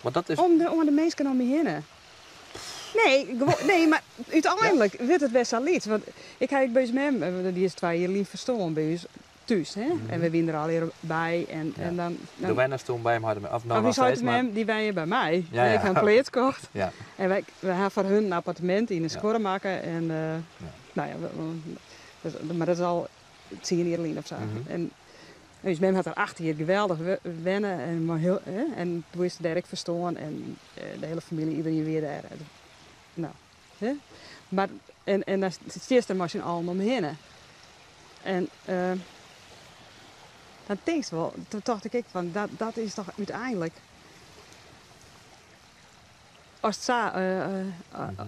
Want dat is... Om de, om de minsken om my hinne. Nee, nee, mar úteinlik wurdt it wer sa lyts. Want ik ha ek by ús mem, dy is 2 jier lyn ferstoarn by ús thús. Hè? En we wiene der allegear by. En, en dan, dan, Do wennest toen by him, of no of noch ús heit steeds, en mar... mem, dy wenje by my. Ja, ja. Ik ha in pleats kocht. Ja. En wy, wy ha foar hun in appartemint yn 'e skuorre makke. En, nou ja, mar dat is al 10 jier lyn of sa. En ús mem hat der 8 jier geweldich wenne en, mei hiel, hè, en doe is se dêr ek ferstoarn en de hiele famylje, iderien wie dêr. No, hè. Mar, en, en dan stiest der mei syn allen omhinne. En dan tinkst wol, toen tocht ik ek fan, dat, dat is toch úteinlik, ast sa,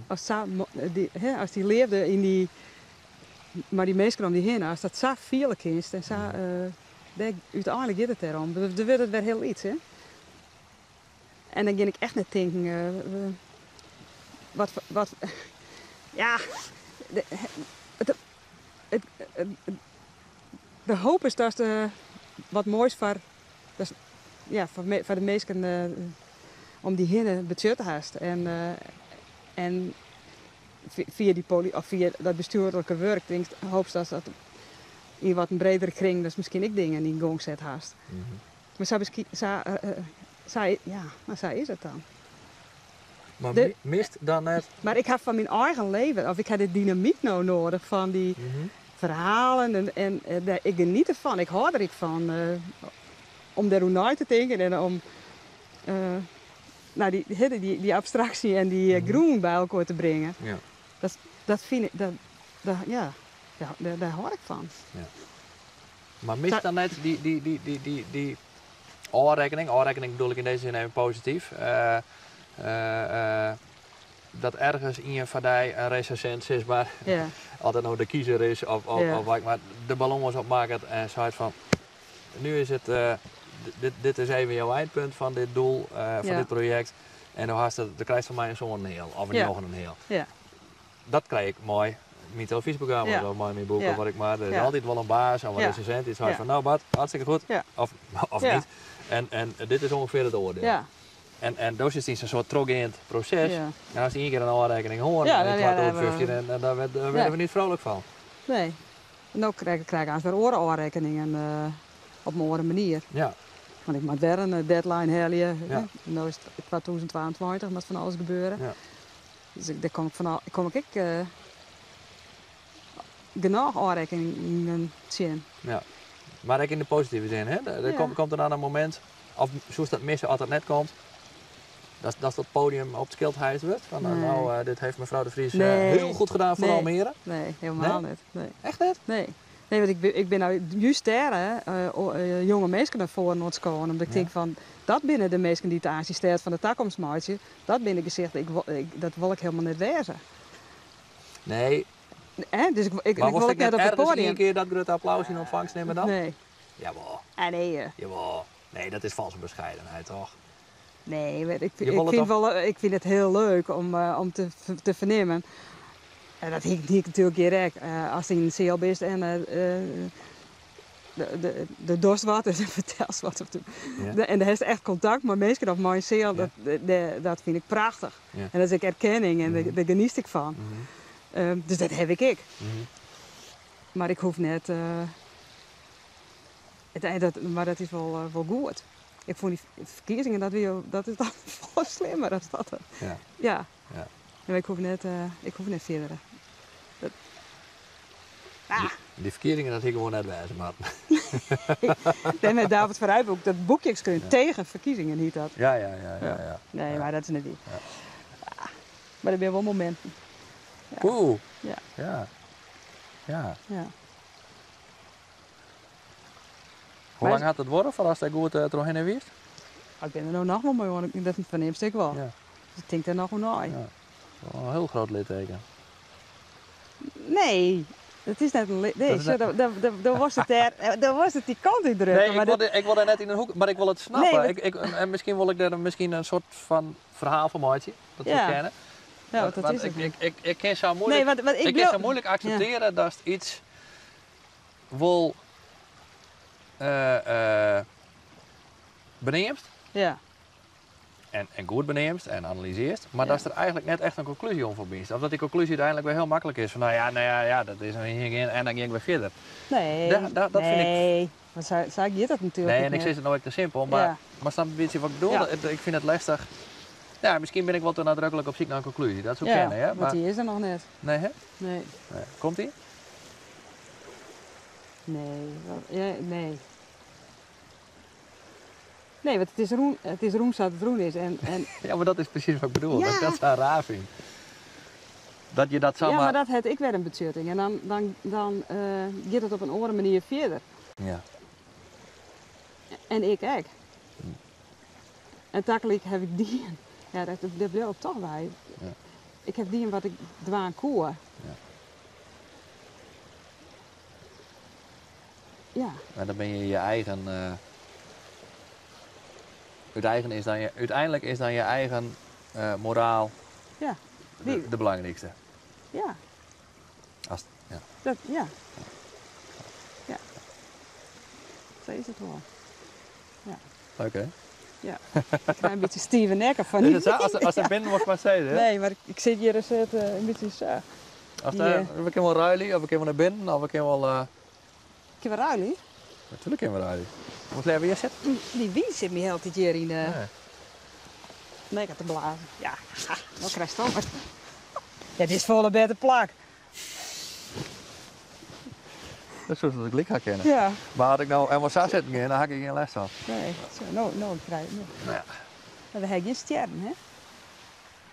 ast sa, dy, hè, ast dy leafde yn dy, mei dy minsken om dy hinne, ast dat sa fiele kinst en sa, dêr, úteinlik giet it dêrom. Dan wurdt it wer hiel lyts, hè. En dan gean ik echt net tinken, wat, wat, ja, de, it, it, de hoop is datst wat moais foar, datst, ja, foar, foar de minsken om dy hinne betsjutte hast. En, en fia dy poli-, of fia dat bestjoerlike wurk tinkst, hoopst datst dat yn wat in bredere kring, datst miskien ek dingen yn gong set hast. Mar sa, sa, sa, ja, mar sa is it dan. Mar De- mist dan net? Mar ik ha foar myn eigen leven, of ik ha de dynamyk no noadich fan dy ferhalen en, en dêr, ik geniet derfan, ik hâld der ek fan om dêroer nei te tinken en om nou, dy, hè, dy, dy abstraksje en dy grûn by elkoar te bringen. Ja. Dat, dat fyn ik, dat, dat, ja, dêr, dêr hâld ik fan. Ja. Mar mist dan net dy, dy, dy, dy, dy, dy ôfrekkening, ôfrekkening bedoel ik yn dizze sin even posityf, dat ergens ien foar dy in resensint sis mar, Ja. oft dat no de kiezer is of, of, Ja. of wat, mar de balâns opmakket en seit fan, nu is it, dit, dit is even jouw eindpunt fan dit doel, fan Ja. dit projekt en do hast it, do krijst fan my in sân en in heal of in Ja. njoggen en in heal. Ja. Dat krij ik mei myn telefyzjeprogramma's Ja. of mei myn boek Ja. of wat ik mar. Der is Ja. altyd wol in baas of in Ja. resensint dy't seit Ja. fan nou Bart, hartstikke goed. Ja. Of, of Ja. niet. En, en dit is ûngefear it oardiel. Ja. En, en do sitst yn sa'n soart trochgeand proses. Ja. En ast ien kear in ôfrekkening hân Ja, yn dan, ja, dan 2015 en, en dêr wurde Ja. we niet vrolijk fan. Nee. No krij ik, krij ik aanst wer oare ôfrekkeningen op in oare manier. Ja. Want ik moat wer in deadline helje. Ja. No is it 2022, moat fan alles gebeure. Ja. Dus ik, dêr kom ik fan al, kom ik ek genôch ôfrekkeningen tsjin. Ja. Mar ek yn de positive sin, hè? Der Ja. komt, komt der dan in momint, of soest dat misse as dat net komt, dat, dat dat podium op it skild heist wurdt? Fan, Nee. nou, dit heeft mevrouw de Vries Nee. hiel goed gedaan voor Nee. Almere. Nee, helemaal Nee? net. Nee. Echt net? Nee. Nee, want ik bin, ik bin nou juist dêr, hè, jonge minsken nei foaren oan it skowen. Omdat ik Ja. tink fan, dat binne de minsken dy't aanst dy stêd fan de takomst meitsje. Dat binne de gesichten, ik wol, ik, dat wol ik helemaal net wêze. Nee. Hè? Dus ik, ik, Maar ik wolst wol ek ek net net op it ergens ien podium. kear dat grutte applaus yn ûntfangst nimme dan? Nee. Jawel. Ah, nee. Jawel. Nee, dat is valse bescheidenheid, toch? Nee, maar ik, Je ik wil het vind toch- wel, ik vind het heel leuk om, om te, te vernimmen. En dat hie ik natuerlik hjir ek. Ast yn in seal bist en de, de dochst wat, dus fertelst wat. Of de, Ja. de, en dan hast echt kontakt mei minsken of mei in seal, Ja. dat, de, de, dat fyn ik prachtich. Ja. En dat is ek erkenning en Mhm. dêr geniet ik fan. Mhm. Dus dat ha ik ek. Mhm. Mar ik hoech net. Het, dat, mar dat is wol, wol goed. Ik fûn dy ferkiezingen, dat wie, dat is dan folle slimmer as dat. Ja. Ja. Ja. Maar ik hoech net, ik hoech net fierder. Dat... Ah. Dy ferkiezingen, dat hie gewoan net wêze moatten. Nee, met David van Rijbroek, dat boekje skreaun Ja. tegen verkiezingen hiet dat. Ja, ja, ja, ja, ja. Nee, Ja. maar dat is net dy. Ja. Ah, mar der binne wol mominten. Ja. Oeh. Ja. Ja. Ja. Ja. Hoe Maar lang hat it duorre foardatst dêr goed trochhinne wiest? Ik bin der no noch wol mei oan, dat fernimst ek wol. Ja. Dus ik tink dêr noch oer nei. Ja. Wol in hiel grut litteken. Nee, dat is net in li-, nee, Dat is sjoch, net- dan was it dêr, dan was it dy kant út drukke, Nee, mar dat ik wol dêr net yn in hoek, mar ik wol it snappe. Nee, want Ik, ik, en miskien wol ik dêr miskien in soart fan ferhaal fan meitsje, dat Ja. we kenne. Ja, want dat Want is it ik, net. ik, ik, ik kin sa moeilik, Nee, want, want ik ik kin bliuw sa moeilik akseptearje datst yts wol beneamst. Ja. en, en goed beneamst en analysearst, mar Ja. datst der eigentlik net echt in konklúzje oan ferbynst. Of dat dy konklúzje úteinlik wer hiel maklik is. Fan no ja, no ja, ja, dat is in en dan gean ik wer fierder. Nee, Dat fyn ik. Nee, mar sa giet dat natuerlik Nee, ek en ik net. sis it no ek te simpel, mar, Ja. mar snap in bytsje wat ik bedoel? Ja. Ik fyn it lestich. Ja, miskien bin ik wol te nadruklik op syk nei in konklúzje. Dat soe Ja, kinne, hè? want Mar, dy is der noch net. nee, hè? Nee. Nee. Komt dy? Nee, ja, nee. Nee, want it is rûn sa't it rûn is. En Ja, mar dat is presys wat ik bedoel. Ja. Dat ik dat sa raar fyn. Dat je dat Ja, samar... mar dat hat ek wer in betsjutting. En dan giet it op in oare manier fierder. Ja. En ik ek. En tagelyk ha ik dien. Ja, dat bliuw ik toch by. Ja. Ik ha dien wat ik dwaan koe. Ja. Ja. Maar dan ben je je eigen. Uiteindelijk is dan je eigen moraal Ja, die de belangrijkste. Ja. As, ja. Dat, ja. Ja. Sa is it wol. Ja. Leuk hè? Ja. Ik krij in bytsje stive nekke fan Is die it sa? As der binnen moatst mar sizze, hè? Nee, mar ik sit hjir ris in bytsje sa. As Die, we kinne wol ruilje, of we kinne wol nei binnen, of we kinne wol, Kinne we ruilje? Natuerlik kinne we ruilje. Moatst leaver hjir sitte? Dy wyn sit my hieltyd hjir yn de Ja. nekke te blazen. Ja, ha, no krijst it. Ja, dit is folle better plak. Dat soe ik gelyk ha kinne. Ja. Mar as ik no helemaal sa sitten gean, dan ha ik gjin lêst fan. Nee, sa, no krij ik no. Nou ja. Mar we ha gjin stjerren, hè?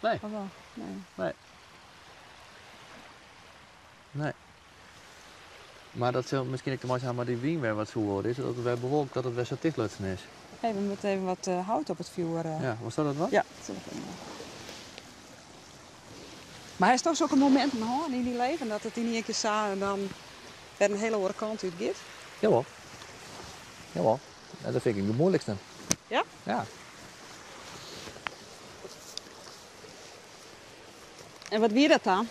Nee. Of wol? Nee. Nee. Nee. Mar dat sil miskien ek te meitsjen ha mei dy wyn wer wat soer is, dat it wer bewolkt, dat it wer sa tichtlutsen is. Hey, we moatte even wat hout op it fjoer. Ja, was dat it wat? Ja, dat sil ik even. Mar hast toch sokke mominten hân yn dyn leven dat it yn ien kear sa en dan wer in hiele oare kant út giet? Jawol. Jawol. Ja, dat fyn ik de moeilikste. Ja? Ja. En wat wie dat dan?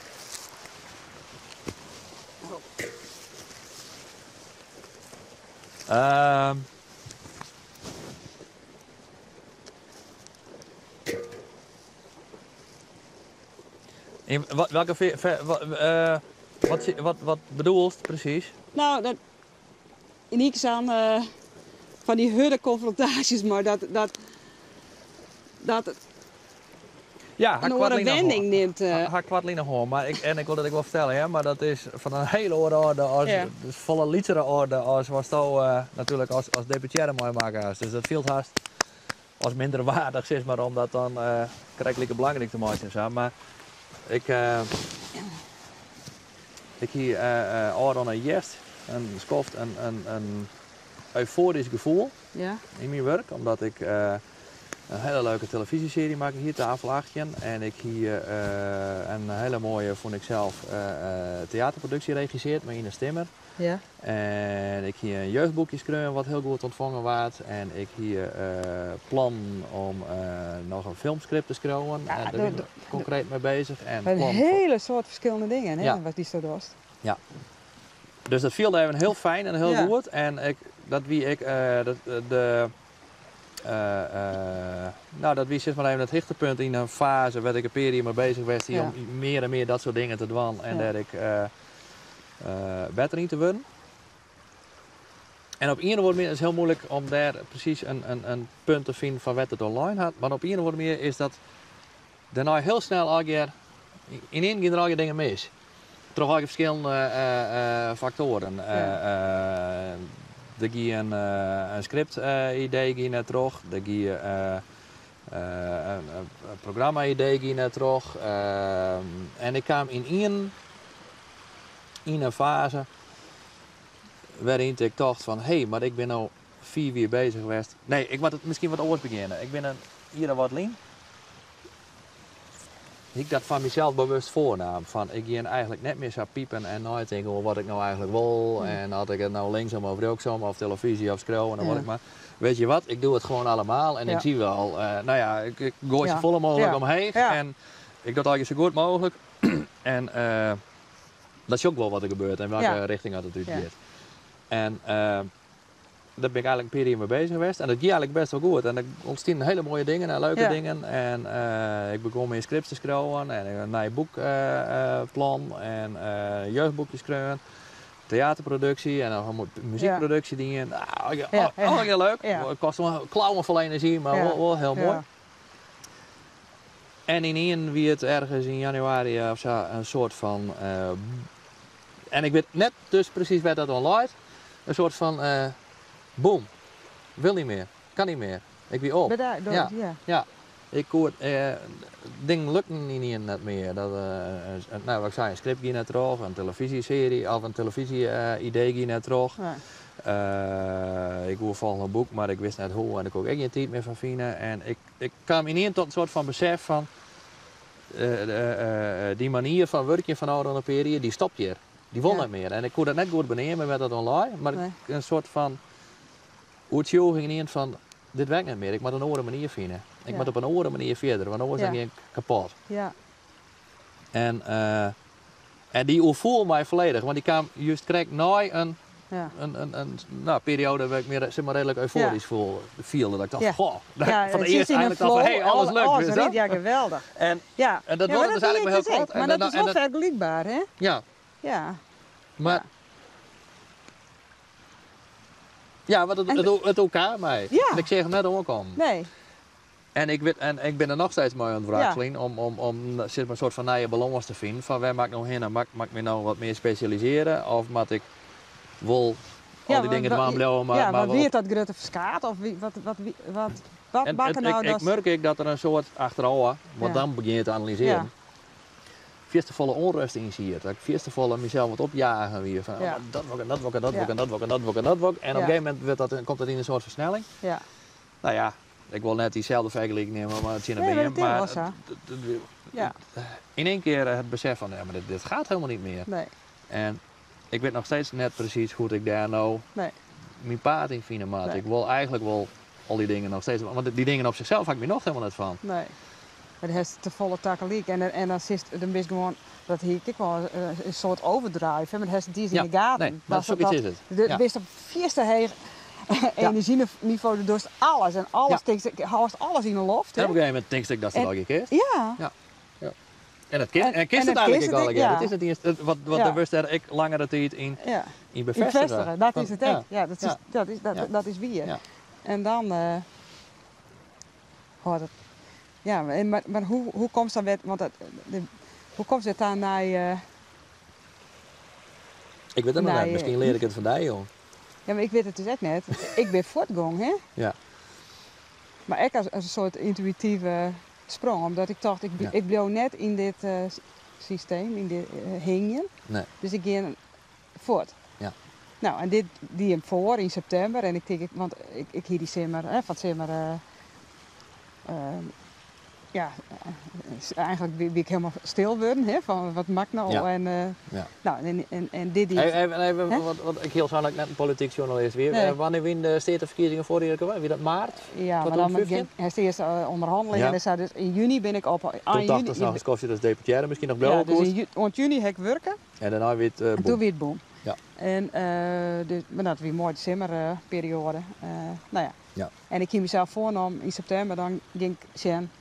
In welke wat wat bedoelst presys? Nou, dat, yn ien kear sa'n, fan dy hurde konfrontaasjes, mar dat Ja, ha in oare koartlyn noch wending hân. nimt. Ha koartlyn noch hân, mar ik, en ik wol dat ek wol fertelle, hè, mar dat is fan in hiele oare oarder as, dus folle lytsere oarder as watsto natuerlik as deputearre meimakke hast. Dus dat fielt hast as minder waardich, sis mar, om dat dan krekt like belangryk te meitsjen en sa. Mar ik hie ôfrûne hjerst in skoft in eufoarysk gefoel yn myn wurk, omdat ik in hiele leuke telefyzjesearje makke hie, Tafel 18. En ik hie in hiele moaie, fûn ik sels, teaterproduksje regissearre mei Ines Timmer. En ik hie in jeugdboekje skreaun wat hiel goed ûntfongen waard. En ik hie plannen om noch in filmskript te skriuwen. Ja, En dêr wie ik konkreet mei beuzich. En in plannen foar hiele soad ferskillende dingen, hè, Ja. wat dy sa dochst. Ja. Dus dat fielde even hiel fijn en hiel goed. En ik, dat wie ik, dat, de, nou, dat wie sis mar even it hichtepunt yn in faze wêr't ik in pear jier mei beuzich west hie om mear en mear dat soart dingen te dwaan en dêr ik better yn te wurden. En op ien of oare manier is it hiel muoilik om dêr presys in punt te finen fan wêr't it oan lein hat. Mar op ien of oare manier is dat dêrnei hiel snel allegear, yn ien gean der allegear dingen mis. Troch allegear ferskillende faktoaren. Der gie in script-idee gie net troch, der gie in programma-idee gie net troch. En ik kaam yn ien yn in faze wêryn't ik tocht fan, hé, mar ik bin no 5 jier beuzich west. Nee, ik moat it miskien wat oars begjinne. Ik bin in jier of wat lyn. Ik dat fan mysels bewust foarnaam. Fan, ik gean eigentlik net mear sa piepen en neitinken oer wat ik no eigentlik wol. En as ik it no linksom of rjochtsom of televyzje of skriuwen of wat ik mar. Weet je wat, ik doe het gewoon allemaal en ik zie wel. Nou ja, ik goai safolle mooglik omheech en ik doch it eigentlik sa goed mooglik. En dat is ek wol wat der gebeurt en welke rjochting dat it útgiet. En Dêr bin ik eigenlik in pear jier mei bezich west. En dat gie eigenlik bêst wol goed. En der ûntstienen hiele moaie dingen en leuke dingen. En ik begûn mear scripts te skriuwen en in nij boekplan en jeugdboekjes skreaun. Teaterproduksje en noch in muzykproduksje dien. Nou, allegear leuk. It koste wol klauwen fol enerzjy, mar wol hiel moai. En ynienen wie it ergens yn januari of sa in soart fan, en ik wit net dus presys wêr't dat oan leit, in soart fan boem, wil niet meer, kan niet meer. Ik wie op. Ja, ja. Ik koe it, dingen lukten ynienen net mear. Dat, no, wat ik sei, in script gie net troch, in telefyzjesearje of in telefyzje-idee gie net troch. Ik woe folgjende boek, mar ik wist net hoe en dêr koe ik ek gjin tiid mear foar fine. En ik kaam ynienen tot in soart fan besef fan dy manier fan wurkjen fan ôfrûne pear jier, dy stopt hjir. Dy wol net mear. En ik koe dat net goed beneame wêr't dat oan lei, mar in soart fan oertsjûging ynienen fan dit werkt net mear, ik moat in oare manier fine. Ik moat op in oare manier fierder, want oars dan gean ik kapot. En en dy oerfoel my folledich, want dy kaam just krekt nei in, in, no, perioade wêr't ik my sis mar reedlik eufoarysk fielde. Dat ik tocht, goh, foar it earst eindelijk tocht fan, hey, alles lukt. Alles rint, ja, geweldich. En, en dat duorre dus eigenlik mar hiel koart. Mar dat is wol fergelykber, hè? Ja. Mar, ja, want it oerkaam my. En ik seach him net oankommen. Nee. En ik wit, en ik bin der noch steeds mei oan it wrakseljen om, om sis mar in soart fan nije balâns te finen. Fan wêr moat ik no hinne? Moat ik my no wat mear spesjalisearje of moat ik wol al dy dingen dwaan bliuwe? Mar, Ja, mar wat wie it dat grutte ferskaat? Of wie, wat, wat, wat, wat en, makke nou ik, dat... Ik merk ek dat der in soart achterôf, want dan begjin je te analysearjen, fierste folle ûnrêst yn siet. Dat ik fierste folle mysels wat opjagen wie. Fan, oh, dat wol ik en dat wol ik en dat wol ik en dat wol ik en dat wol ik en dat wol ik. En op in gegeven momint wurdt dat, komt dat yn in soart fersnelling. No ja, ik wol net dyselde fergeliking nimme mar tsjin in beam, mar yn één kear it besef fan, ja, mar dit gaat helemaal niet meer. Nee. En ik wit noch steeds net presys hoe't ik dêr no myn paad yn fine moat. Ik wol eigenlik wol al dy dingen noch steeds, want dy dingen op sichsels ha ik myn nocht helemaal net fan. Nee. Mar do hast te folle tagelyk en dan sitst, dan bist gewoan, dat hie ik ek wol, in soart overdrive, hè, mar do hast it net yn de gaten. Nee, mar sokyts is it. Do bist op fierste heech enerzjynivo, do dochst alles en alles tinkst, hâldst alles yn 'e loft. En op in gegeven momint tinkst ek datst it allegear kinst. Ja. Ja. Ja. En dat kin, en kinst it eigenlik ek allegear. It is net iens, wat, wat do wurdst dêr ek langere tiid yn, yn befêstige. Befêstige, dat is it ek. Ja, dat is, dat is, dat, dat is wier. En dan hâldt it, ja, mar, mar hoe, hoe komst dan wer, want dat, de, hoe komst wer ta nei... Ik wit it noch net, miskien lear ik it fan dy, jong. Ja, mar ik wit it dus ek net. Ik bin fuortgong, hè? Ja. Mar ek as in soart yntuïtive sprong, omdat ik tocht, ik, ik bliuw net yn dit systeem, yn dit hingjen. Nee. Dus ik gean fuort. Ja. No, en dit die him foar yn septimber en ik tink, want ik, ik hie dy simmer, hè, fan 't simmer, ja, eigenlik wie ik hielendal stil wurden, hè, fan wat moat ik no? En, no, en dit die... Even, even, want ik hiel sein dat ik net in polityk sjoernalist wie. Nee. Wannear wiene de steateferkiezingen foarich jier? Wie dat maart? Ja, mar dan hast earst ûnderhannelingen en sa, dus yn juny bin ik op. Toen tochtest noch in skoftsje datst deputearre miskien noch bliuwe koest. Ja, dus oant juny ha ik wurke. En dêrnei wie it boem. En toen wie it boem. Ja. En, dus, mar dat wie moai de simmerperioade. No ja. Ja. En ik hie mysels foarnommen yn septimber, dan gean ik sjen.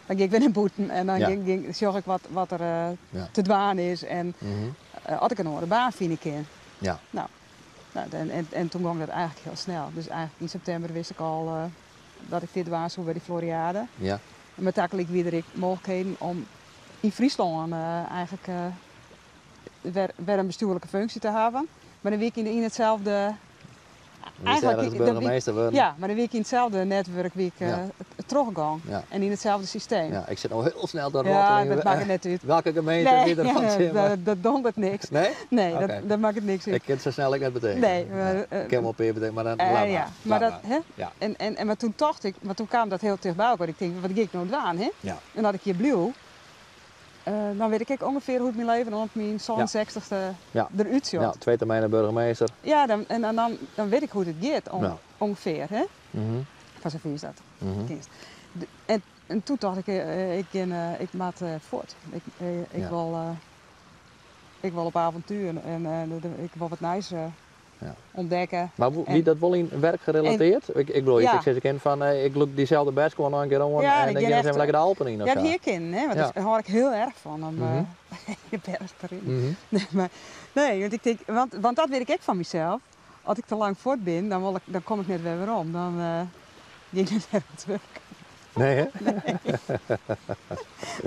Dan gean ik wer nei bûten en dan gean, gean, sjoch ik wat, wat der te dwaan is en oft ik in oare baan fine kin. Ja. No, no, en, en, en toen gong dat eigenlik hiel snel. Dus eigenlik yn septimber wist ik al dat ik dit dwaan soe by dy Floriade. Ja. Mar tagelyk wie der ek mooglikheden om yn Fryslân eigenlik wer, wer in bestjoerlike funksje te hawwen. Mar dan wie ik yn itselde. Eigenlijk burgemeester wurden. Ja, mar dan wie ik yn itselde netwurk wie ik trochgong. Ja. En yn itselde systeem. Ja, ik sit no hiel snel te rotteljen. Ja, dat makket net út. Welke gemeente nee, wie der fan ja, dat, dat dondert niks. Nee? Nee, okay. dat, dat makket niks út. Ik kin it sa snel ek net betinke. Nee. Maar, ik kin wol in pear betinke, mar dan laat ja, maar dat, hè? Ja. En, en, en, mar toen tocht ik, want toen kaam dat hiel ticht by elkoar. Ik tink, wat gean ik no dwaan, hè? Ja. En as ik hjir bliuw, dan wit ik ek ûngefear hoe't myn leven oant myn sânensechstichste ja. derút sjocht. Ja, twee termijnen burgemeester. Ja, dan, en, en dan, dan wit ik hoe't it giet, om, ûngefear, hè? Mm -hmm. Foar safier is dat. Mm -hmm. En, en toen tocht ik, ik, gean, ik moat fuort. Ik, ik, wol, ik wol op avontuer en ik wol wat nijs. Ja. Ontdekken. Mar wie dat wol yn werk gerelateerd? Ik bedoel, Ja. ik sis ik fan, ik lûk dyselde bertskuon noch in kear oan Ja, en ik dan gean gean we echt, even lekker de Alpen yn of Ja, sa. dat hie kinnen, hè, want daar hâld ik hiel erch fan om de berch te rinnen. Nee, mar, nee, want ik tink, want dat wit ik ek fan mysels. As ik te lang fuort bin, dan wol ik, dan kom ik net wer werom. Dan gean ik net wer oan it wurk. Nee, hè? Nee.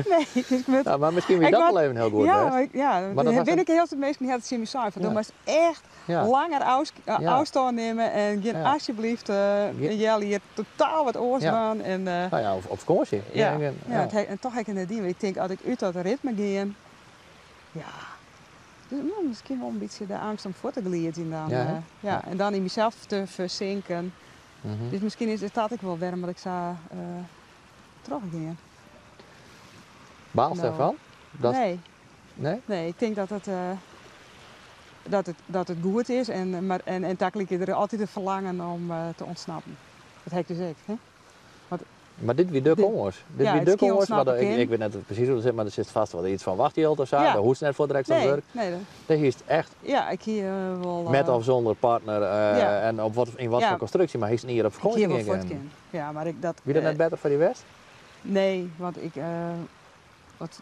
Nee, dus ik wurd Nou, mar miskien wie ik dat word wol even hiel goed Ja, west. maar ik, ja, Maar dat dan was bin een ik hiel soad minsken dy't tsjin my sein fan, do Ja. moatst echt Ja. langer Ja. ôfstân nimme en gean Ja. alsjeblieft in healjier totaal wat oars Ja. dwaan en Nou ja, of op fakânsje. Ja. Ja, Ja, ja. het he-, en toch ha ik it net dien, want ik tink, as ik út dat ritme gean, ja, dus, no, miskien wol in bytsje de eangst om fuort te gliedzjen dan, Ja, hè? ja, Ja. en dan yn mysels te fersinken. Dus miskien is dat ek wol wêrom dat ik sa trochgean. Baalst No. dêrfan? Dat Nee. Nee? Nee, ik tink dat it goed is en tagelyk is der altyd in ferlangen om te ûntsnappen. Dat ha ik dus ek, hè? Want Mar dit wie de dit kâns. Dit Ja, wie it de skin kâns, ontsnappen want kin. ik wit net presys hoe't it sit, mar der sit fêst wol yts fan wachtjild of sa. Ja. Dêr hoechst net foar direkt oan Nee, wurk. nee, dat Dêr hiest echt Ja, ik hie wol, met of sûnder partner Ja. en op wat, yn wat Ja. foar konstruksje, mar hiest in jier op Ik fakânsje hie wol gean fuort kinnen. kinnen. Ja, mar ik dat, Wie dat net better foar dy west? Nee, want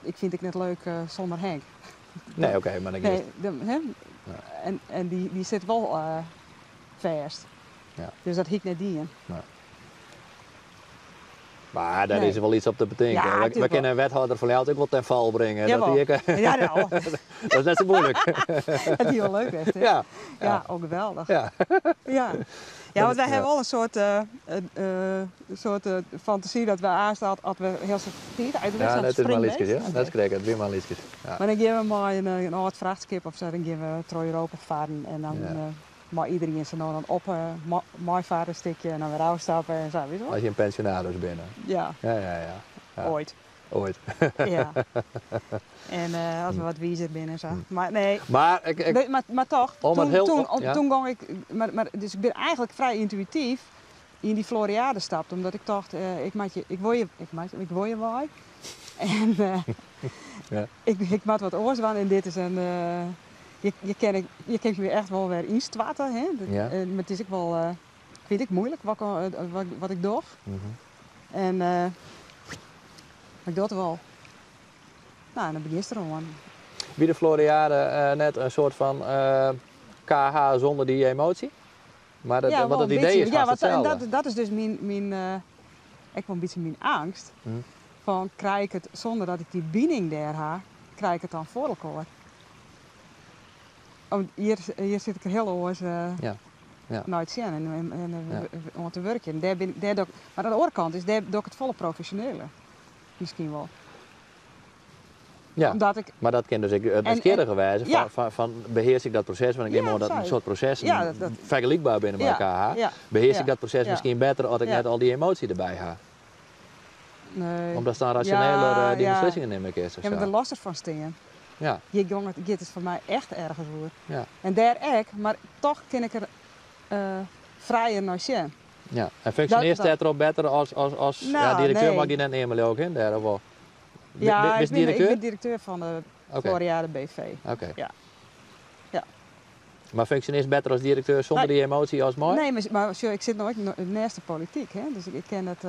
ik fyn it net leuk sûnder Henk. Nee, oké, mar dan Nee, giest de, hè? Ja. En dy sit wol fêst. Ja. Dus dat hie ik net dien. Nee. Mar dêr Nee. is wol yts op te betinken. Ja, We tuurlijk kinne in wethâlder fan Ljouwert ek wol ten fal bringe. Dat Jawel. die ik, Ja, nou. Dat is net sa muoilik. Dat die wol leuk west, hè? Ja. Ja, Ja. ook geweldich. Ja. Ja. Ja, want wy Ja. hawwe wol in soart fantasy dat we aanstaan as we hiel soad tiid uit de Ja, wedstrijd dat is mar springen lytskes, west. ja. Dat is krekt, it wie mar lytskes. Ja. Mar dan gean we mei in âld frachtskip of sa, dan gean we troch Europa farren en dan, Ja. mei iderien sa no dan op meifarre in stikje en dan wer ôfstappe en sa, witst wol? As je in pensionaris binne. Ja. Ja, ja, ja. Ja. Oait. Oait. Ja. En as we wat wizer binne en sa. Mar nee. Mar ik, ik Nee, mar toch, Om het toen, heel toen, op, om, ja. toen gong ik, mar, mar, dus ik ben eigenlijk vrij intuïtief yn dy Floriade stapt, omdat ik tocht, ik moat je, ik wol je, ik moat, ik wol je wei. En Ja. ik moat wat oars dwaan en dit is in, je, je ken ik, je kin my echt wol wer ynstoarte, hè? Dat, Ja. mar it is ek wol, fyn ik muoilik wat ik doch. En ik doch it wol. Nou, en dan begjinst der oan. Wie de Floriade net in soart fan KH sûnder dy emoasje? Mar Ja, want wol it in idee bytsje. is Ja, hast want itselde. dat is dus myn, ek wol in bytsje myn eangst. Fan krij ik it sûnder dat ik dy bining dêr ha, krij ik it dan foar elkoar. Want hjir sit ik der hiel oars Ja. Ja. nei it sjen en Ja. oan te wurkjen. Dêr bin, dêr doch, mar oan de oare kant is dêr doch ik it folle profesjoneler. Miskien wol. Ja. Omdat ik Mar dat kin dus ek it En, en nijsgjirrige wêze ja. fan behears ik dat proses, want ik Ja, neam oan dat in sorry. soart prosessen Ja, dat, dat fergelykber binne mei Ja, KH. ja, Behears ja, ik dat proses ja. miskien better as ik Ja. net al dy emoasje derby ha? Nee. Omdat dan rasjoneler, Ja, dy ja. beslissingen nimme kinst of Ja, mar sa. der loster fan stean. Ja. Hjir gong it, giet it foar my echt ergens oer. Ja. En dêr ek, mar toch kin ik der frijer nei sjen. Ja. En functioneert dêrtroch better as, Nou, ja, direkteur nee. mag je net nemen, Leo, hè, daar of wel? Ja, Bist ik direkteur? ben direkteur fan de Oké. Floriade BV. Oké. Ja. Ja. Mar functioneert better as direkteur sûnder Nee. dy emoasje as mei? Nee, mar sjoch, ik sit noch neist de polityk, hè? Dus ik ken it,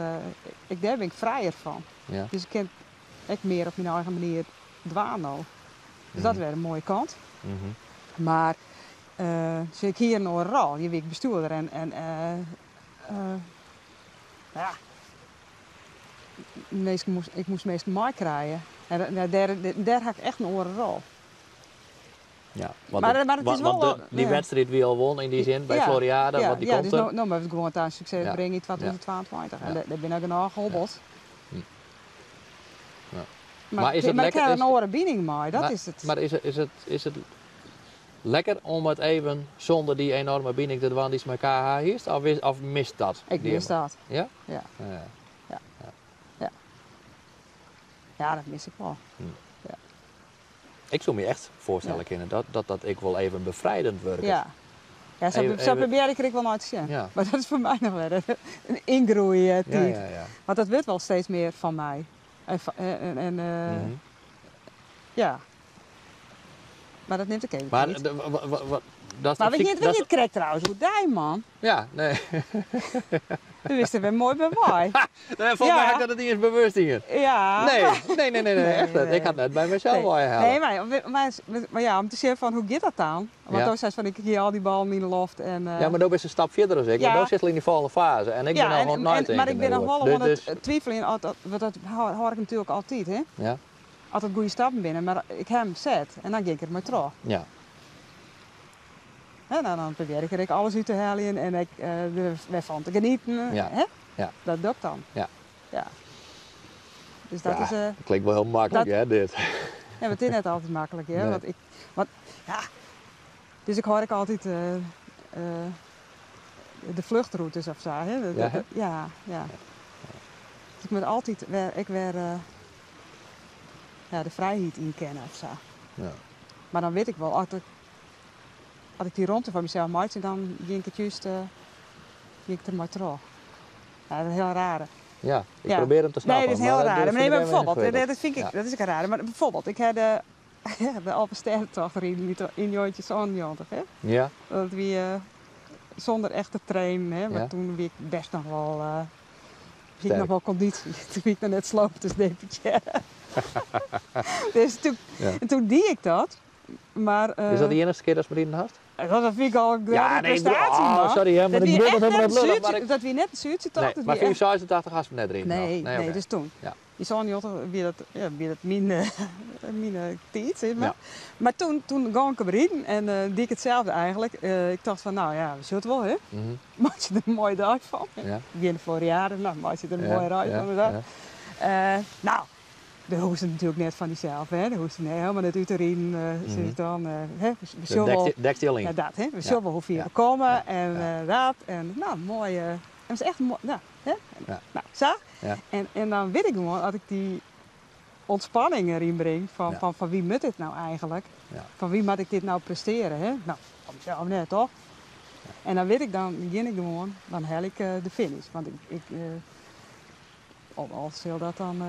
ik, dêr bin ik frijer fan. Ja. Dus ik kin ek mear op myn eigen manier dwaan no. Dus dat is wer in moaie kant. Mar sjoch, ik hie in oare rol. Hjir wie ik bestjoerder en ja, minsken moast, ik moast minsken meikrijen. En dêr ha ik echt in oare rol. Ja, want Maar het is wel wel, die ja. wedstrijd wie al won in die zin bij Ja, Floriade, ja, want die ja, komt dus er. Nou moeten we gewoon daar succes Ja. brengen in 2022. En Ja. daar ben ik genoeg hobbels. Ja. Ja. Maar Maar is het ik lekker, heb is een oare bining mei, dat maar, is het. Maar is het lekker om het even zonder die enorme bining te doen die ze met KH hiest? Of mist dat? Ik Die mis emo- dat. Ja? Ja. Ja. Ja. Ja. Ja. Ja, dat mis ik wel. Ja. Ik zou me echt voorstellen Ja. kunnen dat ik wel even bevrijdend werk. Ja. Ja, zo probeer ik er ook wel naar te zien. Ja. Maar dat is voor mij nog wel een ingroei Ja, tijd. ja, ja. Want dat wordt wel steeds meer van mij. En ja. Maar dat neemt ik even Maar niet. Dat Maar we gingen het krekt trouwens hoe die man. Ja, nee. Toen wist er weer mooi bij mij. Nee, volgens mij had ik dat het niet eens bewust hier. Ja. Nee, nee, nee, nee, nee, echt niet. Nee. Ik had net bij mezelf Nee. al halen. Nee, maar ja, om te zeggen van hoe gaat dat dan? Want Ja. dan zei ze van ik hier al die ballen in de loft en. Ja, maar dan ben je een stap verder dan ik. Ja. Want dan zit al in die volgende fase. En ik ja, ben al gewoon en, maar ik ben nog wel dus, aan het dus, twijfelen, in, dat, want dat hoor ik natuurlijk altijd, hè? Ja, Altijd goede stappen binnen, maar ik heb hem zet en dan ging ik er maar terug. ja. Hè, nou, dan probeer ik er ook alles uit te halen en ik er weer van te genieten. Ja. Hè? Ja. Dat doe ik dan. Ja. Ja. Dus dat Ja, is. dat klinkt wel heel makkelijk, dat- hè, dit. Ja, maar het is net altijd makkelijk, hè? Nee. Want ik, want, ja. Dus ik hoor ik altijd de vluchtroutes of zo, hè? Ja, hè? Ja, ja. Dus ik moet altijd weer, ik weer ja, de vrijheid in kennen of zo. Ja. Maar dan weet ik wel, als ik die ruimte van mezelf maak, dan ging ik het juist ging ik er maar terug. Ja, dat is heel raar. Ja, ik Ja. probeer hem te snappen. Nee, dat is heel maar raar. dat Maar nee, vind maar ik even bijvoorbeeld, ingewikkeld. dat vind ik, Ja. dat is ook raar. Maar bijvoorbeeld, ik had de, de Alpensterrentocht erin in Jontje Zonjontich, hè? Ja, Dat we zonder echte trainen, hè? Maar Ja. toen wie ik best nog wel, had ik Sterk. nog wel conditie. Toen wie ik nog net sloop, dus deputair. Dus toen, Ja. en toen deed ik dat. Maar, Is dat de enige keer dat ze me erin had? Dat vind ik al een Ja, nee, ik bedoel- prestatie, oh, man. sorry, hè, maar Dat ik wie bedoel echt dat helemaal net niet lullig, een maar zuurtje- ik- Dat wie net een zuurtje toch? Nee, dat maar wie echt- 486 had ze net erin. Nee, nog. nee, oké. dus toen. Ja. Die zag niet altijd wie dat, ja, wie dat mijn, mijn tijd, zeg maar. Ja. Maar toen ging ik erin en deed ik hetzelfde eigenlijk. Ik dacht van, nou ja, we zullen het wel, hè. Maak je er een mooie dag van. Ja. Ik ben de Floriade, nou, maak je er een Ja, mooie dag ja, van. en zo. ja. Nou, de hoest natuurlijk net van diezelf, hè. De hoest helemaal net uit erin, zit dan. Hè, we Dat zullen wel... dekt die al in. Ja, dat, hè. We Ja. zullen wel hoe ver Ja. we komen Ja. en Ja. dat. En nou, mooi. En het is echt mooi. Nou, hè? Ja. Nou, zo. Ja. En dan weet ik gewoon dat ik die ontspanning erin breng van, Ja. van wie moet dit nou eigenlijk? Ja. Van wie moet ik dit nou presteren? Hè? Nou, van mezelf net, toch? En dan weet ik dan, begin ik gewoon, dan haal ik de finish. Want ik al zal dat dan.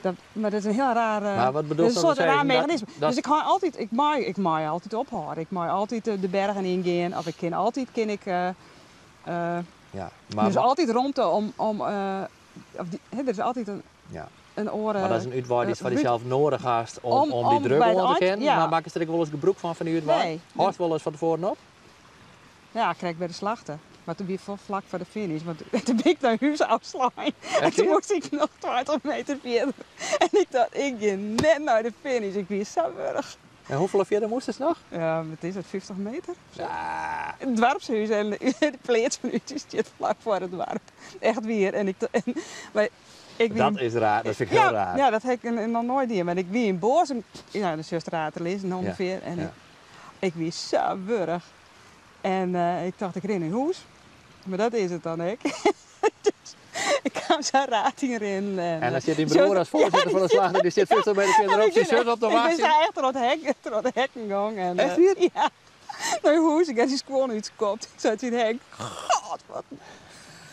Dat, maar dat is een heel raar, Maar wat bedoel dat is je een dan soort te raar zeggen? Dat- mechanisme. dat- Dus ik ga altijd, ik maai altijd ophouden. Ik maai altijd de bergen ingaan. Of ik kan altijd, kan ik, Ja, er maar, is altijd ruimte om of die, hè, er is altijd een, ja. een oren. Maar dat is een uitwaai die van Ruud- jezelf nodig hast om die om druk bij het aan te eind- kennen. ja. Maar maken ze er ook wel eens gebruik van die uitwaai? Nee. Hoort wel eens van tevoren op? Ja, ik kreeg bij de slachter. Maar toen ben ik vlak voor de finish. Want toen ben ik naar huis afslaan. En Echt toen hier? moest ik nog 20 meter verder. En ik dacht, ik ga net naar de finish. Ik ben zo wurg. En hoeveel verder moest het nog? Ja, wat is het, 50 meter? Ja. Het dorpshuis en de pleats van u zit vlak voor het dorp. Echt weer. En ik, en, maar ik ben- Dat is raar, dat vind ik heel ja, raar. Ja, dat heb ik nog nooit hier. Maar ik wie in Borsum, ja, de zuster lezen ongeveer. En ja. ik wie zo wurg. En ik dacht, ik ren in huis. Maar dat is het dan, ik. Dus ik kwam zo'n raad hierin. En, En dan zit die zo- broer als voorzitter van de slager, die zit 50 meter verderop, ik zijn ben zus op de Ik ben wacht. zo echt door het hek, door het hek gegaan. En, Echt weer? Ja. Naar huis, ik heb die schoon uitgekopt. Ik zat in het hek. God, wat een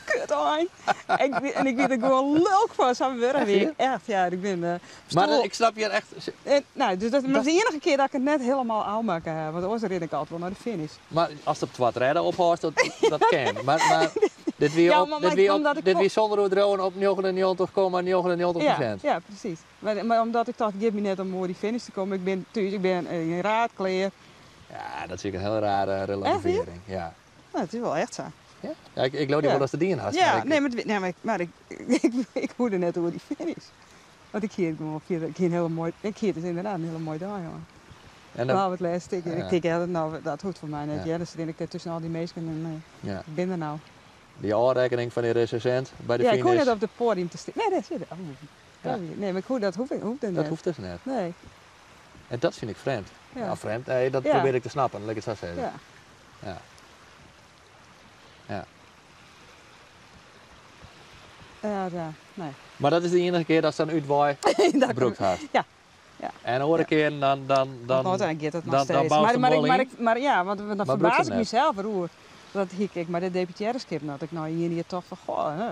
kut aan. En ik ben er gewoon lulk van, zo'n wurg Echt weer. weer? Echt, ja, ik ben... Maar stoel- ik snap je echt. En, nou, dus dat, maar Dat- dat is de enige keer dat ik het net helemaal aanmaak. Want anders ren ik altijd wel naar de finish. Maar als het op het redden ophoudt, dat kan. Maar dit weer Ja, op, maar- dit maar weer op, omdat ik dit vo- weer zonder overdreven op 99,99%. Ja, ja, precies. Maar omdat ik dacht, geef me net om voor die finish te komen. Ik ben thuis, ik ben in raadkleer. Ja, dat vind ik een heel rare relativering. Ja. Nou, het is wel echt zo. Ja? Ja, ik geloof niet Ja. wel dat ze die in had. Ja, maar ik- nee, maar, nee, maar, ik, maar ik, ik hoorde net hoe die finish. Want ik hier gewoon ik hier een hele mooi, ik hier dus inderdaad een hele mooie dag, jongen. En dan, Nou, het laatste, ik, Ja. ik denk, ja, nou, dat hoeft voor mij net. Ja. Ja, dan zit ik daar tussen al die mensen en ja, ik ben er nou. die aanrekening van die recensent bij de Ja, ik hoor finish, net op het podium te staan. Nee, daar zit oh, Ja. daar Nee, maar ik hoor dat hoeft, hoeft net. dat hoeft dus net. Nee. En dat vind ik vreemd. Ja. Ja, vreemd. Nee, dat Ja. probeer ik te snappen, laat ik het zo zeggen. Ja. Ja. Ja. Ja, ja, nee. Maar dat is de enige keer dat ze een uitwaai Dat broekt had. Ja. Ja. En de andere keer dan, dan, Dan, dan gaat het nog dan steeds. bouwt Maar, de maar, ik, bol maar, in. ik, maar ja, want dan Maar verbaas broekt ik ze net. mezelf roer. Dat hier ik maar de deputaire schip dat ik nou hier toch van goh, hè,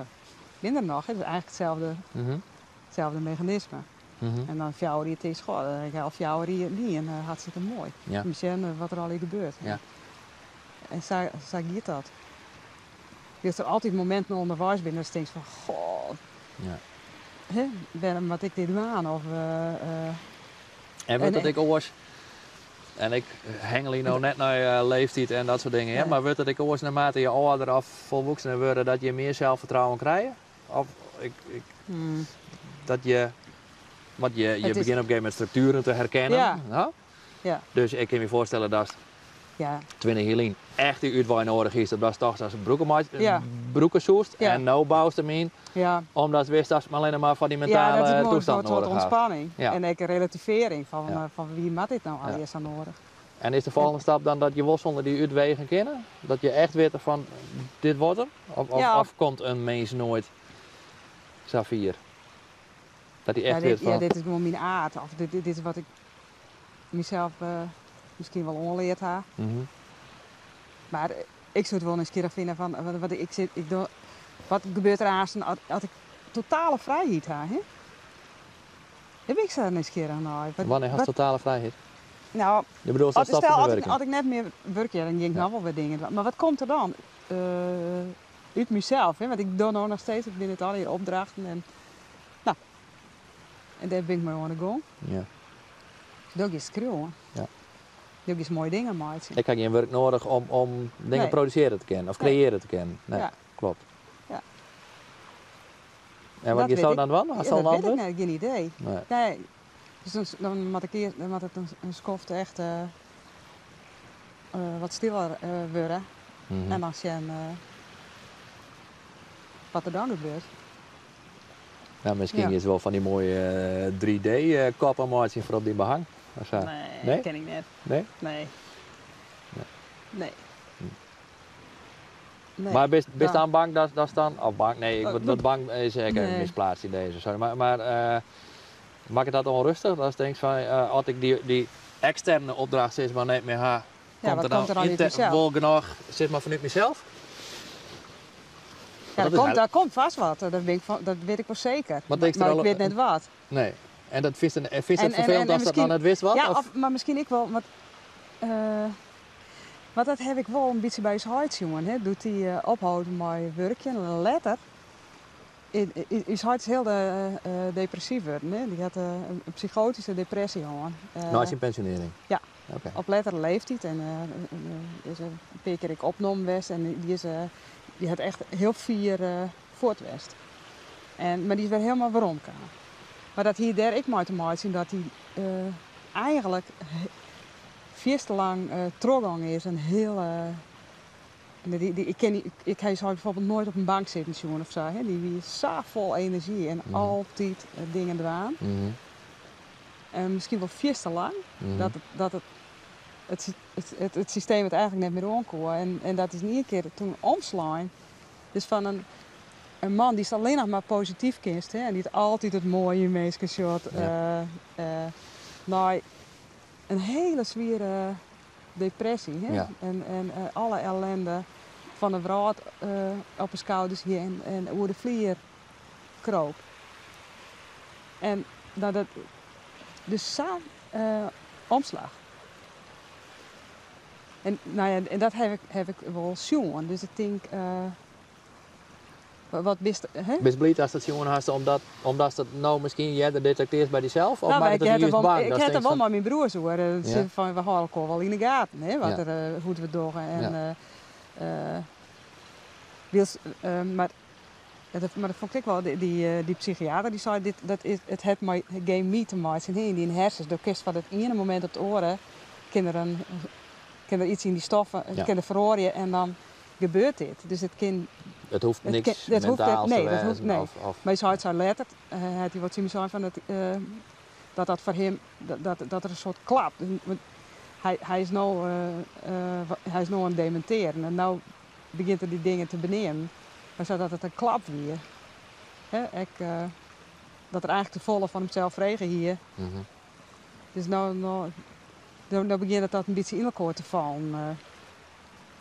minder nog. Het is eigenlijk hetzelfde, hetzelfde mechanisme. En dan 4 jier tinkst, goh, dan ha ik al 4 jier dien, hartstikke moai. Om sjen wat der allegear gebeurt. En sa giet dat. Wylst der altyd mominten ûnderweis binne datst tinkst fan, goh, hè, wêrom moat ik dit dwaan? Of, En wurdt it ek oars? En ik hengelje no net nei leeftiid en dat soart dingen, hè? Nee. Mar wurdt it ek oars naarmate je âlder of folwoeksener wurde, dat je mear selsfertrouwen krije? Of ik, dat je, want je It is begjinne op in gegeven momint struktueren te herkennen. No? Ja. Dus ik kin my foarstelle dat 20 jier lyn echt dy útwei nedich is, dat toch as brûke brûke soest. En no boust him yn, omdat witst dat mar allinnich mar foar dy Ja, dat is mentale gewoan in toestand soart nedich hast. ûntspanning. En ek in relativearring fan wie moat dit no allegear sa nedich? En is de folgjende stap dan dat je wol sûnder dy útwegen kinne? Dat je echt witte fan dit wurdt him? Of of komt in mins noait safier? Dat hy echt wit fan... Ja, dit is gewoan myn aard. Of dit is wat ik mysels miskien wol oanleard ha. Mar ik soe it wol nijsgjirrich fine fan wat ik sit, ik doch, wat gebeurt der aanst as ik totale frijheid ha, hè? Dêr bin ik sa nijsgjirrich nei. Wannear hast totale frijheid? No, Je bedoelt dat stel, stop met werken? as ik net mear wurkje, dan gean ik noch wol wer dingen dwaan. Mar wat komt der dan? Út mysels, hè? Want ik doch no noch steeds, ik bin it allegear opdrachten en, no, en dêr bin ik mei oan de gong. Doch ik skriuwen. Doch ik moaie dingen meitsje. Ik ha gjin wurk nedich om dingen produsearje te kinnen of kreëarje te kinnen. Nee, kloppet. En wat Dat giest wit ik. dan dwaan? Hast Ja, al dat in wit ik antwurd? net, gjin idee. Nee. Nee. Dus dan moat ik earst, dan moat it in skoft echt wat stiller wurde. En dan sjen wat der dan gebeurt. Ja, miskien is it wol fan dy moaie 3D-koppen meitsje foar op dyn behang. Of sa. Nee, Nee? ken ik net. Nee? Nee. Nee. Nee. Nee. Mar bist Ja. dan bang dat dan, of bang, nee, ik wurd wat bang is ek even Nee. misplaatst yn dizze, sorry. Mar makket dat ûnrêstich? Dat tinkst fan, as ik dy eksterne opdracht sis mar net mear ha, Ja, komt wat der dan komt der dan út dysels? wol genôch sis mar fanút mysels? Ja, Dat is der komt fêst wat, dat, bin ik fan, dat wit ik wol seker. Mar tinkst Mar der ik al wit net wat. Nee. En dat fynst it ferfelend as dat dan net witst wat? Ja, Of? of, mar miskien ek wol, want, want dat ha ik wol in bytsje by ús heit sjoen, hè. Doe't hy opholden mei wurkjen, letter, ús heit is hiel depressyf wurden, hè. Dy hat in psychoatyske depresje hân. Nei syn pensjonearring? Ja. Oké. Op lettere leeftiid en is in pear kear ek opnommen west en dy hat echt hiel fier fuort west. Mar dy is wer hielendal weromkaam. Mar dat hie dêr ek mei te meitsjen dat hy eigentlik fierste lang trochgong is en hiel, dy, ik ken dy, ik ha se bijvoorbeeld noait op in bank sitten sjoen of sa, hè. Dy wie sa fol enerzjy en altyd dingen dwaan. En miskien wol fierste lang, dat it systeem it eigentlik net mear oankoe. En dat is yn ien kear doe omslein. Dus fan in man dy'tst allinnich mar posityf kenst, hè, en dy't altyd it moaie yn minsken sjocht, nei in hiele swiere depresje. Hè? En alle ellinde fan de wrâld op 'e skouders hie en oer de flier kroop. En no, dat, dus sa'n omslach. En, no ja, en dat ha ik wol sjoen. Dus ik tink, wat bist, hè? Bist bliid datst dat sjoen hast, omdat dat no miskien earder detektearrest by dysels? Of No, makket ik it ha it juist wol, bang? ik Dat ha it tinkst wol fan mei myn broers oer. Fan, we hâlde elkoar wol yn 'e gaten, hè, wat hoe't we it dogge. En, wylst, mar dat fûn ik ek wol, dy psychiater dy sei, dit, dat is, it hat mei gemy te meitsjen, hè, yn dyn harsens. Do kinst fan it iene momint op it oare, kin der yts yn dy stoffen, kin der feroarje en dan gebeurt dit. Dus it kin It hoecht it niks kin, it hoecht net, mentaals te nee, dat hoecht, wêzen nee. of Mar hy sei letter, hat hy wat tsjin my sein fan dat dat foar him, dat der in soart klap. Want hy is no oan it demintearjen en no begjint er dy dingen te beneamen. Mar sadat it in klap wie. Hè, ek, dat er eigentlik te folle fan himsels frege hie. Dus no begjint it dat in bytsje yn elkoar te fallen.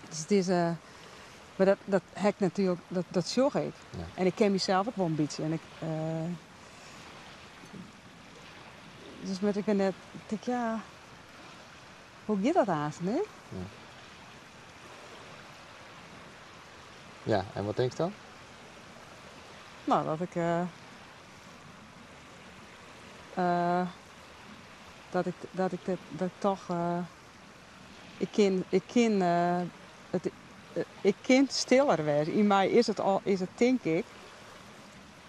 Dus it is, mar dat ha ik natuerlik, dat sjoch ik. En ik ken mysels ek wol in bytsje. En ik, Dus met, ik ben net, ik tink, ja, hoe giet dat aanst, hè? Ja. Ja, en wat tinkst dan? Nou, dat ik, dat ik, dat ik, dat ik toch, ik kin, ik kin, it, ik kin stiller wêze. Yn my is it al, is it tink ik,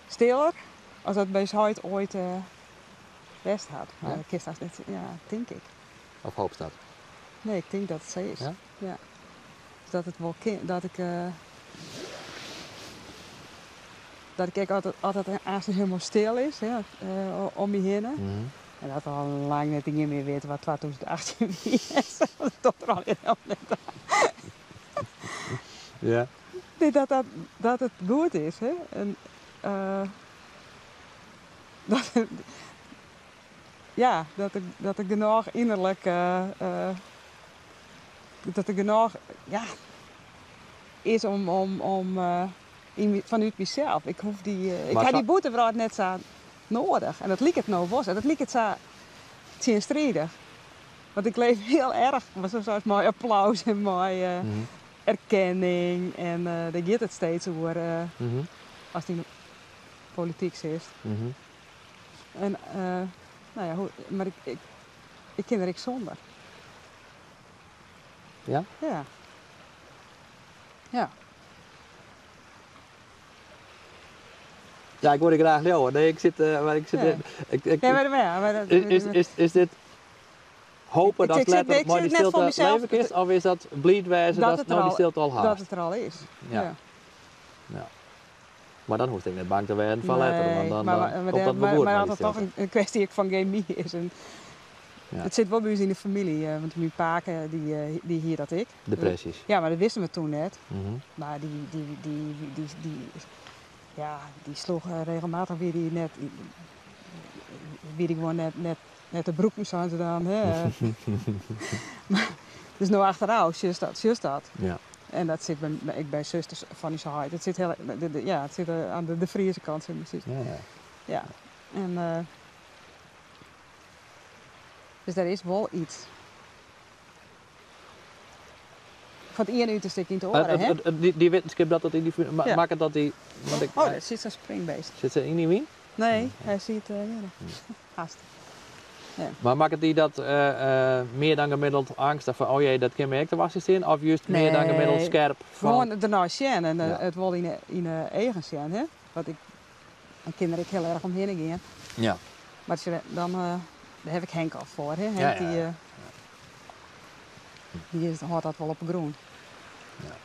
stiller as dat by heit oait west hat. Maar Ja? dat kinst hast net, ja, tink ik. Of hoopst dat? Nee, ik tink dat it sa is. Ja? Ja. Dus dat it wol kin, dat ik, dat ik ek altyd, altyd aanst hielendal stil is, hè, om my hinne. En dat al lang net ien mear wit wat 2018 wie. Dat docht der al helemaal net oan. Nee, dat it goed is, hè. En, dat, ja, dat ik, dat ik genôch ynnerlik, dat der genôch, ja, is om yn, fanút mysels. Ik hoech dy, ik Maar ha sa dy bûtenwrâld net sa nedich. En dat liket no wol sa. Dat liket sa tsjinstridich. Want ik leef hiel erch, mar sa is mei applaus en mei erkenning. En dêr giet it steeds oer, ast yn de polityk sitst. En, nou ja, hoe, mar ik kin der ek sûnder. Ja? Ja. Ja. Ja, ik wol dy graach leauwe. Nee, ik sit, mar ik sit, ik, ik, Nee, maar, ja, maar dat, is dit hopen Ik dat zit letter ik mei zit dy net voor stilte mezelf leve kinst, of is dat bliid wêze Dat dat het no er dy al stilte al Dat hast? it der al is. Ja. Ja. Ja. Mar dan hoechst ek net bang te wêzen foar letter, want Nee, dan komt dat wol goed mar mei as dy it toch stilte. in kwestje ek fan gemy is. En it sit wol by ús yn de famylje, want myn pake dy hie dat ek. Depresjes. Ja, mar dat wisten we toen net. Mar dy sloech regelmatich wie dy net, wie dy gewoan net te brûken, seinen se dan. Hè. Maar, dus no achterôf, sjochst dat, sjochst dat. En dat sit by, ek by susters fan ús heit. It sit hiel, de, ja, it sit oan de Friese kant, zeg maar. Ja, ja. Ja. En, dus dêr is wol yts. Fan it iene uterste ek yn it oare, hè? Dy wittenskip dat dat yn dy makket dat dy, want ik, Oh, dêr sit sa'n springbeest. Sit se yn dy wyn? Nee, hy sit, ja, hast. Ja. Mar makket dy dat mear dan gemiddeld eangstich fan, oh jee, dat kin my ek te wachtsjen stean? Of juist mear dan gemiddeld Nee. skerp fan Gewoan dernei sjen en it wol yn 'e eagen sjen, hè? Want ik, dan kin der ek hiel erch omhinne gean. Mar dan, dêr ha ik Henk al foar, hè? Henk dy hâldt dat wol op 'e grûn.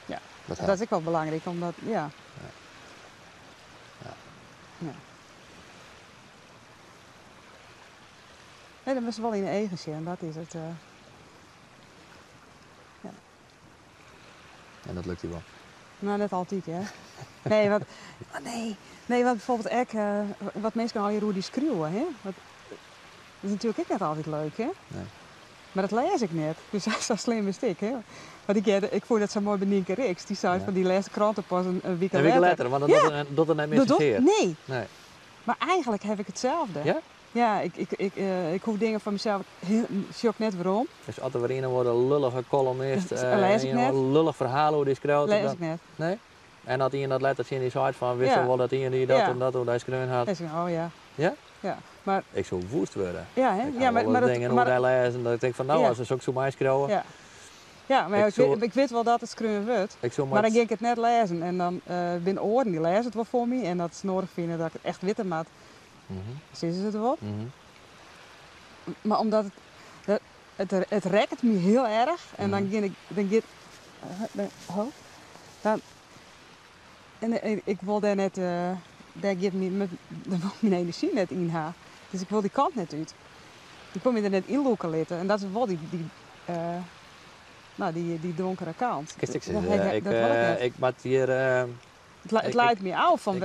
Ja. Dat Dat helpt. is ek wol belangryk, omdat, ja. Ja. Nee, dan moatst wol yn 'e eagen sjen, dat is it. Ja. En dat lukt dy wol? Nou, net altyd, hè. Nee, want, oh, nee. Nee, want bijvoorbeeld ek, wat minsken allegear oer dy skriuwe, hè. Want, dat is natuerlik ek net altyd leuk, hè. Nee. Mar dat lês ik net. Dus sa slim is it ek, hè. Want ik fûn dat sa moai by Nynke Rixt. Dy sei fan dy lêst de krante pas in wike In wike letter. letter, want dan docht it net mear Dat docht sear. Nee. Nee. Mar eigentlik ha ik itselde. Ja? Ja, ik hoech dingen fan mysels, hiel, sjoch ik net werom. Dus as der wer ien of oare lullige columnist, Dat lês ik ien of net. oare lullich ferhaal oer dy skriuwt, Lês dan ik net. Nee? En as ien dat letter tsjin dy seit fan, witst wol dat ien dy dat en dat oer dy skreaun hat? Dan zeg ik, oh ja. Ja? Ja, maar Ik soe woest wurde. Ja, hè? Ik Ja, ha wol maar eens dat dingen maar oer dy lêzen dat ik tink fan, nou, Ja. as se soks oer my skriuwe. Ja. Ja, mar Ik soe ik wit wol dat it skreaun wurdt, Ik soe mar dan mar gean ik it net lêzen. En dan binne oaren dy lêze it wol foar my en dat se nedich fine dat ik it echt witte moat, sizze se it wol. Mar omdat it, dat, it, it rekket my hiel erch en dan gean ik, dan giet, dan, ho, dan, en ik wol dêr net, dêr giet myn, myn, dêr wol ik myn enerzjy net yn ha. Dus ik wol dy kant net út. Ik wol my der net ynlûke litte en dat is wol dy donkere kant. Kinst ek Dat sizze, dat wol ik net. ik moat hjir, Het leidt my ôf fan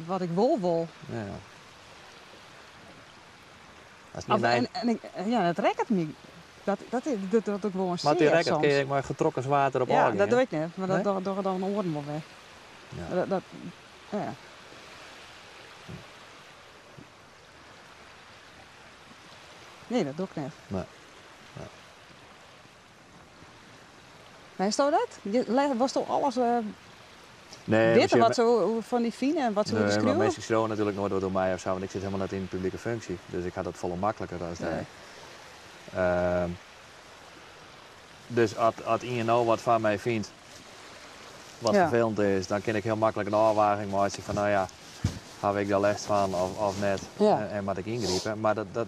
wat ik wol wol. Ja, ja. Dat is niet Of, mijn en ik, ja, dat rekket my. Dat ik wol een Maar die sear rekket, soms. kun je mei getrokken zwaard erop Ja, ôfgean, dat hè? doe ik net, mar dat Nee? dogge dan oaren wol wer. Ja. Dat, dat, ja. Nee, dat doch ik net. Nee. Nee. Witsto dat? Wolsto alles Nee, witte wat se fan dy fine en wat se oer dy Nee, mar skriuwe? minsken skriuwe natuerlik noait wat oer my of sa, want ik sit helemaal net yn publike funksje. Dus ik ha dat folle makliker as dy. Dus at ien no wat fan my fynt wat ferfelend is, dan kin ik hiel maklik in ôfwaging meitsje fan, no ja, haw ik dêr lêst fan of net en moat ik yngripe. Mar dat,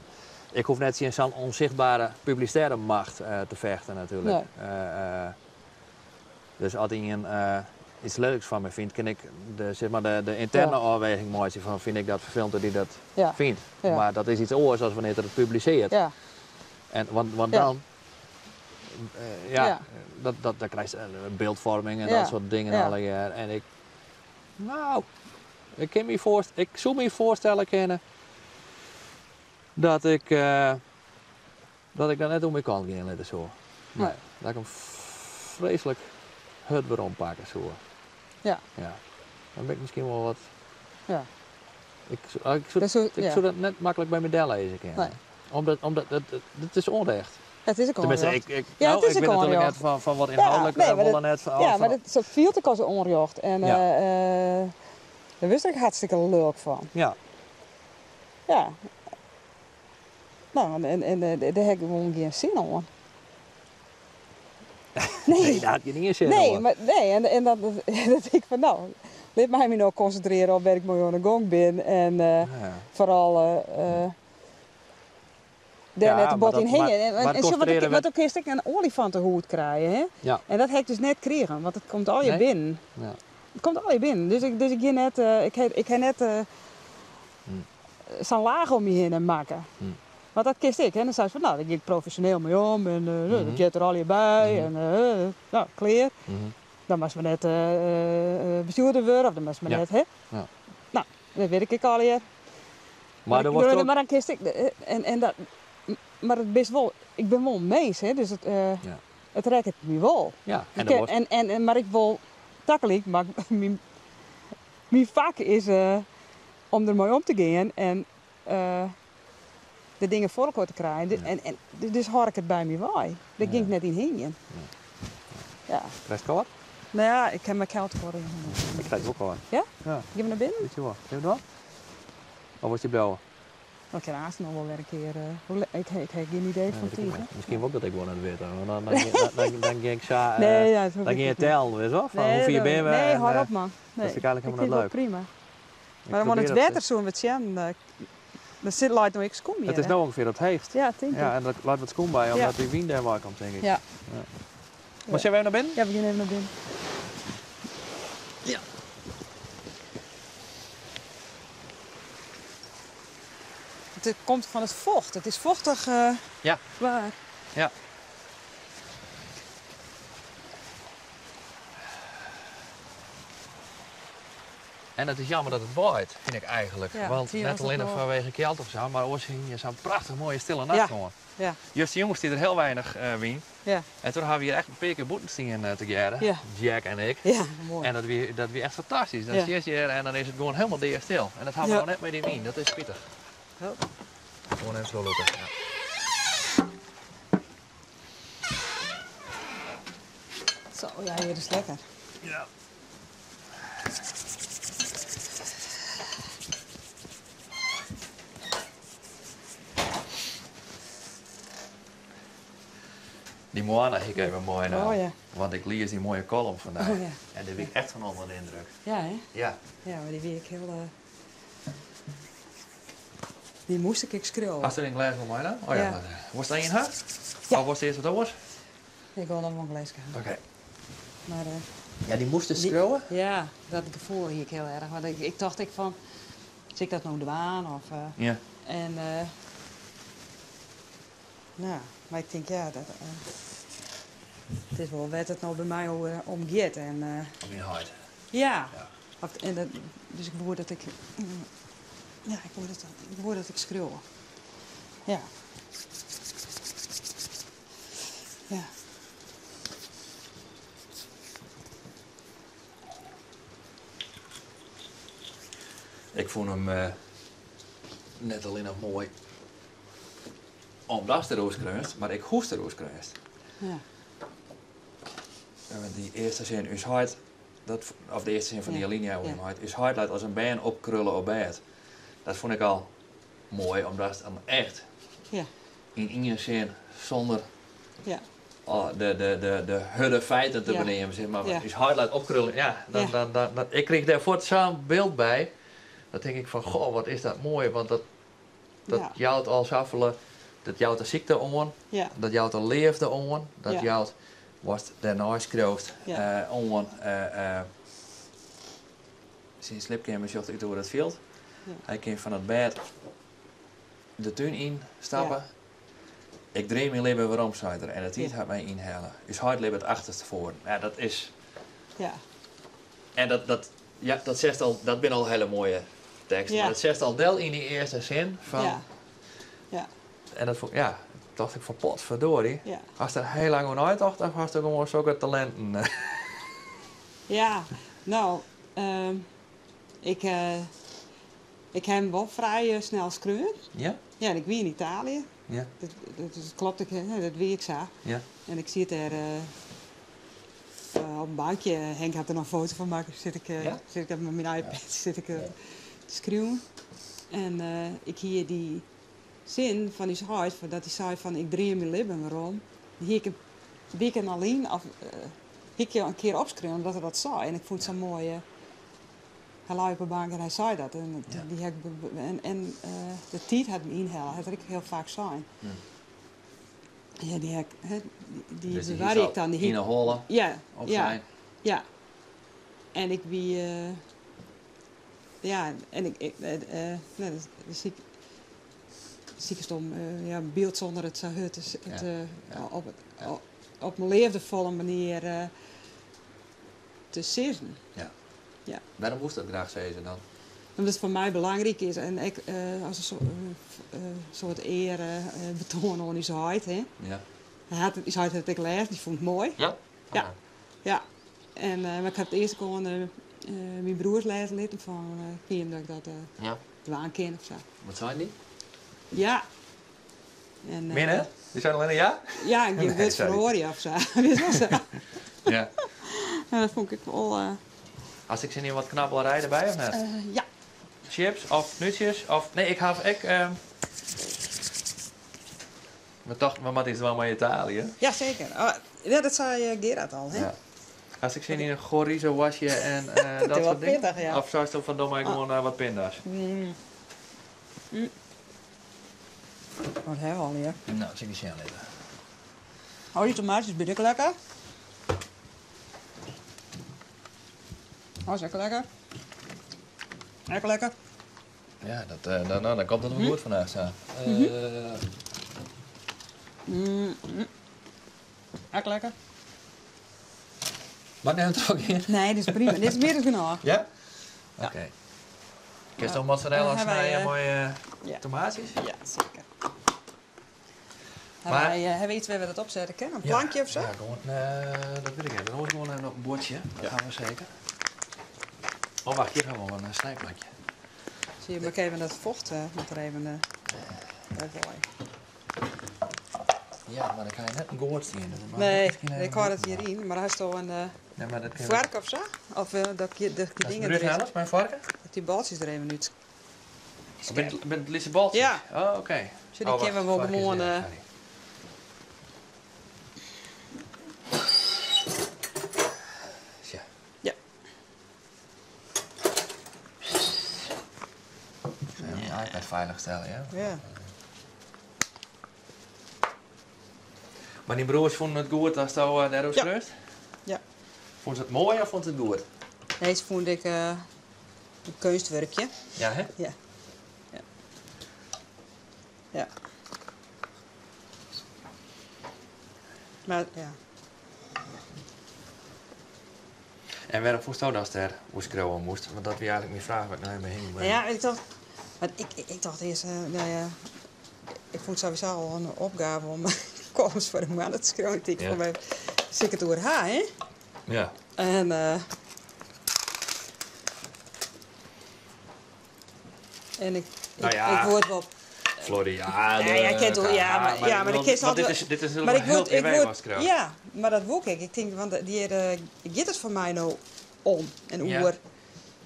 ik hoef net tsjin sa'n ûnsichtbere publisitêre macht te fechten natuerlik. Dus as ien iets lelijks fan my fynt, kin ik de, sis mar, de ynterne ôfweging meitsje fan fyn ik dat ferfelend dat dy dat fynt. Mar dat is iets oars as wannear't er it publisearret. En, want dan, ja, dat, dan krijst byldfoarming en dat soart dingen allegear. En ik, no, ik kin my foarst, ik soe my foarstelle kinne dat ik, dat ik dat net oer myn kant gean litte soe. Nee. Dat ik him freeslik hurd werom pakke soe. Ja. Dan bin ik miskien wol wat. Ik soe dat net maklik by my dellizze kinne. Nee. Omdat it is ûnrecht. Het is ek Tenminste, ûnrjocht. ik, Ja, nou, it is ik ek bin natuerlik ûnrjocht. net fan wat ynhâldlik Ja, nee, maar wol dat, net. Fan, ja, fan, mar dat fielt ek as ûnrjocht. En dêr wurdst ek hartstikke lilk fan. Ja. No, en dêr ha ik gewoan gjin sin oan. Nee, nee, dêr hat gjin sin nee, oan. Maar, nee, en dat ik fan, no, lit my my no konsintrearje op wêr't ik mei oan de gong bin. En foaral dêr net te bot yn hingje. En sjoch, want dan kinst ek in oaljefantehoed krije, hè? Ja. En dat ha ik dus net krigen, want it komt allegear binnen. Ja. It komt allegear binnen. Dus ik gean net, ik ha net sa'n laach om my hinne makke. Want dat kinst ek, hè? Dan seist fan, no, dêr gean ik profesjoneel mei om en dat heart der allegear by en no, klear. Dan moatst mar net bestjoerder wurde of dan moatst mar net, hè? Ja. No, dat wit ik ek allegear. Maar er wordt ook Maar dan kinst ek, en dat, mar it bist wol, ik bin wol in mins, hè, dus it rekket my wol. Ja, en Ik dan kin, wordt en, mar ik wol tagelyk, mar myn fak is om der mei om te gean en de dingen foar elkoar te krijen. En dus hâld ik it by my wei. Dêr gean ik net yn hingjen. Ja. Krijst kâld? No ja, ik ha my kâld kâld yn. Ik krij wol kâld. Ja? Ja. Gean we nei binnen? Weet je wol. Gean we dwaan? Of wolst hjir bliuwe? Ik kin aanst noch wol wer in kear. Ik ha gjin idee Nee, fan weet ik tiid. net. Miskien wol ik dat ek wol net witte. Want dan gean ik sa. Nee, ja, dat Dan hoech gean je ik net. tellen, weet je wel? Fan Nee, hoe fier dat binne we? Nee, en, hâld op, man. Dat Nee, fyn ik eigentlik ik helemaal fyn net it wol leuk. prima. Ik Maar dan probearje it dat, wetter soene we it sjen. Der sit leit no ek skûm It hjir, is hè? no ûngefear op it heechst. Ja, tink Ja, ik. en der leit wat skûm by, omdat dy wyn dêr wei komt, tink ik. Ja. Maar sille we even nei binnen? Ja, we gean even nei binnen. Ja. Het komt fan it focht. It is fochtich waar. Ja. En it is jammer dat it waait, fyn ik eigentlik. Ja, Want hier net was het allinnich nog fanwege kjeld of sa, mar oars hie je sa'n prachtich moaie stille nacht hân. Justerjûn stie der hiel weinich wyn. En doe hawwe we hjir echt in pear kear bûten stien tegearre, Jack en ik. Ja, moai. En dat wie echt fantastysk. Dan stiest hjir en dan is it gewoan hielendal deastil. En dat hawwe we no net mei dy wyn, dat is spitich. Oh. Gewoan even trochlûke. Ja. Zo, ja, hjir is lekker. Ja. Dy moanne hie ik even moai naam. Oh, ja. Want ik lies dy moaie kollum fan dy. Oh, ja. En dêr wie ik echt fan ûnder de yndruk. Ja, hè? Ja. Ja, mar dy wie ek hiel. Dy moast ik ek skriuwe. Hast der in glês wol meinaam? Oh ja. Ja. Wolst der ien ha? Ja. Of wolst earst wat oars? Ik wol noch wol in glêske ha. Oké. Maar, Ja, dy moast dy skriuwe? Ja, dat gefoel hie ik hiel erch. Want ik tocht ek fan, sil ik dat no dwaan? Of, En, no, mar ik tink, ja, dat, it is wol wêr't it no by my oer om giet. En, Om dyn heit. Ja. Ja. Of, en dat, dus ik woe dat ik, ja, ik woe dat ik skriuwe. Ja. Ja. Ik fûn him net allinnich moai Omdatst deroer skreaunst, mar ek hoe'tst deroer skreaunst. Ja. En dy earste sin, ús heit, dat, of de earste sin fan dy alinea oer jim heit, ús heit leit as in bern opkrulle op bêd. Dat fûn ik al moai, omdatst dan echt Ja. yn ien sin sûnder Ja. de, de, de, de hurde feiten te Ja. beneamen, sis mar. Ja. Ús heit leit opkrulle, ja, dan, Ja. dan, dan, dan, ik krige dêr fuort sa'n byld by. Dan tink ik fan, goh, wat is dat moai, want dat, dat Ja. jout al safolle, dat jout de sykte oan, Ja. dat jout de leafde oan, dat Ja. jout watst dêrnei skriuwst Ja. oan. Syn sliepkeamer sjocht út oer it fjild. Ja. Hy kin fan it bêd de tún yn stappe. Ja. Ik dream myn libben werom, seit er, en de tiid Ja. hat my ynhelle. Us heit libbet achterstefoaren. Ja, dat is. Ja. En dat, dat, ja, dat zegt al, dat binne al hiele moaie teksten. Ja. Mar dat setst al del yn dy earste sin fan. Ja. Ja. En dat fûn, ja, tocht ik fan potverdorie. Ja. Hast der hiel lang oer neitocht of hast gewoan sokke talinten? Ja, no, ik, ik ha him wol frij snel skreaun. Ja? Ja, en ik wie yn Italië. Ja. Dat, dat, dat klopt, ik, hè, dat wie ik sa. Ja. En ik siet dêr op in bankje. Henk hat der noch in foto fan makke. Sit ik, Ja? sit ik mei myn iPad sit ik, te skriuwen. En ik hie dy sin fan ús heit, fan dat hy sei fan ik dream myn libben werom. Dy hie ik in wike al yn, of hie ik in kear opskreaun omdat er dat sei. En ik fûn it sa'n moaie. Hy lei op 'e bank en hy sei dat. En Ja. dy ha ik be-, be-, en, en de tiid hat my ynhelle, hat er ek hiel faak sein. Ja, dy ha ik, hè, dy Dus dy bewarre hie ik dan, dy hie yn 'e holle Ja, op ja, zijn. ja. En ik wie, ja, en ik, ik, nee, dat, dat zie ik, zie ik stom, ja, een beeld zonder het zo hut, dus het, Ja, ja. op het, Ja. op, op een leefdevolle manier te sizzen. Ja. Ja. Waarom moest dat graag sizzen dan? Omdat het foar my belangryk is en ik as in soart ear betoan oan ús heit. Hè. Ja. Hy hat it, ús heit hat it ek lêzen, dy fûn it moai. Ja? Ja. Oké. Ja. En mar ik ha it earst gewoan myn broers lêze litten fan kin dat ik dat Ja. dwaan kin of sa. Wat seinen dy? Ja. En, Min, hè? Dy seinen allinne ja? Ja, en gjin Nee, wurd sorry. feroarje of sa. Wist wol sa. Ja. Ja, dat fûn ik wol, Hast ik sin yn wat knabbelerij derby of net? Ja. Chips of nútsjes of nee, ik haw ek, we tochten, we moatte iets dwaan mei Italië. Ja, seker. Oh, ja, dat sei Gerard al, hè? Ja. Hast ik sin yn in chorizo wasje en Dat dat is wel soart dingen? pittig, ja. Of seist van doe mar Oh. gewoan wat pinda's? Wat ha we al hjir? No, sil ik dy sjen litte. Oh, dy tomaatjes binne ek lekker. Oh, is ek lekker. Ek lekker. Ja, dat dan, nou, dan komt het wel goed vandaag, zo. Ek lekker. Maar neem het ook in? Nee, dit is prima. Dit is mear as genôch. Ja? Ja. Oké. Kinst dan mozzarella Dan ha wy, snije mei ja. tomaatjes? Ja, seker. Ha Maar wy ha we iets wêr't we dat opsette kinne? In Ja, plankje of sa? Ja, gewoan, dat wit ik net. Dan hoort gewoan even op een bordje. Dat Ja. ha we seker. Oh, wacht, hjir ha we wol in snijplankje. Zie je, maar even dat focht moat der even by wei. Ja, mar dan krije je net in goat stean. Dus dat maakt Nee, miskien even ik hâld it goed. hjiryn, mar hast al in Nee, mar dat kin foark of sa? Of dat dat die Dat is dingen Bruce der is. Hellis, mei foarke? Dat die baltsjes der even út. Oh, binne it lytse baltsjes? Ja. Oh, oké. Sjoch, die Oh, kinne we wacht, wol foark is gewoan, der, sorry. Sja. Ja. Even je iPad feilich stelle, ja? Ja. Mar dyn broers fûnen it goed datsto dêroer Ja. skreaust? Ja. Fûnen se it moai of fûnen se it goed? Nee, se fûnen ik in keunstwurkje. Ja, hè? Ja. Ja. Ja. Mar, ja. En wêrom fûnsto datst dêr oer skriuwe moast? Want dat wie eigentlik myn fraach wat ik no even hingjen bin. Ja, ik tocht, want ik, ik, ik tocht earst, no ja, ik fûn it sowieso al in opgave om columns foar de moanne te skriuwen. Ik tink Ja. fan, wêr sil ik it oer ha, hè? Ja. En ik, Nou ik, ja. ik word wol, Floriade. Ja, ja, kin toch, ja, mar, ja, mar ik kin Want dit is, dit is maar ik heel privé wat skriuwst. Ja, mar dat woe ik. Ik tink, want hjir giet it foar my no om en oer.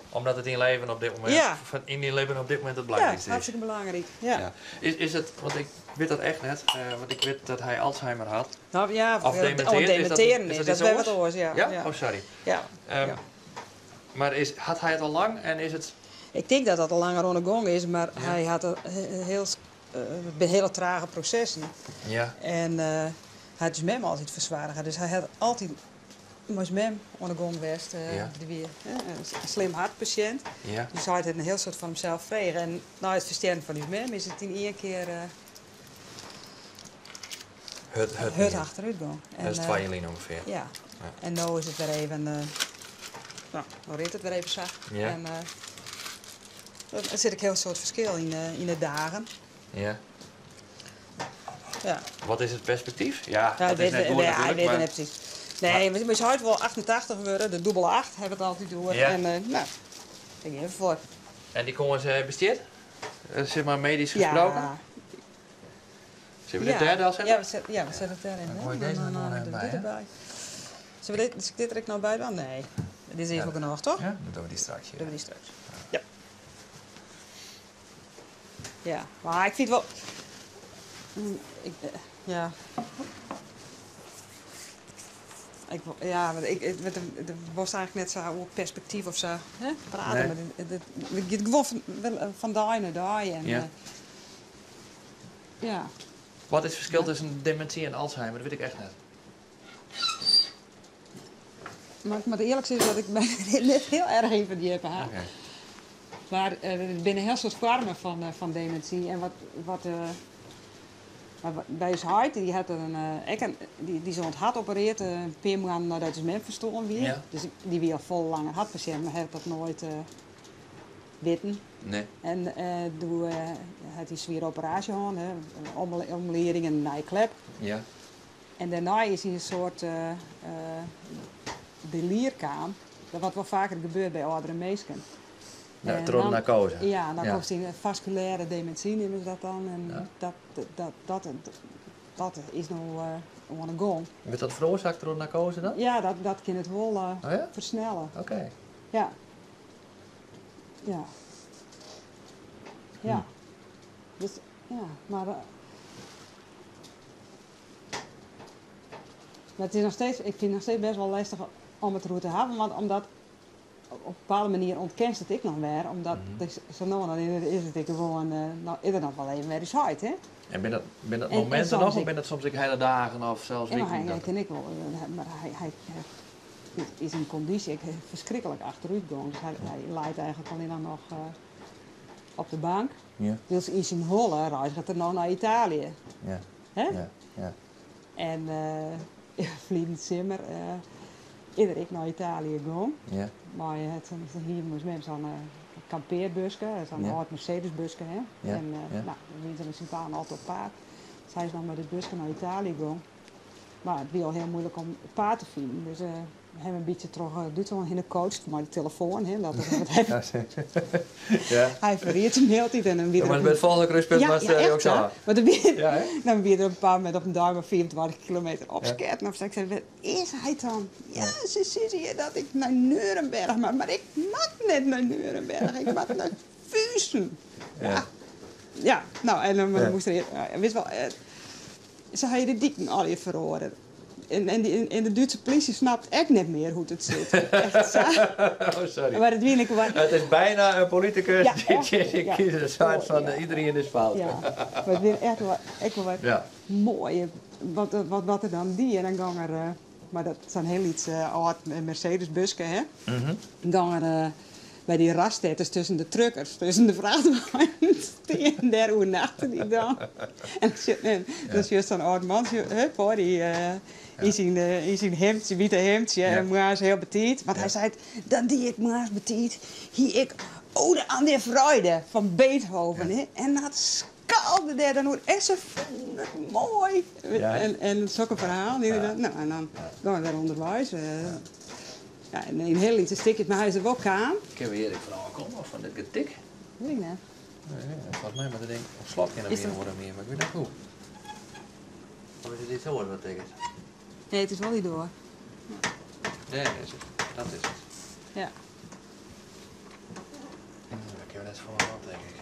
Omdat it yn leven op dit momint, ja. yn dyn libben op dit momint it belangrykste is. Ja, hartstikke belangryk. Ja. Ja. Is, is it, want ik wit dat echt net, want ik wit dat hy Alzheimer hat. No, ja, of demintearjen. Is dat, is dat, dat is wat oars, ja. Ja? Oh, sorry. Ja. Mar is, hat hy it al lang en is it... Ik tink dat dat al langer oan de gong is, mar hy hat in hiel, binne hiele trage prosessen. Ja. En hy hat ús mem altyd fersoarge, dus hy hat altyd mei ús mem oan de gong west. Dy wie in slim hartpasjint. Ja. Dus hy hat in hiel soad fan himsels frege. En nei it ferstjerren fan ús mem is it yn ien kear Hurd, hurd, hurd achterút gong. Dat is twa jier lyn ûngefear. Ja. En no is it wer even, no, no rint it wer even sa. Ja. En der sit ek hiel soad ferskil yn de dagen. Ja. Ja. Wat is it perspektyf? Ja, Ja, dat is net goed nee, natuerlik, weet mar net presys. Nee, we zouden wol 88 wurde, de dûbele acht ha we it altyd oer. Ja. En no, dêr gean we foar. En dy kâns bestiet? Sis mar medysk gesproken? Ja. Sille we dit dêr delsette? Ja, ja, we sette it dêr even. Dan goai ik dizze der noch even by, Dit derby. Sille we dit, sil ik dit der ek noch by dwaan? Nee. Dit is earst wol genôch, toch? Ja, dan dogge we dy straks. Dogge we dy straks. Ja. Ja, mar ik fyn it wol. Ik, ja. Ik, ja, want ik, ik, der wolst eigentlik net sa oer perspektyf of sa, hè, prate. Nee. Mar it, it, it giet gewoan fan dei nei dei. En, Ja. ja. Wat is it ferskil tusken demintsy en Alzheimer? Dat wit ik echt net. Mar ik moat earlik sizze dat ik my der net hiel erch yn ferdjippe ha. Oké. Mar der binne in hiel soad foarmen fan demintsy. En wat, wat, mar by ús heit, dy hat in, ek in, dy is oan it hart operearre in pear moannen neidat ús mem ferstoarn wie. Ja. Dus dy wie al folle langer hartpasjint, mar hat dat noait witten. Nee. En doe hat hy in swiere operaasje hân, hè, omlieding en in nije klep. Ja. En dêrnei is hy in soart delier kaam, dat wat wol faker gebeurt by âldere minsken. Ja, En troch de dan- narkoaze. Ja, dan Ja. komst yn faskulêre demintsy, neame se dat dan. En Ja. dat, dat is no oan de gong. Wurdt dat feroarsake troch de narkoaze dan? Ja, dat kin it wol Oh ja? fersnelle. Oké. Ja. Ja. Ja. Dus, ja, mar mar it is noch steeds, ik fyn it noch steeds bêst wol lêstich om it deroer te hawwen, want omdat op in bepaalde manier ûntkendst it ek noch wer, omdat is, sa no en dan is it ek gewoan, no, is der noch wol even wer ús heit, hè? En binne dat En mominten soms noch, of ek binne dat soms ek hiele dagen of sels Ja, mar wiken? hy Dat kin ek wol, mar hy is yn kondysje ek ferskriklik achterútgong. Dus hy leit eigentlik allinnich noch op de bank. Ja. Wylst yn syn holle reizget er noch nei Italië. Ja. Hè? Ja, ja. En ferline simmer is er ek nei Italië gong. Ja. Mei het, hie myn mem sa'n kampearbuske, sa'n Ja. âld Mercedesbuske, hè? Ja, En ja. no, dan wiene se mei syn twaen altyd op paad. Dus hy is noch mei dit buske nei Italië gong. Mar it wie al hiel muoilik om it paad te finen. Dus we hawwe in bytsje troch Dútslân hinne coacht mei de telefoan. Hè, dat er, want hy, Ja. hy ferried him hieltyd en dan wie Ja, er mar op by it folgjende krúspunt Ja, moast ja, er echt, ook sa. hè? Want dan wie, Ja, hè? dan wie er op in bepaald momint op in dei mar 25 kilometer opsketten. Of sa. Ik sei, wêr is hy dan? Ja, se sizze hjir dat ik nei Neurenberg moat, mar ik moat net nei Neurenberg. Ik moat nei Füssen. Ja. Ja. Ja, no, en dan Ja. moast er, ja, witst wol, se ha de diken allegear feroare. En de Dútske polysje snapt ek net mear hoe't it sit. Echt sa. Oh, sorry. Mar it wie ek wat. It is byna in politikus Ja, dy't echt, tsjin syn ja. kiezer seit fan Ja. iderien is fout. Ja, mar it wie echt wol, ek wol wat Ja. moai. Wat er dan die. En dan gong er, mar dat sa'n hiel lyts âld Mercedesbuske, hè? Dan gong er by dy raststetters tusken de truckers, tusken de frachtweinen stean. Dêr oernachte hy dan. En dan sjochst sa'n âld mantsje, hup, hoor, dy, yn syn, yn syn hemdsje, wite hemdsje, en moarns hiel betiid. Want hy seit, dat die ik moarns betiid, hie ik Ode an der Freude fan Beethoven. Hè? En dat skalde dêr dan oer. En se fûnen it moai. Ja, hè? En sokke ferhalen. No, en dan gong er wer ûnderweis. Ja, en yn hiel lytse stikjes, mar hy is der wol kaam. Kinne we hjir ek fan ôfkomme, of fan dit getik? Wit ik net. Nee, volgens mij moet het ding op slot kunnen Is dat- worden meer, maar ik weet niet hoe. Of is het iets oors wat ik het? Nee, het is wel niet door. Nee, dat is het. Dat is het. Ja. Dat kunnen we net voor mijn hand, denk ik.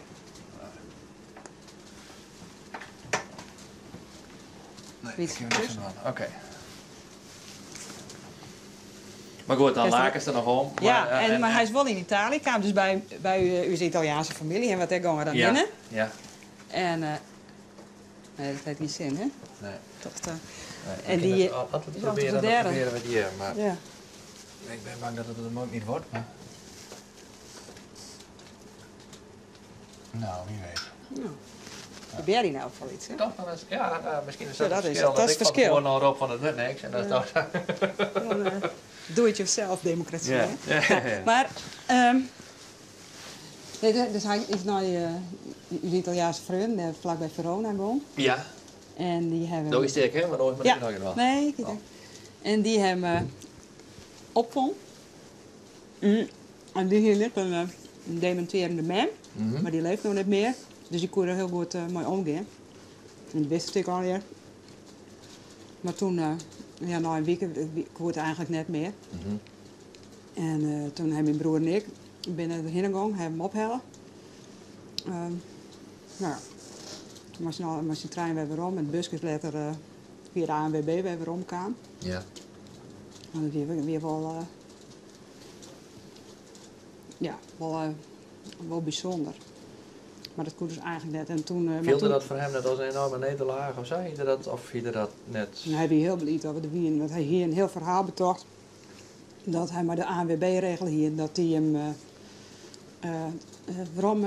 Nee, Niet dat kunnen we dus? niet van. Oké. Maar goed, dan Is dat- laken ze er nog om. Ja, maar, eh, en, maar hij is wel in Italië. Kwam dus bij uw Italiaanse familie en wat daar gingen we dan ja, binnen. Ja. En nee, dat heeft geen zin, hè? Nee. Toch, Nee, En ik die- vind het al- altijd is proberen, altijd de dan derde. proberen we het hier. Maar ja. ik ben bang dat het hem ook niet wordt. Maar... Nou, wie weet. Nou, probeer die nou voor iets, hè? Toch? Dan is, ja, nou, misschien is dat, Ja, dat het is verschil. het. Dat is ik het van verschil. tevoren al roep van het wordt niks. En dat is toch... Gewoon, do-it-yourself democratie, Ja. hè? Ja, ja, ja. Maar, nee, dus hij is naar die Italiaanse vriend, vlakbij Verona gegaan. Ja, En die hebben... dat is sterk, hè? Maar nooit Ja. nog wel. Nee, ik Oh. En die hebben opvang. En die hier net een dementerende man, maar die leeft nog niet meer. Dus die kon er heel goed mee omgaan. En die wist het ik al ja. Maar toen, ja, na een week, ik hoorde eigenlijk net meer. En toen hebben mijn broer en ik binnen de gegaan, hebben hem ophalen. Nou ja, maar snel, maar zijn trein weer weer om en de busjes later via de ANWB weer weer omkwam. Ja. Maar dat weer, weer wel, ja, wel bijzonder. Maar dat kon dus eigenlijk net. En toen, maar Viel toen, dat voor hem net als een enorme nederlaag of zei hij dat? Of hij dat net? En hij was heel blij dat we de Wien, want hij hier een heel verhaal betocht. Dat hij maar de ANWB-regel hier, dat die hem waarom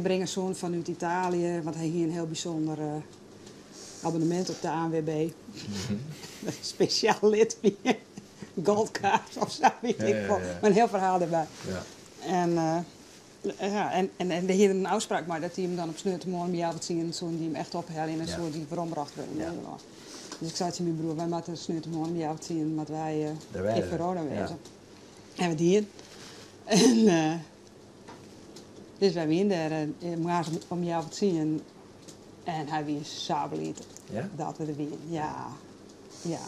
brengen zoon vanuit Italië, want hij hier een heel bijzonder abonnement op de ANWB. Speciaal lid, goldkaart of zo, weet Ja, ik ja, veel. ja. Maar een heel verhaal erbij. Ja. En, ja, en de heer een afspraak maar dat hij hem dan op sneeuwtemorgen bij jou wat zien, zo'n die hem echt ophalen en een Ja. soort die bracht in Ja. Nederland. Dus ik zei tegen mijn broer, wij moeten sneeuwtemorgen bij jou wat zien, want wij Daar wij in er. Verona Ja. wezen. En we die. En dus wij waren daar maar om jou wat zien. En hij was zo blij Ja? dat we er waren. Ja, ja.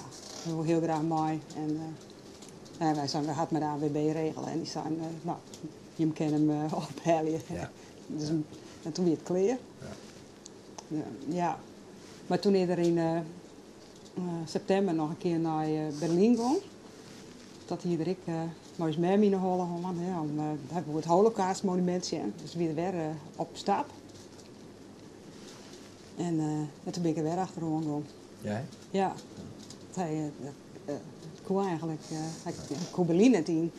We wilden heel graag mee. En, en wij zijn, we hadden met de ANWB regelen en die zeiden, nou, je kan hem ophalen. Ja. Dus, en toen werd het klaar. Ja. Ja, ja. Maar toen is er in september nog een keer naar Berlijn gegaan. Dat hier ik maar eens mee in de holle hadden, hè, om daar hebben we het Holocaustmonument zien. Dus weer weer op stap. En toen ben ik er weer achteraan gegaan. Jij? Ja. Hij kon eigenlijk, hij kon Berlijn net in.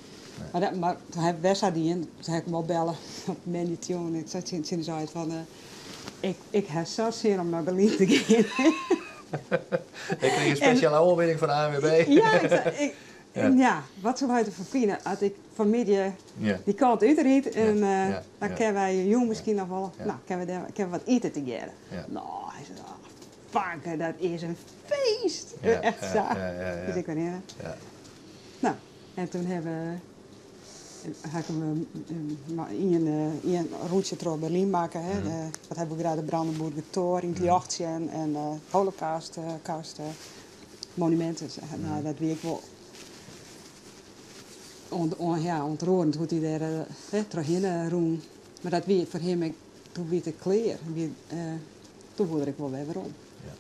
Maar, dat, maar toen hij weg die in, toen heb ik hem al bellen op Mandy Tune. Ik zei tegen hem van, ik heb zo zin om naar Berlijn te gaan. Ik kreeg een speciale aanbieding van de ANWB. Ja, ik zei, ik, Ja. ja. wat zou hij ervan vinden als ik vanmiddag Ja. die kant uitriet en Ja, ja, dan ja. kunnen wij jong misschien nog wel, Ja. nou, kunnen we daar, kunnen we wat eten together. Ja. Nou, hij zei, oh, fanken, dat is een feest. Ja, Echt ja, zo. ja, ja, ja. Dus ik ben in. Ja. Nou, en toen hebben we, ga ik hem maar in een route door Berlijn maken. Hè. Wat hebben we gerade de Brandenburger Tor in het jachtje en Holocaust monumenten. Nou, dat weet ik wel. Ja, ontroerend hoe hij daar doorheen roem. Maar dat weet voor hem, ik, toen weet ik klaar. Toen word ik wel weer waarom. Ja.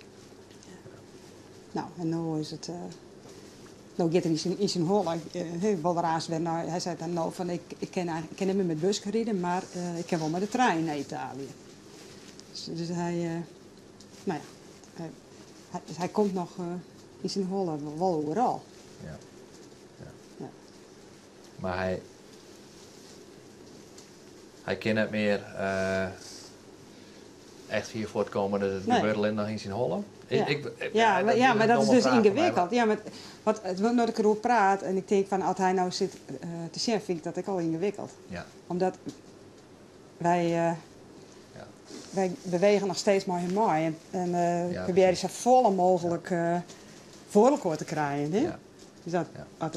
Nou, en nu is het. Nou gaat hij in zijn hol. Hij wil er weer naar. Hij zei dan nou van ik kan eigenlijk, ik kan niet meer met bus rijden, maar ik kan wel met de trein naar Italië. Dus hij, nou ja, hij, hij, dus hij komt nog in zijn hol wel overal. Ja. Ja. Ja. Maar hij kan het meer echt hier voortkomen dat het Nee. gebeurt alleen nog in zijn hollen. Ik, Ja. ik, Ja, maar, dat ja, is maar een dat is domme dus vraag van mij, ingewikkeld. Ja, maar wat, het, omdat ik erover praat en ik denk van als hij nou zit te zien, vind ik dat ik al ingewikkeld. Ja. Omdat wij, Ja. wij bewegen nog steeds maar heel mooi en Ja, proberen precies. zo volle mogelijk voor elkaar te krijgen. Hè? Ja. Dus dat, Ja.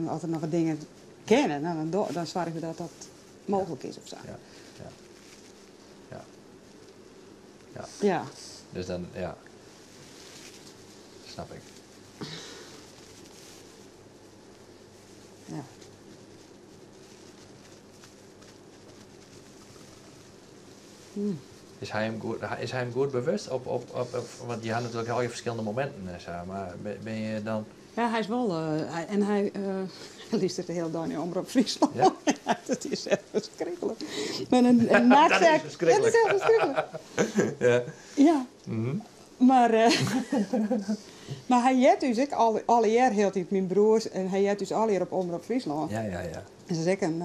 als er nog wat dingen kennen, nou, dan zorgen we dat dat mogelijk is of zo. Ja. Ja. Ja. Ja. Ja. Dus dan, ja. Snap ik. Ja. Is hy him goed, is hy him goed bewust op, op, op, op, want je ha natuerlik al je ferskillende mominten en sa, mar binne je dan... Ja, hy is wol, hy, en hy lústeret de hiele dei nei Omrop Fryslân. Ja? Dat is echt ferskriklik. Maar in nacht Dat is ferskriklik. Dat is echt ferskriklik. Ja. Ja. Mm. Maar, maar hy heart ús ek allegear hieltyd, myn broers, en hy heart ús allegear op Omrop Fryslân. Ja, ja, ja. Dus dat is ek in,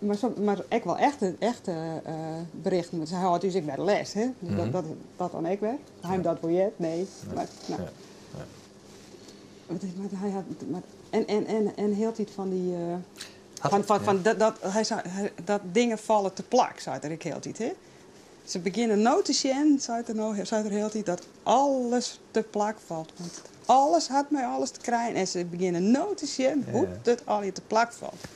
mar, so, mar ek wol echte, echte berichten, want sy hâldt ús ek by de les, hè? Dus dat, dat dan ek wer. Hy him dat wol heard? Nee. Maar, nou. Want het, maar hy hat, maar, en, en, en, en hieltyd fan dy, Hat fan, fan, ja. fan dat, dat, hy sei, hy, dat dingen falle te plak, seit er ek hieltyd, hè? Se begjinne no te sjen, seit er no, seit er hieltyd, dat alles te plak falt. Want alles hat mei alles te krijen en se begjinne no te sjen hoe't it allegear te plak falt.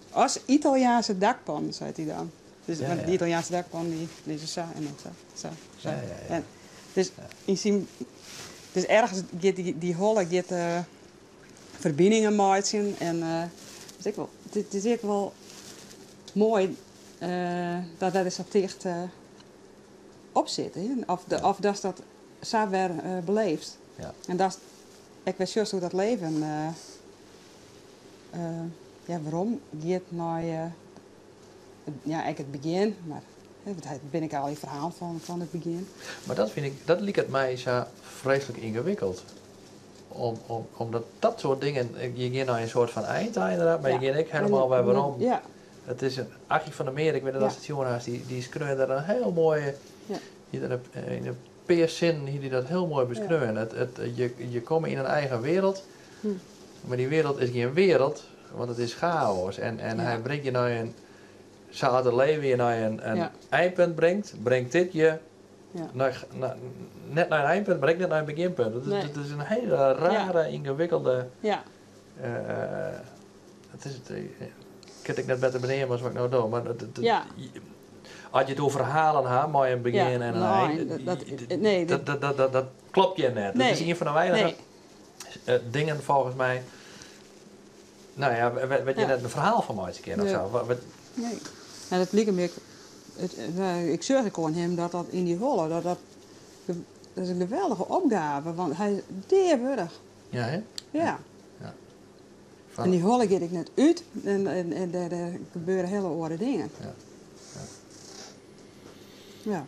As Italiaanse dakpannen, seit hy dan. Dus, want dy Italiaanse dakpannen dy lizze sa en dan sa, sa, sa. En dus yn syn, dus ergens giet dy, dy holle giet, ferbiningen meitsjen en, it is ek wol, it is ek wol moai, dat wy der sa ticht op sitte. Hè? Of, de, of datst dat sa wer beleefst. En datst ek wer sjochst hoe dat leven, ja, werom giet nei, ja, ek it begjin, mar hè, want hy bin ik al dy ferhalen fan it begjin. Mar dat fyn ik, dat liket my sa freeslik yngewikkeld. Omdat dat soart dingen, je gean nei in soart fan ein ta ynderdaad, mar je gean ek helemaal wer werom. It is in Aggie van der Meer, ik wit net oftst it sjoen hast, dy skreau der in hiel moaie, hie der yn in pear sinnen hie dy dat hiel moai beskreaun. Je komme yn in eigen wereld, mar dy wereld is gjin wereld, want it is chaos. En hy bringt je nei in, sa as it leven je nei in einpunt bringt, bringt dit je nei, nei, net nei in einpunt, mar ek net nei in begjinpunt. Dat is in hiele rare, yngewikkelde, it is, ik kin it ek net better beneame as wat ik no doch, mar as je it oer ferhalen ha mei in begjin en in ein, dat klopt hjir net. Dat is ien fan de weinige dingen folgens my, nou ja, wêr't je net in ferhaal fan meitsje kinne of sa. Wat, Nee. En it liket my ek, it, no, ik seach ek oan him dat dat yn dy holle, dat dat, dat is in geweldige opgave, want hy is deawurdich. Ja, hè? Ja. Ja. En dy holle giet ek net út en dêr gebeure hiele oare dingen. Ja. Ja. Ja.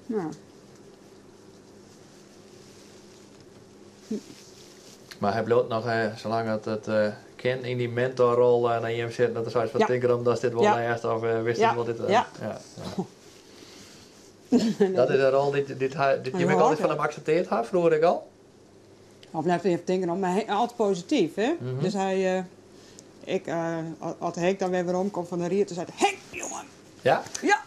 Ja. Mar hy bliuwt noch, salang it kin, yn dy mentorrol nei jim sitten, dat er seit fan tink derom datst dit wol lêst of witst wol dit. Ja, ja. Dat is in rol dy't jim ek altyd fan him akseptearre ha, froeger ek al? Of net even tinken om, mar hy, altyd posityf, hè? Dus hy, ik, as Henk dan wer werom komt fan de ried, dan seit hy, Henk, jongen! Ja? Ja!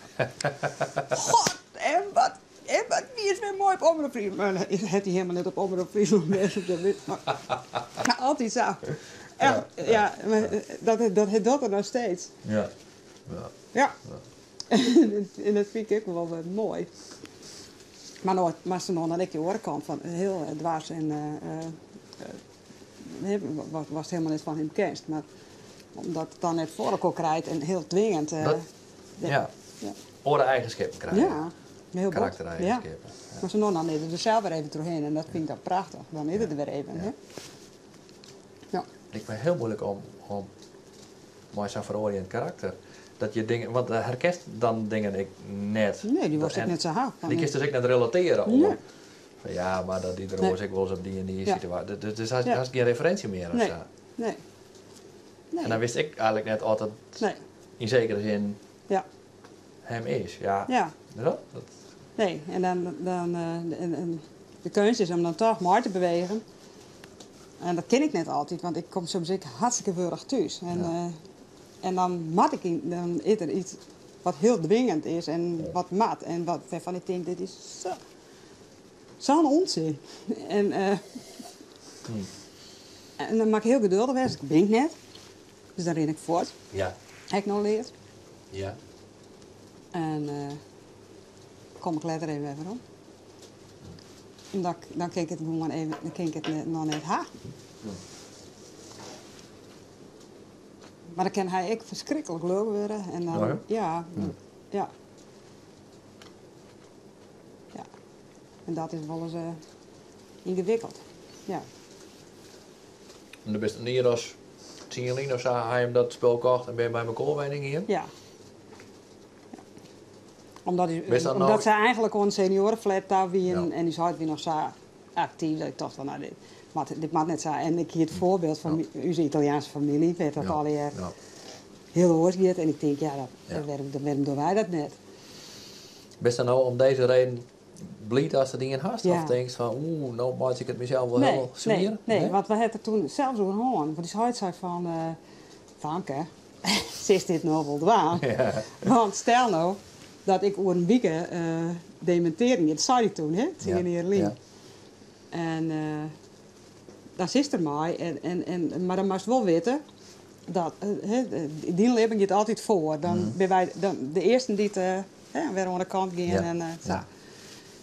God, en wat, en wat, wie is wer moai op Omrop Fryslân? Maar dan hat hy helemaal net op Omrop Fryslân west, dat wit, maar, ja, altyd sa. Echt, ja, maar dat hij docht er noch steeds. Ja. Ja. Ja. En dat fyn ik ek wol moai. Mar no, mar se noch dan ek de oare kant fan hiel dwers en, watst helemaal net fan him kenst. Mar omdat it dan net foar elkoar krijt en hiel dwingend. Dat, ja. Ja. Oare eigenskippen krije. Ja, heel bot. Karaktereigenskippen. Ja. Mar se no dan is er der sels wer even trochhinne en dat fyn ik dan prachtich. Dan is er der wer even, hè? Ja. Liket my hiel muoilik om mei sa'n feroarjend karakter dat je dingen, want herkenst dan dingen ek net. Nee, dy wolst ek net sa ha. Dy kinst dus ek net relatearje oan. Nee. Fan ja, mar dat die der Nee. oars ek wolris op dy en dy situaasje. Dus hast gjin referinsje mear of Nee. sa. Nee. Nee. En dan wist ik eigentlik net oft it Nee. yn sekere sin Ja. him is. Ja. Ja. Ja, dat Nee, en dan, dan, en, en de keunst is om dan toch mei te bewegen. En dat kin ik net altyd, want ik kom soms ek hartstikke wurch thús. En, Ja. en dan moat ik yn, dan is der iets wat hiel dwingend is en wat moat. En wat, wêrfan ik tink, dit is zo'n onzin. En dan moat ik hiel geduldich wêze, dat bin ik net. Dus dan rin ik fuort. Ja. Heb ik no leard. Ja. En kom ik letter even wer werom. Omdat ik, dan kin ik it gewoan even, dan kin ik it noch net ha. Mar dan kin hy ek ferskriklik lilk wurde en dan, Oh ja, ja. Ja. En dat is wolris yngewikkeld, ja. En do bist in jier as tsien lyn of sa ha jim dat spul kocht en binne by mekoar wenjen gien? Ja. Omdat, Bist dat omdat no- se eigentlik oan de seniorenflat ta wienen Ja. en ús heit wie noch sa aktyf dat ik tocht fan no dit moat, dit moat net sa. En ik hie it foarbyld fan ús Italiaanske famylje, wêr't dat allegear hiel oars giet. En ik tink, ja, dat, wêrom, wêrom dogge wy dat net? Bist dan no om dizze reden bliid datst it dien hast? Ja. Of tinkst fan oeh, no meitsje ik it mysels wol Nee, hiel swier? nee, nee, want we ha it der toen sels oer hân. Want ús heit sei fan, Famke, silst dit no wol dwaan? Want stel no dat ik oer in wike demintearjen gean, dat sei hy toen, hè, 10 jier lyn. En dan sitst der mei, en, mar dan moatst wol witte dat dyn libben giet altyd foar. Dan binne wy dan de earsten dy't wer oan de kant gean en sa.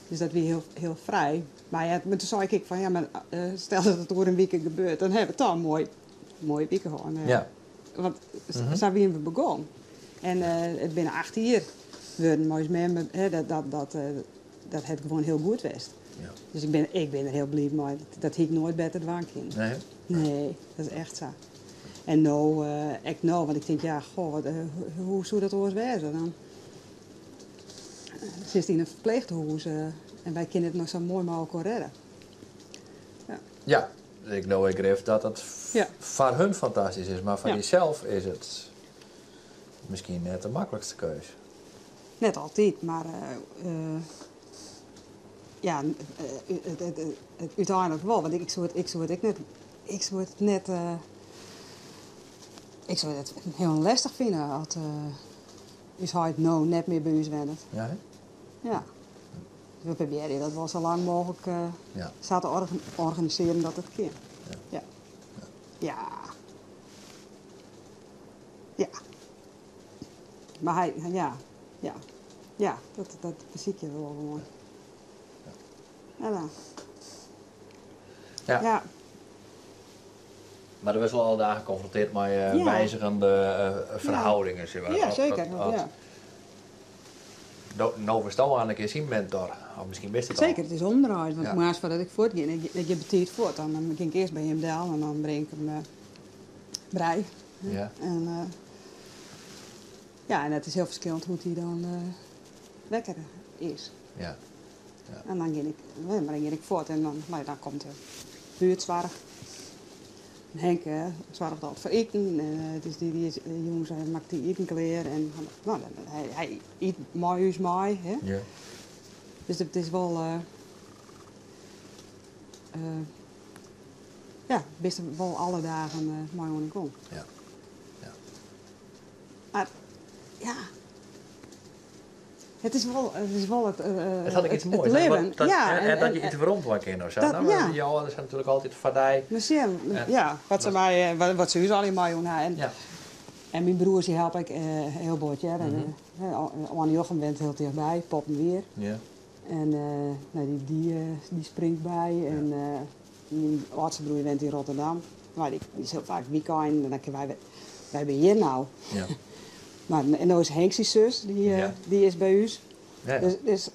Dus dat wie hiel, hiel frij. Mar ja, mar toen sei ik ek fan ja, mar stel dat it oer in wike gebeurt, dan hawwe we toch in moai, moaie wike hân. Want sa wiene we begûn. En it binne 8 jier wurden mei ús mem, hè, dat hat gewoan hiel goed west. Dus ik bin der hiel bliid mei. Dat hie ik noait better dwaan kinnen. Nee? Nee, dat is echt sa. En no, ek no, want ik tink, ja, goh, wat, hoe soe dat oars wêze dan? Sitst yn in ferpleechhûs en wy kinne it noch sa moai mei elkoar rêde. Ja. Ja, ik no ek grif dat it foar hun fantastysk is, mar foar dysels is it miskien net de maklikste keus. Net altyd, mar ja, it úteinlik wol. Want ik soe it, ik soe it ek net, ik soe it net, ik soe it hiel lestich fine as ús heit no net mear by ús wennet. Ja, hè? Ja. We probearje dat wol sa lang mooglik sa te organisearjen dat it kin. Ja. Ja. Ja. Mar hy, ja, ja. Ja, dat besykje we wol gewoan. Ja. Ja. Ja. Mar do wurdst wol alle dagen konfrontearre mei wizigende ferhâldingen, sis mar. Ja, seker, ja. No wurdsto eins in kear syn mentor, of miskien bist it al. Seker, it is omdraaid, want moarns foardat ik fuortgean, ik gean betiid fuort, dan gean ik earst by him del en dan bring ik him brij. En ja, en it is hiel ferskillend hoe't hy dan wekker is. Ja. En dan gean ik, mar dan gean ik fuort en dan, no ja, dan komt de buertsoarch. Henk soarget altyd foar iten. Dus dy is, jûns makket dy iten klear. En no, hy yt mei ús mei. Hè? Dus it is wol, ja, bist wol alle dagen mei oan de gong. Ja. Mar ja, it is wol it, is wol it, It hat ek iets it moais, hè? libben. Want dat, Ja, en dat en, je iets werom dwaan kinne of sa. Dat, No, ja. je âlders ha natuerlik altyd foar dy. Miskien, ja, wat se my, wat se ús allegear meijûn ha. En, en myn broers dy helpe ek hiel bot, hear. En, Oane Jochem wennet hiel tichtby, Poppenwier. En no, dy springt by. En myn âldste broer wennet yn Rotterdam. No, dy is hiel faak wykeinen en dan kinne wy, wy binne hjir no. Mar en no is Henk syn sus, dy is by ús. Dus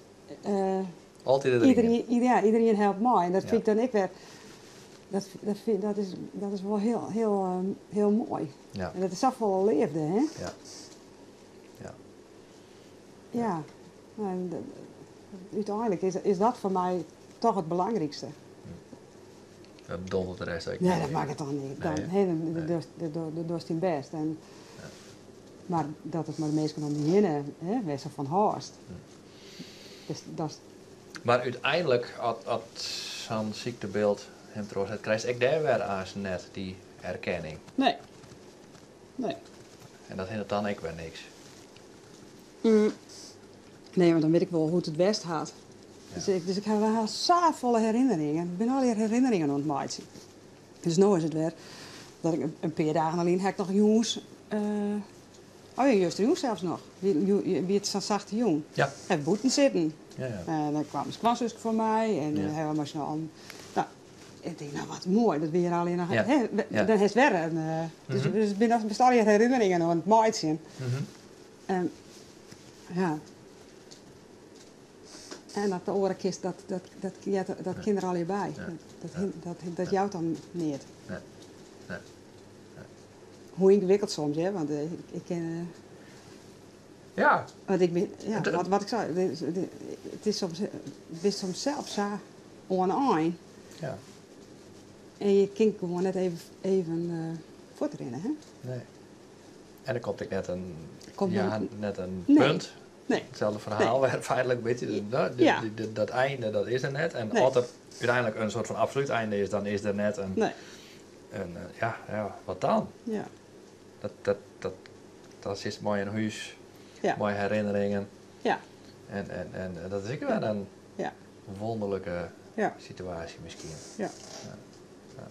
Altyd iderien. Iderien, ja, iderien helpt mei. En dat fyn ik dan ek wer, dat is wol hiel, hiel, hiel moai. En dat is safolle leafde, hè? Ja. Ja. No, en úteinlik is dat foar my toch it belangrykste. Dat docht de rest ek Nee, net. dat makket dan net. Dan, Nee, hè, dan nee. dochst dyn bêst. En, mar dat it mei de minsken om dy hinne, hè, wêr'tst sa fan hâldst. Dus dat is Mar úteinlik, as sa'n syktebyld him trochset, krijst ek dêr wer aanst net dy erkenning. Nee. Nee. En dat hinderet dan ek wer niks. Nee, want dan wit ik wol hoe't it west hat. Dus ik ha safolle herinneringen. Ik bin allegear herinneringen oan it meitsjen. Dus no is it wer dat ik in pear dagen lyn ha ik noch jûns Oh ja, justerjûn sels noch. Wie, wie it sa'n sachte jûn. Ja. Even bûten sitten. Ja, ja. En dan kwam myn skoansuske foar my en dan hawwe we mei syn allen. No, ik tink, no wat moai, dat wie hjir allegear noch. Ja. Hè, Ja. dan hast wer in. Dus dus it binne bist allegear herinneringen oan it meitsjen. En ja. En dat de oare kist, dat, dat, dat, heart, dat kin der allegear by. Ja. Dat, dat, dat jout dan neat. Nee. Nee. Hoe yngewikkeld soms, hè? Want ik kin. Ja. Want ik bin, ja, wat, wat ik sei, it is soms, bist soms sels sa oan 'e ein. Ja. En je kin gewoan net even, even fuortrinne, hè? Nee. En der komt ek net in, Komt ja, net- net in Nee. punt. Nee. Itselde ferhaal, wer feitlik, weet je, Ja. dat einde, dat is der net. En Nee. as der úteinlik in soart fan absolút einde is, dan is der net in, Nee. in ja, ja, wat dan? Ja. Dat, dat, dat, dat is mei in hûs, Ja. mei herinneringen. Ja. En, en, en dat is ek wer in Ja. wonderlike Ja. situaasje miskien. Ja. Ja. Ja.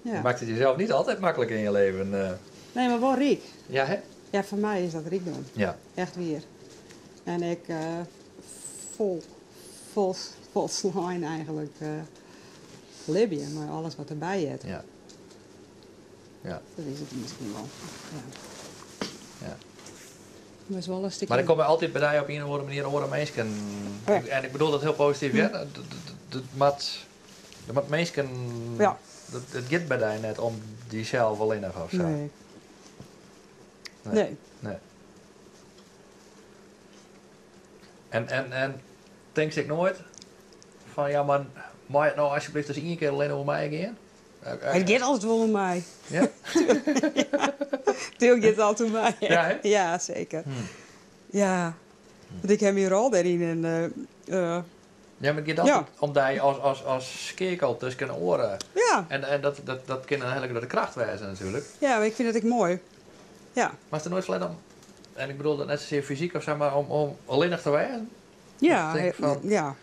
Ja. Je maakt het jezelf niet altijd makkelijk in je leven. Nee, mar wol ryk. Ja, hè? Ja, foar my is dat rykdom. Ja. Echt wier. En ik fol, fol, folslein eigentlik libje mei alles wat derby heart. Ja. Ja. Dat is it miskien wol. Ja. Ja. Maar is wol in stikje. Mar der komme altyd by dy op ien of oare manier oare minsken. Ja. En ik bedoel dat hiel posityf, ja. Dat moat, der moat minsken. Ja. Dat, it giet by dy net om dysels allinnich of sa. Nee. Nee. Nee. Nee. En, en, en tinkst ek noait fan ja, mar mei it no asjebleaft ris ien kear allinne oer my gean? It giet altyd wol oer my. Ja? Tuurlik giet it altyd oer my. Ja, hè? Ja, seker. Ja. Want ik ha myn rol dêryn en Ja, mar it giet altyd om dy as, as, as skeakel tusken oaren. Ja. En, en dat, dat, dat kin in hiele grutte kracht wêze natuerlik. Ja, mar ik fyn it ek moai. Ja. Mar is der noait ferlet om, en ik bedoel dat net sasear fysyk of sa, mar om, om allinnich te wêzen? Ja, Dat ik fan ja.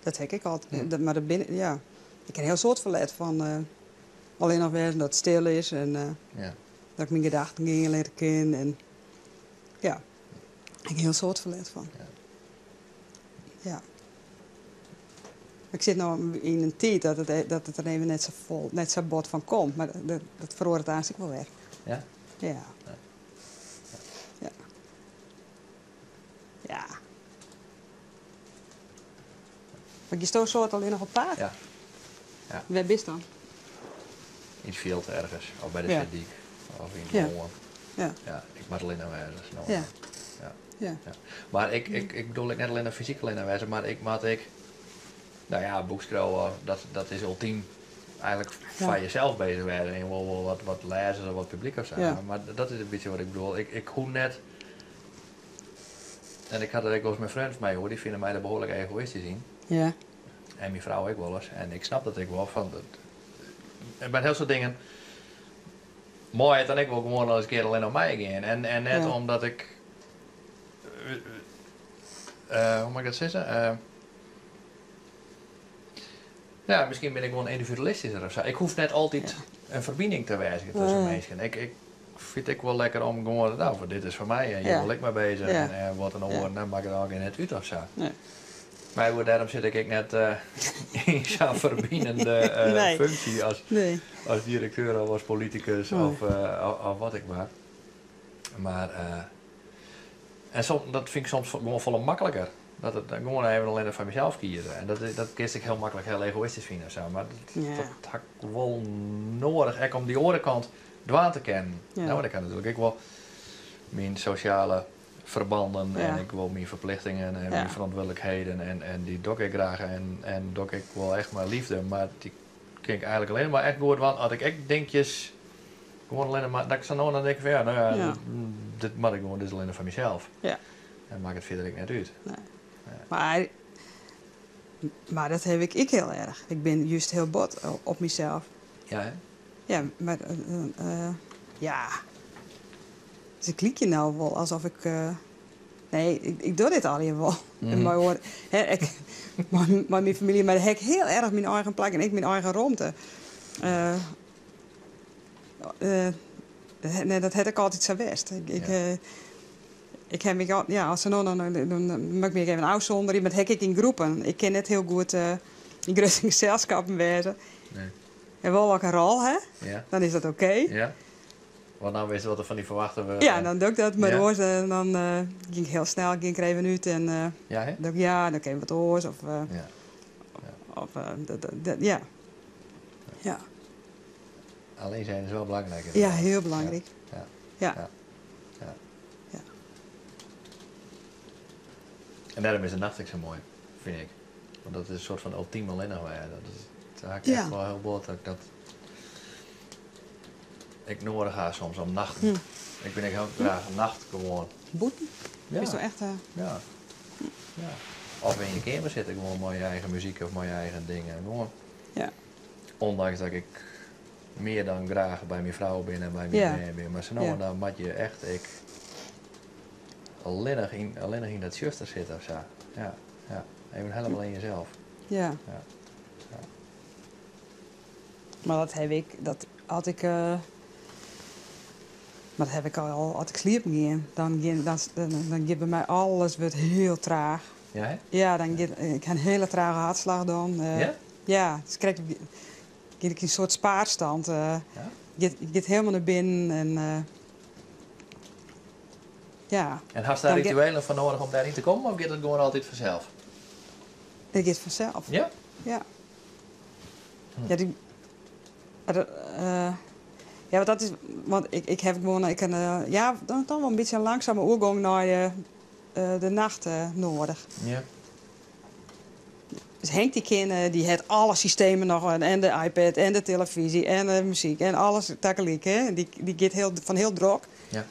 Dat ha ik ek altyd. Dat, mar dat bin, ja. Ik ha in hiel soad ferlet fan allinnich wêzen, dat it stil is en Ja. dat ik myn gedachten gean litte kin. En, ja, ik ha in hiel soad ferlet fan. Ja. Ja. Ik sit no yn in tiid dat it, dat it der even net sa fol, net sa bot fan komt, mar dat, dat feroaret aanst ek wol wer. Ja? Ja. Ja. Ja. Ja. Mar giesto in soad allinnich op paad? Ja. Ja. Wêr bist dan? Yn it fjild ergens, of by de Ja. seedyk, of yn it Ja. lân. Ja. Ja, ik moat allinnich wêze. No, Ja. Ja. Ja. Ja. Mar ik, ik, ik bedoel ek net allinnich fysyk allinnich wêze, mar ik moat ek, no ja, boek skriuwe, dat, dat is ultym eigentlik Ja. foar jesels beuzich wêze. En je wol wol wat, wat lêzers of wat publyk of sa. Ja. Mar dat is in bytsje wat ik bedoel. Ik, ik hoech net, en ik ha der ek wolris mei freonen fan my oer, dy fine my der behoarlik egoïstysk yn. Ja. En myn frou ek wolris. En ik snap dat ek wol. Fan, en by hiel soad dingen mei it dan ek wol gewoan al ris in kear allinne om my gean. En, en net Ja. omdat ik. Hoe moat ik dat sizze? Ja, miskien bin ik gewoan yndividualistysker of sa. Ik hoech net altyd in ferbining te wêzen tusken Nee. minsken. Ik, ik fyn it ek wol lekker om gewoan, no, dit is foar my en hjir Ja. wol ik mei beuzich. Ja. En, en wat in oar, Ja. dan makket it allegear net út of sa. Nee. Mar goed, dêrom sit ik ek net yn sa'n ferbinende Nee. funksje as, Nee. as direkteur of as politikus Nee. of, of wat ek mar. Mar, en som, dat fyn ik soms gewoan folle makliker. Dat it dan gewoan even allinne foar mysels kieze. En dat, dat kinst ek hiel maklik hiel egoïstysk fine of sa. Mar dat, Ja. dat ha ik wol noadich, ek om dy oare kant dwaan te kinnen. Ja. No, want ik ha natuerlik ek wol myn sosjale ferbannen Ja. en ik wol myn ferplichtingen en Ja. myn ferantwurdlikheden en, en dy doch ik graach en, en doch ik wol echt mei leafde, mar dy kin ik eigentlik allinne mar echt goed dwaan as ik ek dinkjes gewoan allinne mar, dat ik sa no en dan tink fan ja, no ja, Ja. dit moat ik gewoan, dit is allinne foar mysels. Ja. En makket it fierder ek net út. Nee. Mar, mar dat ha ik ek hiel erch. Ik bin júst hiel bot op mysels. Ja, hè? Ja, mar ja. Dus ik lykje no wol asof ik. Nee, ik, ik doch dit allegear wol. Mei, oar, hè, ik, mei, mei myn famylje, mar ha ik hiel erch myn eigen plak en ek myn eigen romte. Dat, nee, dat hat ek altyd sa west. Ik, ik, ja. ik ha my al, ja, as se no dan, dan moat ik my even ôfsûnderje, mar dat ha ik ek yn groepen. Ik kin net hiel goed yn grutte geselskappen wêze. Nee. En wol as ik in rol ha, ja. dan is dat oké. Ja. Want dan witst wat der fan dy ferwachte wurdt. Ja, dan doch ik dat. Mar oars dan gean ik hiel snel gean ik der even út en ja, hè? Doch ik, ja, dan kin wat oars. Of, ja. of dat, ja. Ja. Alleen zijn is wel belangrijk. Ja, heel belangrijk. Ja. Ja. Ja. Ja. En dêrom is de nacht ek sa moai, fyn ik. Want dat is in soart fan ultime allinnich wêze. Dat is, dat ha ik echt wol hiel bot, dat ik dat ek noadich ha soms om nachten. Ik bin ek hiel graach nacht gewoan. Bûten? Ja. Bist do echt... Ja. Ja. Of yn je keamer sitte, gewoan mei je eigen muzyk of mei je eigen dingen. Gewoan. Ja. Ondanks dat ik mear dan graach by myn frou bin en by myn bern bin. Mar sa no en dan moat je echt ek allinnich yn, allinnich yn dat tsjuster sitte of sa. Ja, ja. Even helemaal yn jezelf. Ja. Ja. Ja. Mar dat ha ik, dat as ik, mar dat ha ik al as ik sliepen gean, dan gean, dan, dan giet by my alles wurdt hiel traach. Ja, hè? Ja, dan giet, ik ha in hiele trage hertslach dan. Ja? Ja, dus krekt gean ik yn in soart spaarstand. Ja? Giet helemaal nei binnen en ja. En hast dêr rituelen foar noadich om dêryn te kommen of giet it gewoan altyd fansels? It giet fansels. Ja? Ja. Ja, dy, ja, want dat is, want ik, ik ha gewoan, ik ja, dan toch wol in bytsje in langsame oergong nei de nacht noadich. Ja. Dus Henk dy kin, dy hat alle systemen noch en de iPad en de televyzje en de muzyk en alles tagelyk. Hè. Dy, dy giet hiel, fan hiel drok. Ja.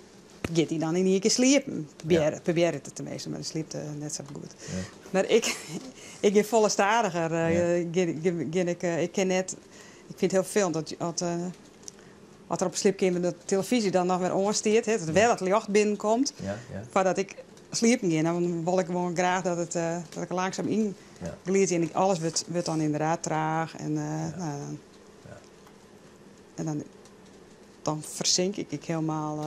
Giet hy dan yn ien kear sliepen. Probearje, Ja. probearje it teminsten, mar hy sliept net sa goed. Ja. Mar ik, ik gean folle stadiger. Ja. Gean, gean, gean ik, ik kin net, ik fyn it hiel ferfelend dat as, as der op 'e sliepkeamer de televyzje dan noch wer oanstiet, hè, dat der wer dat ljocht binnenkomt, Ja, ja. foardat ik sliepen gean, dan wol ik gewoan graach dat, it, dat ik langsaam yn Ja. gliid en alles wurdt, wurdt dan ynderdaad traach en, Ja. nou, dan, Ja. en dan, dan fersink ik ek hielendal.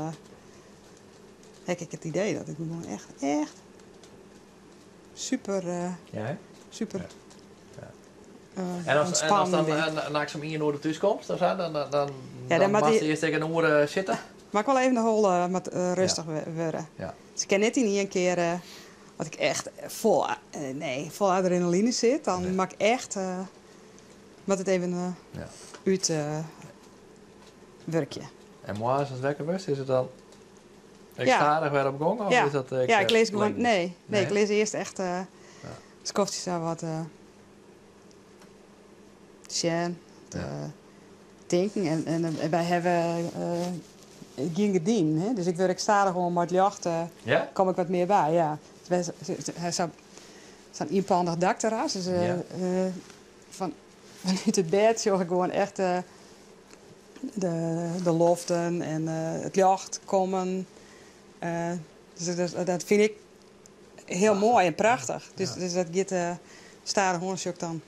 Ha ik it idee dat ik gewoan echt, echt super, Ja, hè? super Ja. Ja. En as, en as ûntspannen dan bin. nachts om ien oere thús komst, dan, dan, dan, dan, Ja, dan dan moat moatst dy- earst ek in oere sitte? Moat ik wol even de holle moat, rêstich wurde. Ja. Dus ik kin net yn ien kear, as ik echt fol, nee, fol adrenaline sit, dan Nee. moat ik echt, moat it even Ja. út wurkje. En moarns as wekker wurdst, is it dan ek Ja. stadich wer op gong? Of Ja. is dat ek, Ja, ik lis gewoan, links? nee, nee, Nee? ik lis earst echt, Ja. skoftsje sa wat sjen, Ja. tinken. En wy hawwe gjin gerdinen, hè? Dus ik wurk stadichoan mei it ljocht, Ja? kom ik wat mear by, ja. Dus wy ha sa'n ynpandich dakterras, dus Ja. fanút it bêd sjoch ik gewoan echt de loften en it ljocht kommen. Dus dat fyn ik hiel Prachtich. moai en prachtich. Dus, Ja. dus dat giet stadichoan sjoch ik dan,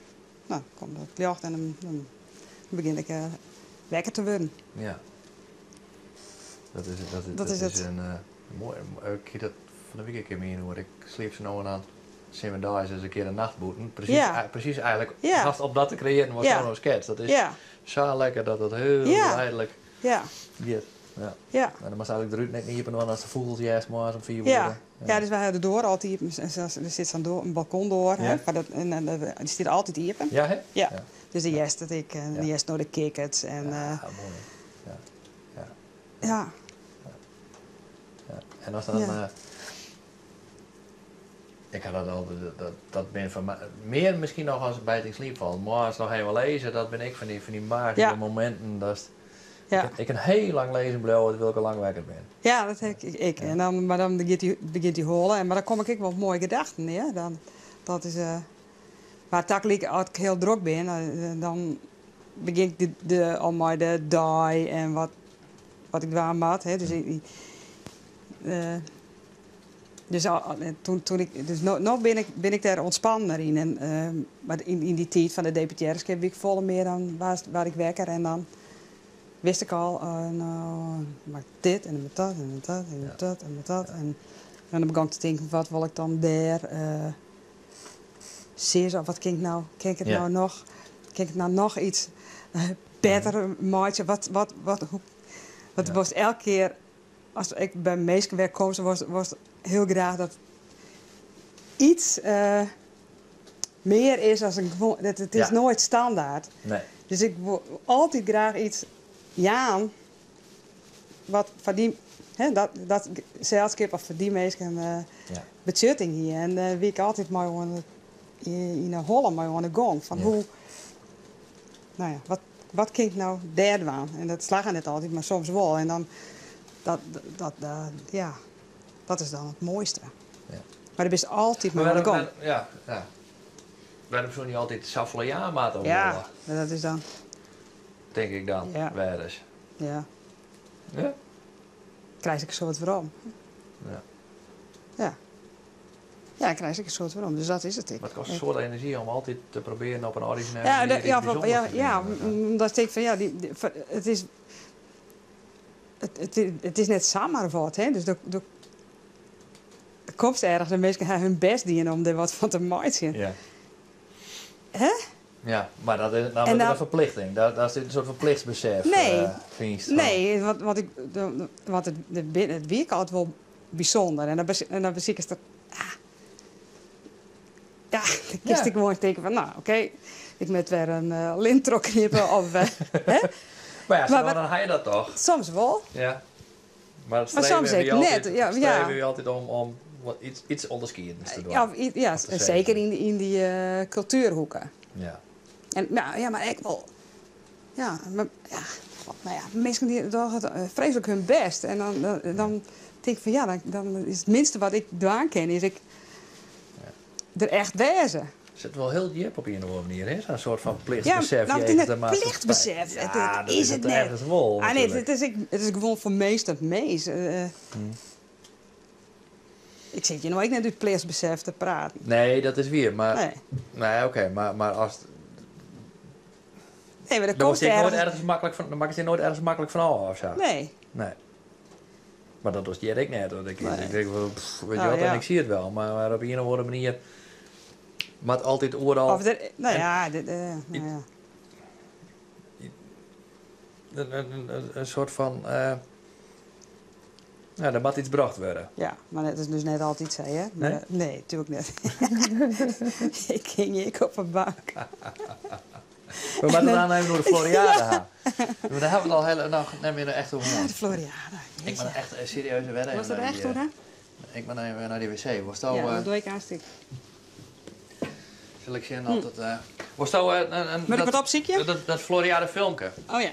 no, komt it ljocht en dan begjin ik wekker te wurden. Ja. Dat is, dat is, Dat dat is is it. in moai. Ik hie dat fan de wike in kear mien oer. Ik sliep sa no en dan simmerdeis ris in kear in nacht bûten. Presys, Ja. presys eigentlik Ja. hast om dat te kreëaren wat Ja. do no sketst. Dat is Ja. sa lekker dat dat hiel Ja. geleidelijk Ja. giet. Ja. Ja. En dan moatst eigentlik de ruten net iepen dwaan as de fûgels hearst moarns om 5 Ja. oere. Ja, dus wy hawwe de doar altyd iepen. En sels, der sit sa'n doar, in balkondoar, hè, Ja. foar dat, en dy stiet altyd iepen. Ja, hè? Ja. Ja. Dus dy hearst it ek en Ja. dy hearst no de kikkerts en, Ja, moai. Ja. Ja. Ja. Ja. En as dan, Ja. ik ha dat altyd, dat, dat bin foar my mear miskien noch as by it yn sliep fallen. Moarns noch even lêze, dat bin ek fan dy magyske Ja. mominten. Datst, Ja. ik kin hiel lang lêzen bliuwe wylst ik al lang wekker bin. Ja, dat ha ik ek. Ja. En dan, mar dan begjint dy, begjint dy holle. En, mar dan kom ik ek wol op moaie gedachten, ja. Dan, dat is, mar tagelyk, as ik hiel drok bin, dan begjin ik al mei de dei en wat ik dwaan moat. Hè. Dus ik, dus al, al, toen, toen ik, dus no, no bin ik, bin ik dêr ûntspanner yn. En, mar yn dy tiid fan de deputearreskip wie ik folle mear dan waard ik wekker en dan Wist ik al, no, mar dit en met dat en met dat en met dat en met dat. En dan begûn ik te tinken, wat wol ik dan dêr sizze? Of wat kin ik no, kin ik it no noch, kin ik it no noch iets better meitsje? Wat, wat, wat, hoe, want was elke kear as ik by minsken wer kom, was hiel graach dat iets mear is as in gewoan. It is noait standaard. Nee. Dus ik wol altyd graach iets jaan wat foar dy, hè, dat selskip of foar dy minsken betsjutting hie. En dêr wie ik altyd mei oan yn 'e holle mei oan 'e gong. Fan hoe, no ja, wat kin ik no dêr dwaan? En dat slagge net altyd, mar soms wol. En dan, dat, ja, dat is dan it moaiste. Mar do bist altyd mei oan 'e gong. Ja. Wêrom soene je altyd safolle jaan moatte of Ja, wolle? dat is dan. Tink ik dan, wer ris. Ja. Ja? Krijg ik in soad werom. Ja. Ja, krijg ik in soad werom. Dus dat is it ek. Mar it kostet in soad enerzjy om altyd te probearjen op in orizjinele Ja, manier iets bysûnders te finen. omdat ik tink fan ja, it is net samar wat, hè. Dus do komst ergens en minsken ha hun bêst dien om der wat fan te meitsjen. Hè? Ja, mar dat is dan En dan in ferplichting. Dat is in soart fan plichtsbesef, Nee. fynst? Nee, want it wie ek altyd wol bysûnder. En dan besikest der, ah, ja, dan kinst ek gewoan tinke fan, no, oké, ik moat wer in lint trochknippe of, hè? Mar ja, Maar dan ha je dat toch? Soms wol. Ja. Mar it Maar soms streven ek wie net, altyd, ja, it streven ja. wie altyd om wat iets ûnderskiedends te dwaan. Ja, ja, Of te zeker sizzen. yn dy kultuerhoeken. En, nou, ja, mar ek wol. Ja, mar, ja, nou ja, minsken dy dogge it freeslik hun bêst. En dan tink ik fan ja, dan is it minste wat ik dwaan kin, is ik der echt wêze. Sit wol hiel djip op ien of oare manier, hè? Sa'n soart fan Ja, plichtsbesef nou, het jegens is de net maatschappij. plichtsbesef. Ja, Het dat is is it it net. ergens wol, Ah, nee, natuerlik. it is gewoan foar meest it meast. Ik sit hjir no ek net út plichtsbesef te praten. Nee, dat is wier, mar Nee. Nee, oké, mar as Nee, mar dan Dan komst wurdst ek noait ergens ergens maklik fan, dan makkest dy noait ergens maklik fan ôf ofsa. Nee. Nee. Mar dat dochst hjir ek net, want Nee. ik tink wol, pff, weet je Oh, wat, en ja. ik zie it wel, mar op ien of oare manier moat altyd oeral Of der, no en ja, dit, no It ja. In soart fan, ja, der moat iets brocht wurde. Ja, mar dat is dus net altyd sa, hè? Nee? Maar, nee, natuerlik net. Ik hing ek op 'e bank. We moatte it dan even oer de Floriade ha. Maar dêr ha we it al hiel, no, net mear echt oer hân. De Floriade. Ik moat echt serieus wer even Was dat nei echt die, oer, hè? Ik moat even nei dy wc. Wolsto, Ja, dat doch ik aanstek. Sil ik sjen oft it, wolsto, Moat ik wat opsykje? Dat Floriade filmke. Oh ja.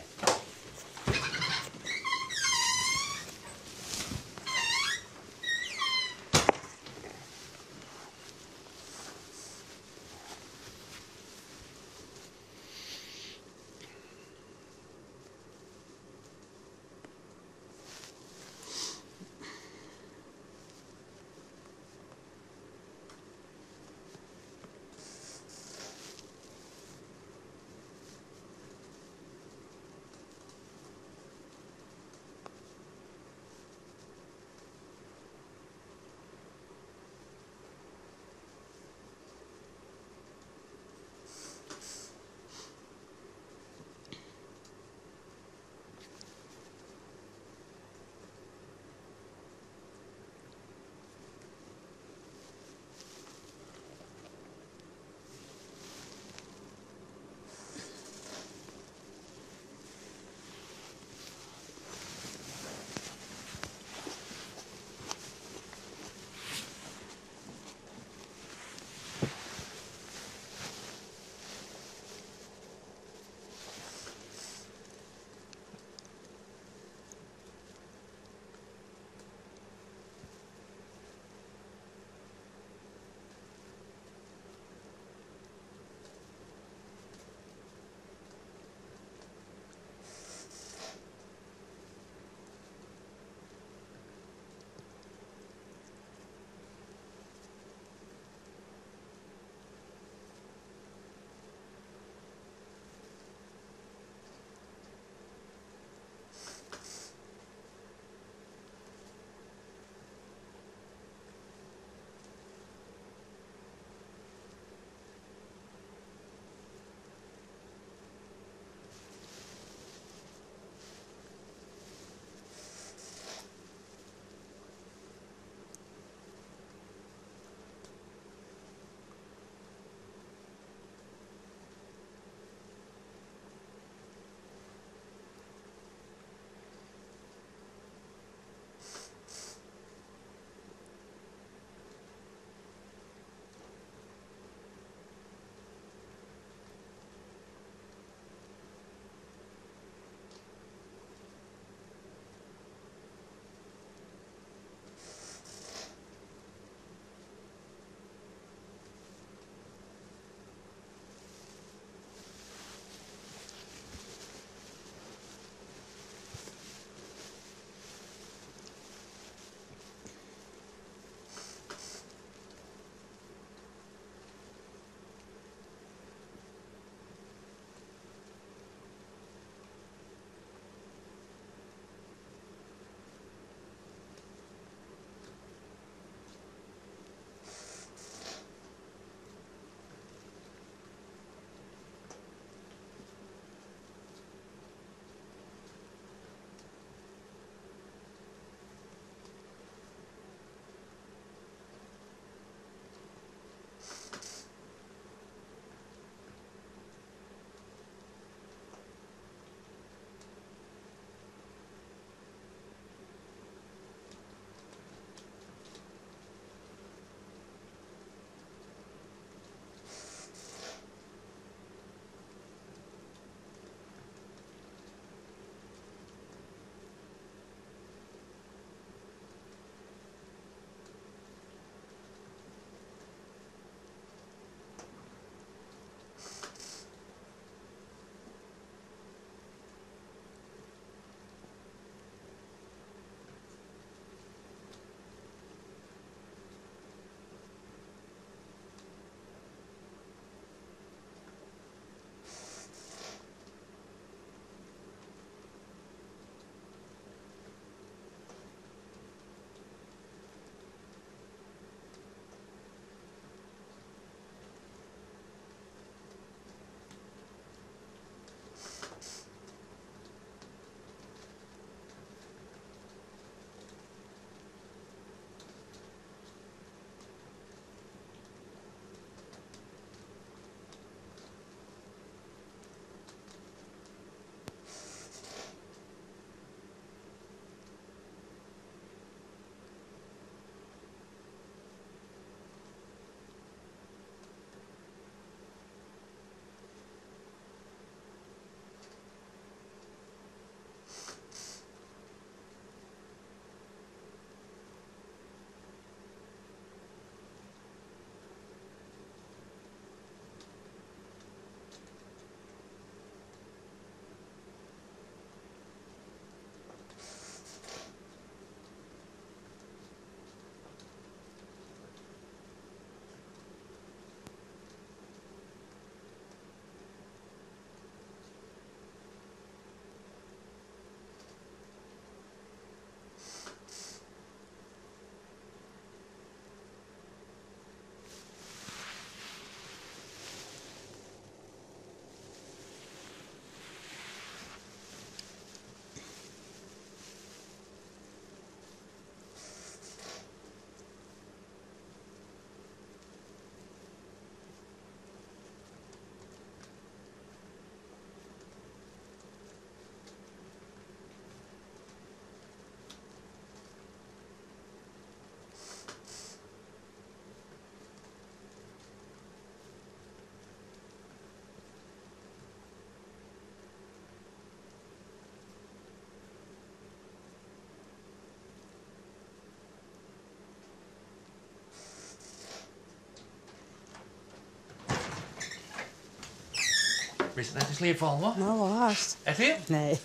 Bist net yn sliep fallen, hoor? Nou, wel haast. Echt weer? Nee.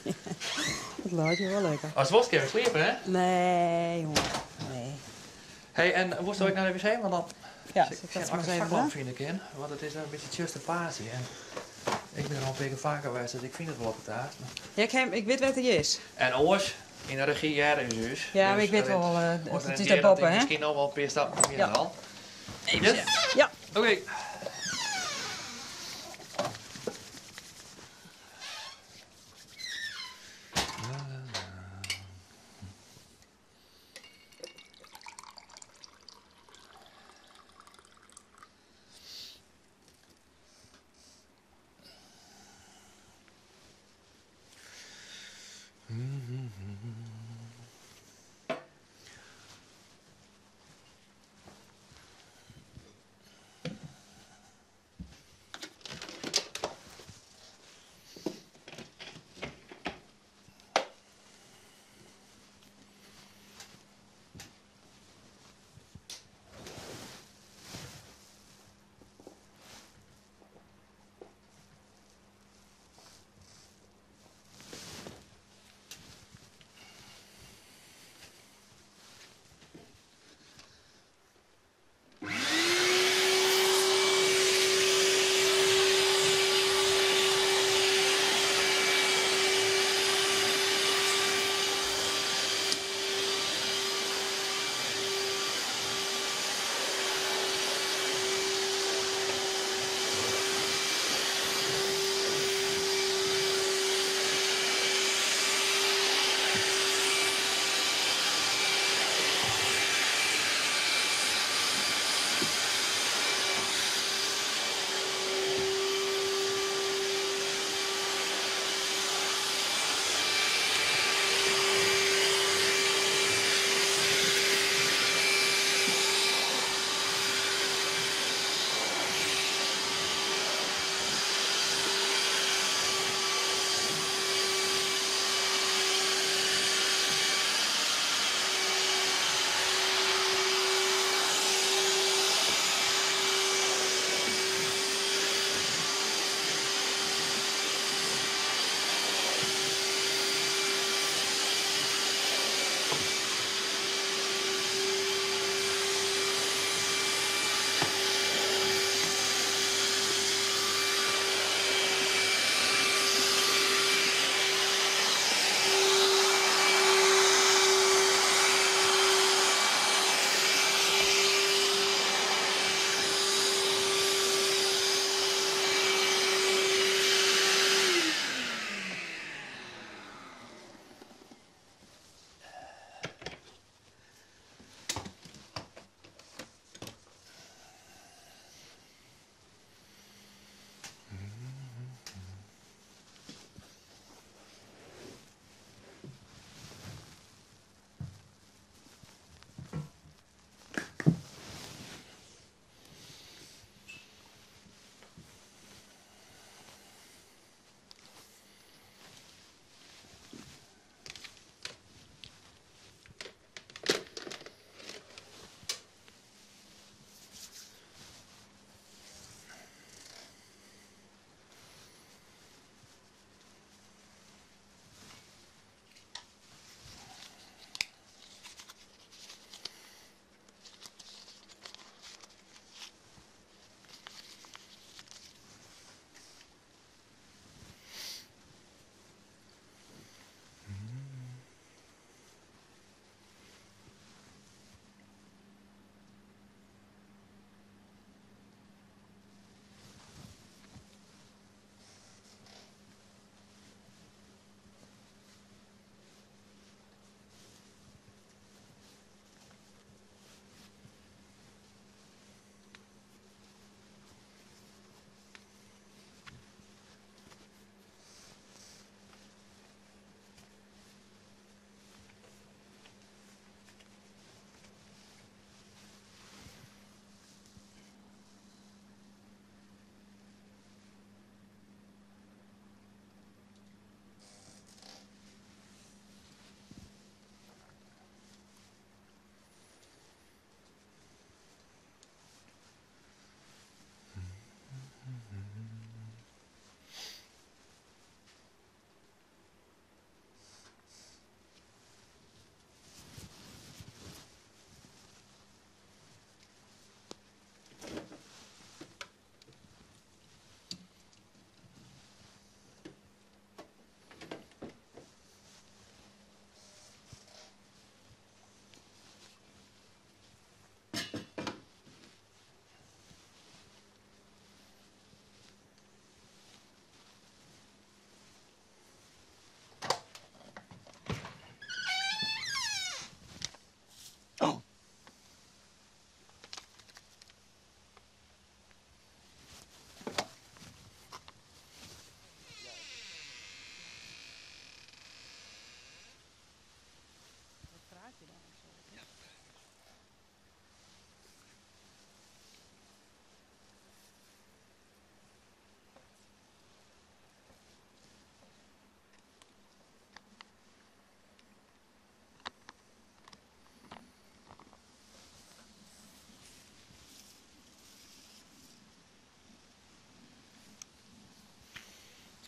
Het laat je wel lekker. As it wolst kinne we sliepe, hè? Nee, jongen. Nee. Hey, en wolst ek nei de wc? Want dan Ja, ik zet sjen dat of maar ik eens een even zaklamp aan. fine kin, want it is in bytsje tsjuster paadje en ik bin der al in pear kear faker west, dus ik fyn it wol op 'e taast. Mar... Ja, ik, heb, ik wit wêr't hy is. En oars, yn de regy hearre ús ús. Ja, mar Dus ik wit wol, oars it rint is hjir dêr boppe, dat ik hè? Miskien noch wol in pear stappen mear Ja. al. Even Yes? sjen. Ja. Oké.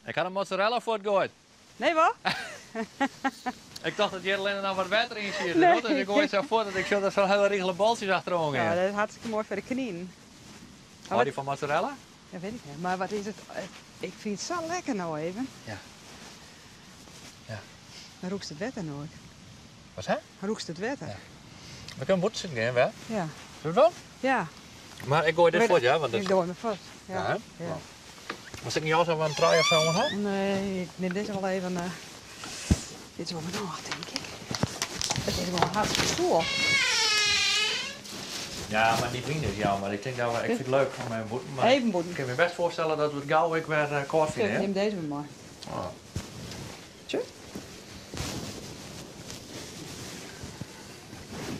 Ik ha de mozzarella fuortgoaid. Nee, wat? Ik tocht dat hjir allinne noch wat wetter yn siet. Nee. Dus ik goai it sa fuort dat ik sjoch dat sa'n hiele rigele boltsjes achteroan gean. Ja, dat is hartstikke moai foar de kninen. Hâld dy fan mozzarella? Ja, weet ik net. Mar wat is it? Ik fyn it sa lekker no even. Ja. Ja. Dan rûkst it wetter no ek. Wat hè? Dan rûkst it wetter. Ja. We kunnen bûten sitten gean, wer. Ja. Zullen we dat? Ja. Maar ik gooi dit fuort, ja? Want ik gooi me fuort. Ja. Ja, hè? Ja. Moast ik in jas of in trui of zo oan ha? Nee, ik nim dizze wol even. Dit is wol genôch, tink ik. It is gewoan hartstikke soel. Ja, mar dy wyn is jammer. Ik tink dat we, ik fyn it leuk om even bûten, mar Even bûten. ik kin my bêst foarstelle dat we it gau ek wer kâld fine. Ik nim dizze wer mei. Oh. Tsjut.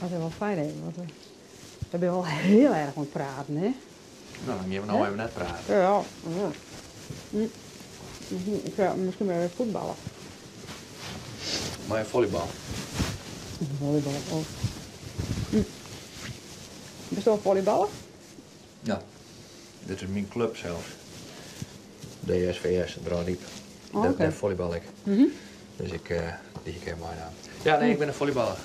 Dat is wol fijn even, want we binne wol hiel erch oan it praten, hè? No, dan gean we no even net praten. Ja. Ik ga miskien wer fuotballe. Mei in folleybal. Folleybal, oh. Bist al volleyballer? Ja. Dit is myn klup sels. DSVS, Dronryp. Oh, oké. Dêr folleybal ik. Dus ik, dy hie ik even meinaam. Ja, nee, ik bin in volleyballer.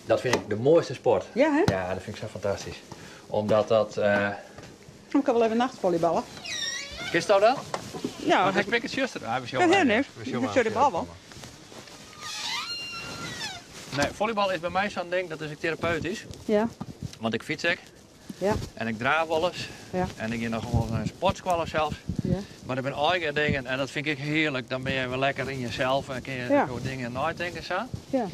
Dat fyn ik de moaiste sport. Ja, hè? Ja, dat fyn ik sa fantastysk. Omdat dat... Ik kan wol even nachtvolleyballen. Kinsto dat? Ja. Want ik pik it tsjuster. Ah, we sjogge Ja, mar. nee. We sjogge Ik sjoch de bal wol. Nee, volleybal is by my sa'n ding, dat is ek terapeutysk. Ja. Want ik fyts ek. Ja. En ik draaf wolris. Ja. En ik gean noch wol nei in sportskoalle sels. Ja. Mar der binne eigen dingen en dat fyn ik ek hearlik. Dan binne je wer lekker yn jesels en kinne je Ja. oer dingen neitinke sa. Ja.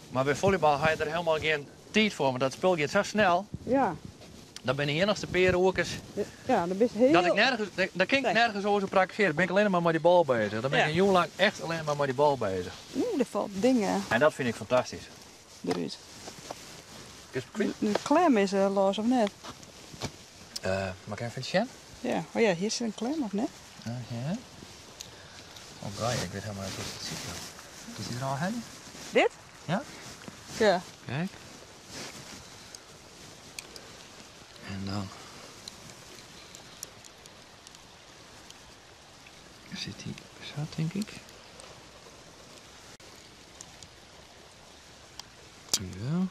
Mar by folleybal ha je der hielendal gjin tiid foar, want dat spul giet sa snel. Ja. Dat binne de iennichste pear oerkes. Ja, dan bist hiel... Dat ik nergens, dat kin ik Nee. nergens oars op praktisearje. Dan bin ik allinne mar mei dy bal bezich. Dan bin ik Ja. in jûn lang echt allinne mar mei dy bal bezich. Oeh, der falt dingen En dat fyn ik fantastysk. derút. Kinst it kwyt? De klem is los of net? Moat ik even sjen? Ja, oh ja, hjir sit in klem of net? Ja. Oh gaai, ik wit hielendal net hoe't it sit. Is dit der al hin? Dit? Ja. Ja. Kijk. En dan sit hy sa, tink ik. Ja.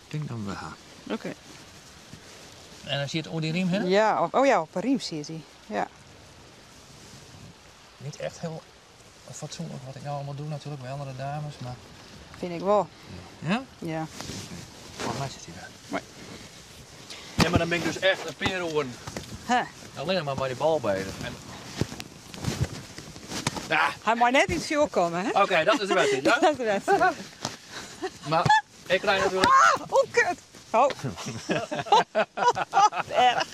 Ik tink dan we ha. Oké. En dan sit oer dy riem hinne? Ja, oh ja, op 'e riem sit hy. Ja. Niet echt heel fatsoenlijk wat ik nou allemaal doe natuurlijk bij andere dames, maar... Vind ik wel. Ja? Ja. Volgens mij zit hij daar. Nee. Ja, maar dan ben ik dus echt een pear oeren. Huh. Allinne mar mei dy bal bezich. En... Ja. Hy mei net yn it fjoer komme, hè? Oké, dat is de wedstrijd, ja? Dat is de wedstrijd. Maar ik krijg natuurlijk... Ah, oh, kut! Oh. Erg.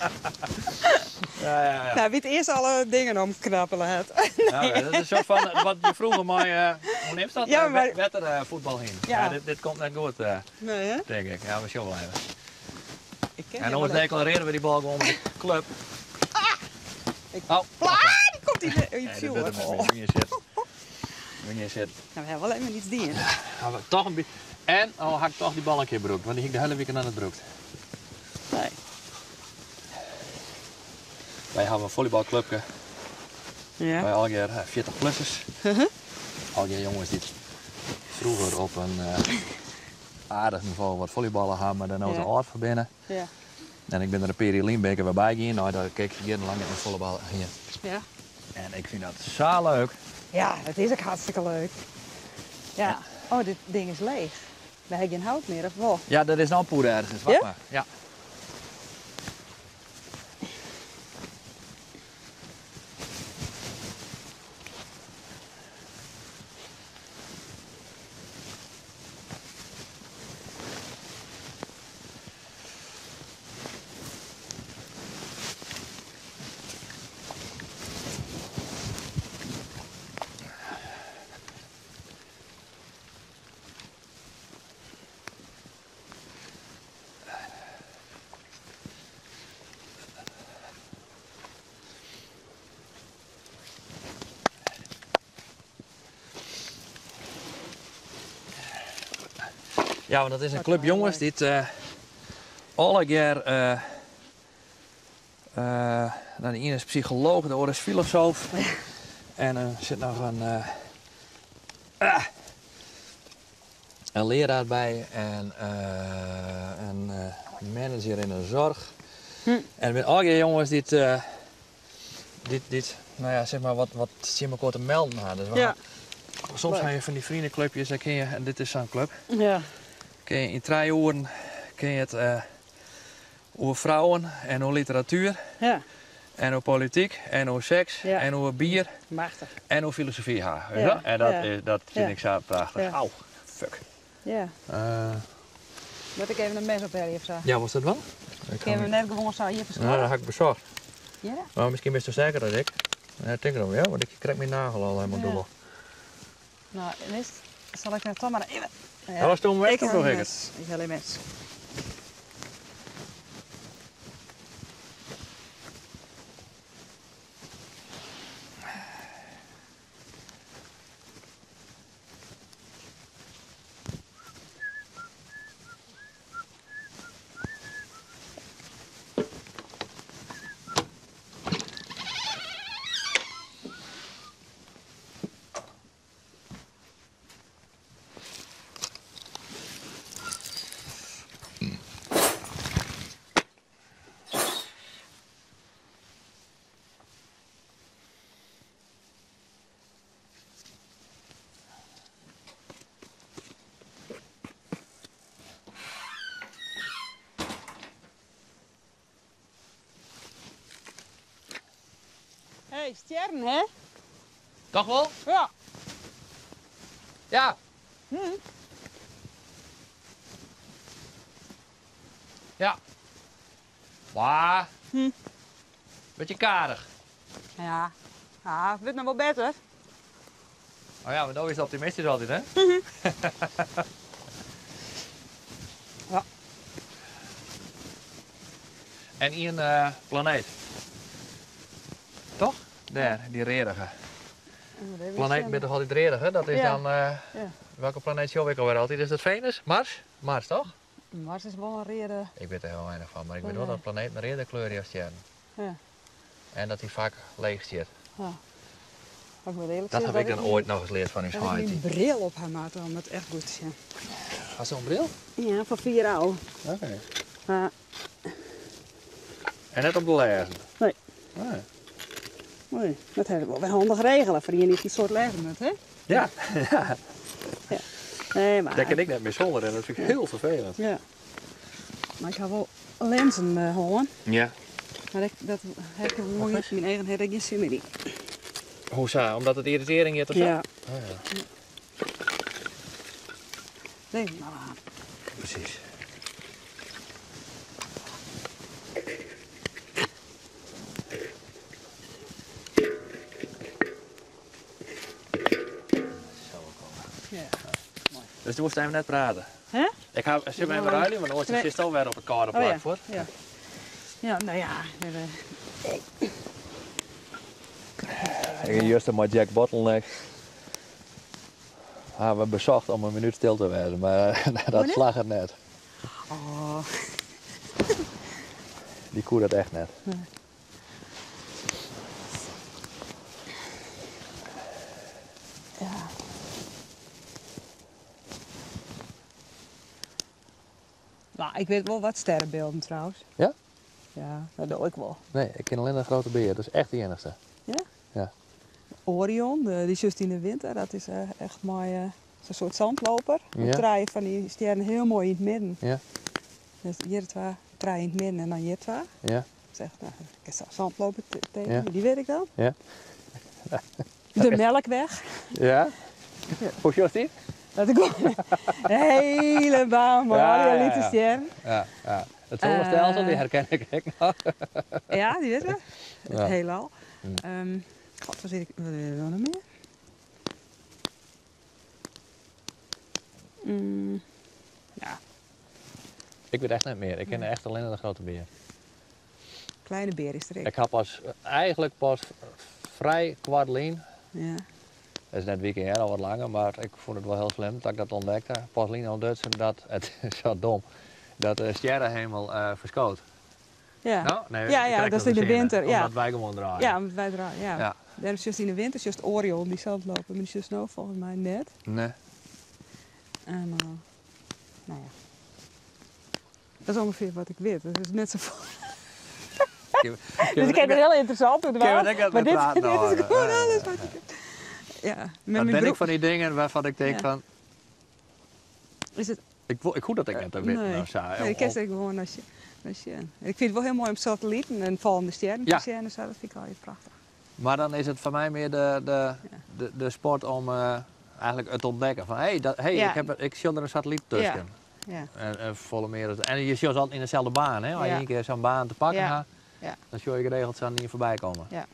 Ja, ja, ja. Nou, wie it earst alle dingen omknappele hat. Ja, dat is soart fan wat je froeger mei, hoe neamst dat? Ja, maar Wettervoetbal hie. Ja. Ja, dit komt net goed, Nee, hè? tink ik. Ja, we sjogge wol even. Ik ken En die oars wel declareren we die bal gewoan mei de klup. Ah! Ik Oh. Pla, die komt in de, in Nee, het dit vuur. wurdt hem net mear. Moet je zitten. Moet je zitten. Nou, we hebben wel even iets dien. Ja, ha we toch in En oh, ha ik toch die bal in kear brûkt, want dy hie ik de hiele wike net brûkt. Nee. Wy hawwe in volleybalclubke. Ja. Mei allegear 40-plussers. Allegear jonges dy't froeger op in aardich nivo wat volleyballe ha, mar dêr no te Ja. âld foar binne. Ja. En ik bin der in pear jier lyn bin ik der wer by gien, neidat ik jierrenlang net mear follyballe hie. Ja. En ik fyn dat sa leuk. Ja, dat is ek hartstikke leuk. Ja. Oh, dit ding is leech. Wy ha gjin hout mear, of wol? Ja, der is noch poeder ergens. Wacht Ja? mar. Ja. Ja, want dat is in Wat klup wel jonges leuk. dy't allegear Nou, de iene is psycholooch, de oare is filosoof. En er sit noch in, ah, in learaar by en in manager yn de soarch. En it binne allegear jonges dy't, dy't, no ja, sis mar wat, wat tsjin mekoar te melden ha. Dus we ha, soms ha je fan dy freoneklupjes, dêr kin je, en dit is sa'n klup, kin je yn 3 oeren kin je it oer frouwen en oer literatuer en oer polityk en oer seks en oer bier en oer filosofy ha. Weet je wel? En dat is, dat fyn ik sa prachtich. Au, fuck. Ja. Moat ik even in mes ophelje of sa? Ja, wolst dat dwaan? Kinne we net gewoan sa iepen No, dat ha ik besocht. Ja? Mar miskien bist sterker dan ik. Ja, tink erom, ja, want ik krekt myn nagel al helemaal dûbel. No, witst, sal ik toch mar even. Ja, ast om Ik doch ik it. Ik helje mes. Hey, stjerren, hè? Toch wol? Ja. Ja. Ja. Mar, bytsje karich. Ja. Ja, wurdt noch wol better. Oh ja, mar do bist optimistysk altyd, hè? Ja. En ien planeet. Toch? Dêr, dy readige. Planeten binne toch altyd readige? Dat is dan, welke planeet sjoch ik alwer altyd? Is dat Venus? Mars? Mars, toch? Mars is wol in reade. Ik wit der hiel weinich fan, mar ik wit wol dat planeten in reade kleur hawwe as stjerren. Ja. En dat dy faak leech stiet. Ja. Maar ik moet eerlijk Dat zeggen ha ik dan oait noch ris leard fan ús dat ik heit. myn bril op ha moat om it echt goed te sjen. Hast in bril? Ja, fan 4 ôf. Oké. Maar En net om te lêzen? Nee. Nee. Nee, dat ha ik wol wer handich regele foar ien dy't in soad lêze moat, hè? Ja, ja. Ja. Nee, mar... Dêr kin ik net mear sûnder en dat fyn ik hiel ferfelend. Ja. Mar ik ha wol linzen hân. Ja. Mar ik, dat ha ik gewoan myn eagen ha dêr gjin sin mear yn. Hoe sa? Omdat it yrritearring giet of sa? Ja. Oh, ja. Nee, mar aan. Presys. Dus do wolst even net prate? Hè? Ik ha, sit even ruilje, want oars sitst al wer op it kâlde plak oh, ja. fuort. Ja. Ja, no ja. Ik juster mei Jack Bottleneck ha we besocht om in minút stil te wêzen, mar dat slagget net. Oh. Dy koe dat echt net. Nee. Ja. Nou, ik wit wol wat sterrenbeelden trouwens. Ja? Ja, dat doch ik wol. Nee, ik ken allinne de Grote Beer. Dat is echt de iennichste. Ja? Ja. Orion, dy sjochst yn de winter, dat is echt mei zo'n soart zandloper. Ja. Trije fan dy stjerren hiel moai yn it midden. Ja. Dus hjir twa, trije yn it midden en dan hjir twa. Ja. Dat is echt, nou, ik kin zandloper tekenen, Ja. die weet ik dan. Ja. De Melkweg. Ja? Ja. Hoe sjochst dy? Dat ik een hele baan mei Ja, al dy ja, lytse ja. stjerren. Ja, ja. It zonnestelsel, dy herken ik ek noch. Ja, dy witte we. It Ja. heelal. God, wat ik, wat is der noch mear? Ja. Ik wit echt net mear. Ik ken echt allinne de Grote Beer. Kleine beer is der ek. Ik ha pas, eigenlik pas frij koart lyn. Ja. Dat is net wike hear, al wat langer, mar ik fûn it wol hiel slim dat ik dat ûntdekte. Pas lyn ûntdutsen dat, it is sa dom, dat de stjerrehemel ferskoot. Ja. No, nee, Ja, ja, krekt dat as is yn de sinne, winter, ja. Omdat wy gewoan draaie. Ja, omdat wy draaie, ja. Ja. Dêrom sjochst yn de winter sjochst Orion, dy sil lopen, mar dy sjochst no folgens my net. Nee. En, nou ja. Dat is ûngefear wat ik wit. Dat is net safolle. Dus ik kin der hiel ynteressant oer dwaan. Mar dit, dit is gewoan alles wat ik. Ja. Dat bin ik fan dy dingen wêrfan't ik tink fan. Is it. Ik, ik hoech dat ek net te witten of sa. Nee, ik kin se gewoan nei sjen. Ik fyn it wol hiel moai om satelliten en fallende stjerren te sjen en sa. Dat fyn ik allegear prachtich. Mar dan is it foar my mear de sport om eigentlik it te ûntdekken. Fan hé, hey, ik, heb, ik sjoch der in satellyt tusken. Ja. En folle mear. En je sjogge altyd yn deselde baan, hè? As je ien kear sa'n baan te pakken ha, dan sjogge je geregeld sa'n ien foarby kommen. Ja.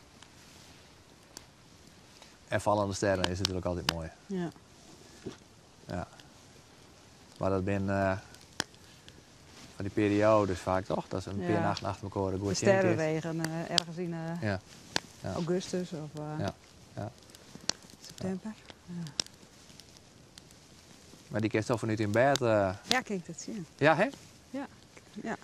En fallende sterren is natuerlik altyd moai. Ja. Ja. Mar dat binne fan dy perioades faak toch? Dat is in pear nachten achter elkoar goed De sterrenregen ergens yn ja. Ja. augustus of ja. Ja. septimber. Ja. Mar dy kinst al fanút dyn bêd. Ja, kin ik dat sjen. Ja, hè? Ja. Ja.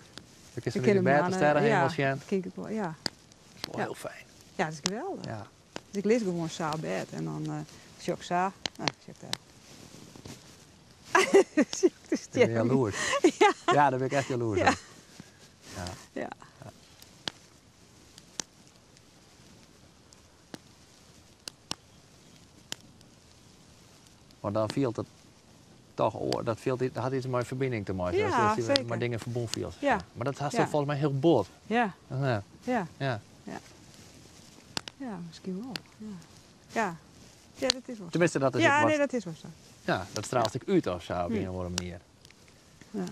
Dan kinst fanút dyn bêd de sterrenhemel sjen. Kin ik wol, ja. Dat is wol hiel fijn. Ja, dat is geweldich. Ja. Dus ik lis gewoan sa op bêd en dan sjoch ik sa. No, sjoch ik dêr. Sjoch ik de stjerren. Ik ben jaloers. Ja. Ja, dêr bin ik echt jaloers Ja. op. Ja. Ja. Want dan fielt it toch oar, dat fielt, dat hat yts mei ferbining te meitsjen. Ja, dat je seker. mei dingen ferbûn fielst. Ja. Mar dat hast Ja. folgens my hiel bot. Ja. Ja. Ja. Ja. Ja. Ja, miskien wol. Ja. Ja. Ja, dat is wol sa. Tenminste, dat is Ja, it nee, wat, dat is wol sa. ja, dat straalt ek út of sa op ien of oare manier. Ja.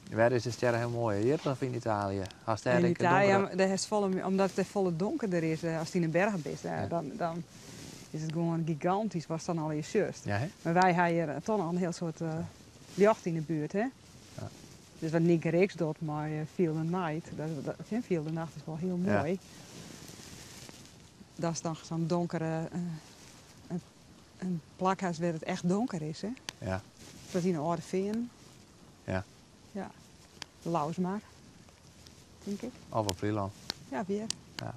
Wêr is de stjerrehimel moaier, hjir of yn Italië? Hast dêr Yn ek Italië, donkere... dêr hast folle, omdat it folle donkerder is, ast yn 'e bergen bist, dan, dan is it gewoan gigantysk watst dan allegear sjochst. Ja, hè? Mar wy ha hjir toch noch in hiel soad ljocht yn 'e buert, hè? Ja. Dus wat Nynke Rixt docht mei Feel the Night, dat, dat, Feel the Nacht is wol hiel moai. Dat is dan sa'n donkere in plak hast wêr't it echt donker is, hè? Ja. Dat yn de Alde Feanen. Ja. Ja. Lauwersmar, tink ik. Of op Flylân. Ja, weer. Ja.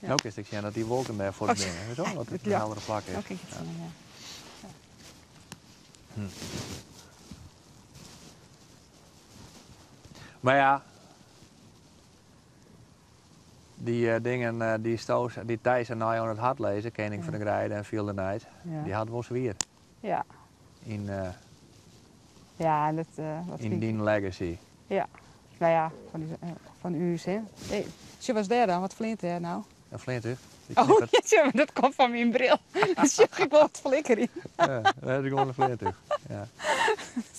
Ja. No kinst ek sjen dat dy wolken dêr fuort Oh, binne. Weet je wel, dat it in ja. heldere plak is. No kin ik it Ja. sjen, ja. Mar ja, dy eh, dingen eh, dy Stoos, dy Thijs en nei oan it hart lizze, Kening fan de Greide en Feel the Night, Ja. dy hat wol swier Ja. yn, eh, Ja, en dat, dat yn fyn ik- dyn legacy. Ja. Nou ja, fan, ús, fan ús, hè. Hey, sjoch, wat is dêr dan? Wat fleant dêr no? In fleantúch. Dy Oh, knippert. ja, sjoch, dat komt fan myn bril. Dan sjoch ik wol wat flikkerjen. Ja, dat is gewoan in fleantúch. Ja.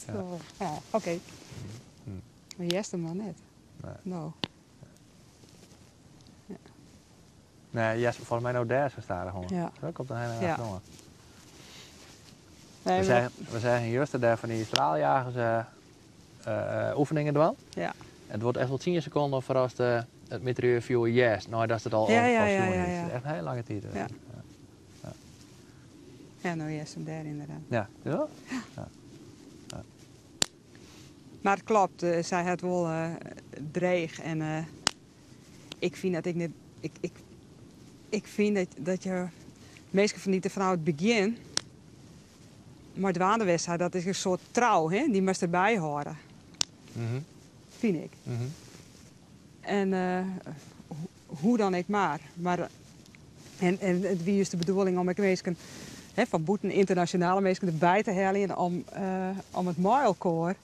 Ja, ja oké. Mar hearst him noch net. Nee. No. Nee, hearst folgens my no dêr sa stadichoan. Ja. Dat komt der hiel Ja. achteroan. Nee, We mar seagen juster dêr fan dy straaljagers oefeningen dwaan. Ja. En it duorret echt wol 10 sekonden foardatst it mitrailleurfjoer hearst, neidatst it al Ja, ja, al ja, sjoen ja, hast. ja. It is echt in hiele lange tiid. Ja. Ja. Ja, no hearst him dêr ynderdaad. Ja, ja? Ja. Ja. Mar it kloppet, sy hat wol dreech en ik fyn dat ik net, ik, ik, ik fyn dat, dat je minsken fan dy't der fanôf it begjin mei dwaande west ha, dat is in soart trou, hè? Dy moatst derby hâlde. Fyn ik. En hoe dan ek mar. Mar en it wie just de bedoeling om ek minsken, hè, fan bûten ynternasjonale minsken derby te heljen om it mei elkoar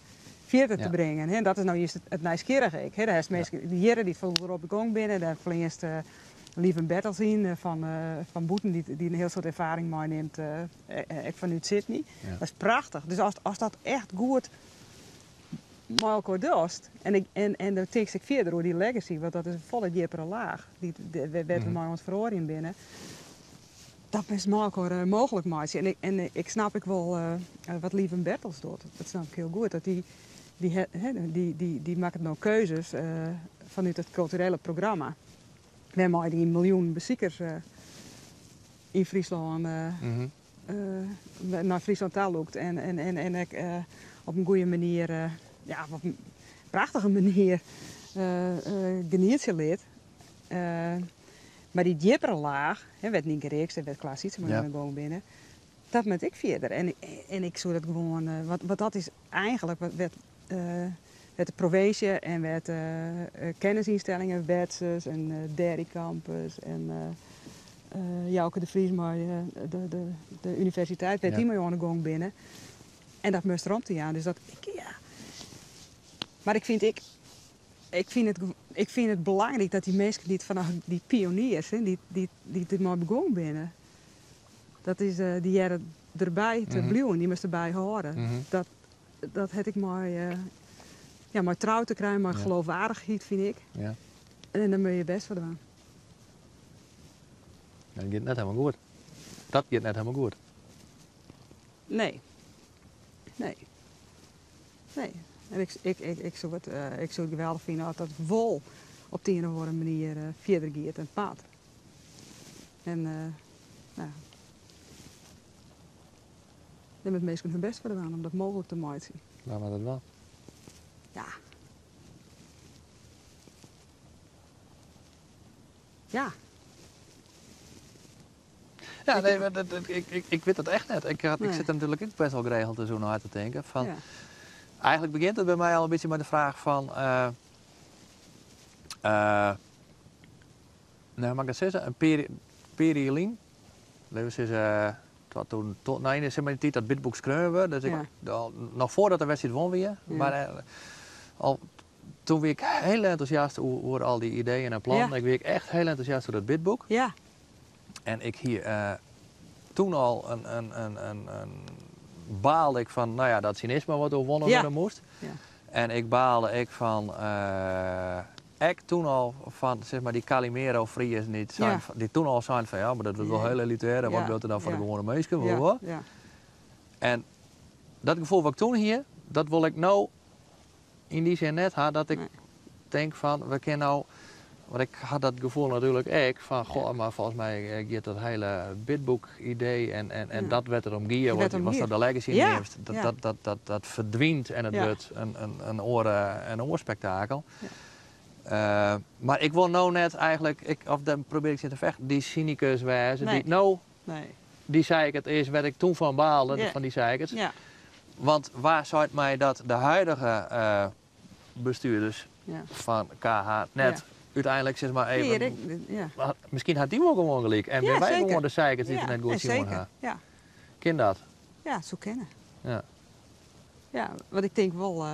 fierder te bringen. Hè. Dat is no just it nijsgjirrige ek. Hè. Dêr hast minsken die hjirre dy't fan op de gong binne, dêr fleanst Lieven Bertels yn fan bûten dy't in hiel soad erfaring meinimt, ek fanút Sydney. Ja. Dat is prachtich. Dus ast dat echt goed mei elkoar dochst en, ik, en dan tinkst ek fierder oer dy legacy, want dat is in folle djippere laach dy't, wêr't we mei oan it feroarjen binne. Dat is mei elkoar mooglik meitsje. En ik snap ek wol wat Lieven Bertels docht. Dat snap ik hiel goed. Dat dy, dy, he, dy, dy, dy makket no keuzes. Fanút it kulturele programma. Wêrmei dy miljoenen besikers yn Fryslân nei Fryslân ta lûkt en ek op in goede manier, ja, op in prachtige manier genietsje lit. Mar dy djippere laach, wêr't Nynke Rixt en wêr't Klaas Sietsema oan de gong binne, dat moat ek fierder. En ik soe dat gewoan, want dat is eigentlik wêr't de provinsje en wêr't kennisynstellingen, Wetsus en Dairy Campus en Jouke de Vries mei de universiteit, wêr't dy mei oan de gong binne. En dat moast romte jaan. Dus dat, ja. Mar ik fyn ek, ik fyn it, ik fyn it belangryk dat dy minsken dy't fanôf dy pioniers, hè, dy't dermei begûn binne, dat is, dy hearre derby te bliuwen, dy moatst derby hâlde. Dat, dat hat ek mei, ja, mei trou te krijen, mei geloofwaardigheid, fyn ik. En dêr moatte je bêst foar dwaan. Dat giet net helemaal goed. Dat giet net helemaal goed. Nee. Nee. Nee. En ik, ik, ik, ik, soe it, ik soe it geweldich fine as dat wol op de ien of oare manier fierder giet en pad. En nou, dêr moatte minsken hun bêst foar dwaan om dat mooglik te meitsjen. Wa moat dat dwaan? Ja. Ja. Ja, nee, maar ik wit dat echt net. Ik sit der natuerlik ek bêst wol geregeld ris oer nei te tinken. Fan, Eigentlik begjint it by my al in bytsje mei de fraach fan, no, moat ik dat sizze? In pear jier lyn, litte we sizze, 2000, nee, sis mar yn de tiid dat Bidbook skreaun wurdt, dus ik, al, noch foardat de wedstriid wûn wie, mar al, toen wie ik hiel entûsjast oer al dy ideeën en plannen. Ik wie echt hiel entûsjast oer dat Bidbook. En ik hie toen al in baalde ik fan, no ja, dat synisme wat oerwonnen wurde moast. En ik baalde ek fan, ek toen al fan, sis mar, dy Calimero Friezen dy't dy't toen al seinen fan ja, mar dat wurdt wol hiel elitêr en wat bliuwt der dan foar de gewoane minsken, wol. En dat gefoel wat ik toen hie, dat wol ik no yn dy sin net ha, dat ik tink fan we kinne no, want ik ha dat gefoel natuerlik ek fan goh, mar folgens my giet dat hiele Bidbook-idee en dat wêr't it om gie, watst dat de legacy neamst, dat ferdwynt en it wurdt in oare, in oar spektakel. Mar ik wol no net eigentlik, ik, of dêr probearje ik tsjin te fechten, dy synikus wêze dy't no dy seiket is wêr't ik toen fan baalde, fan dy seikers. Want wa seit my dat de huidige bestuurders fan KH net úteinlik sis mar even, miskien hat dy wol gewoan gelyk en binne wy gewoan de seikers dy't it net goed sjoen ha. Kin dat? Ja, soe kinne. Ja, want ik tink wol,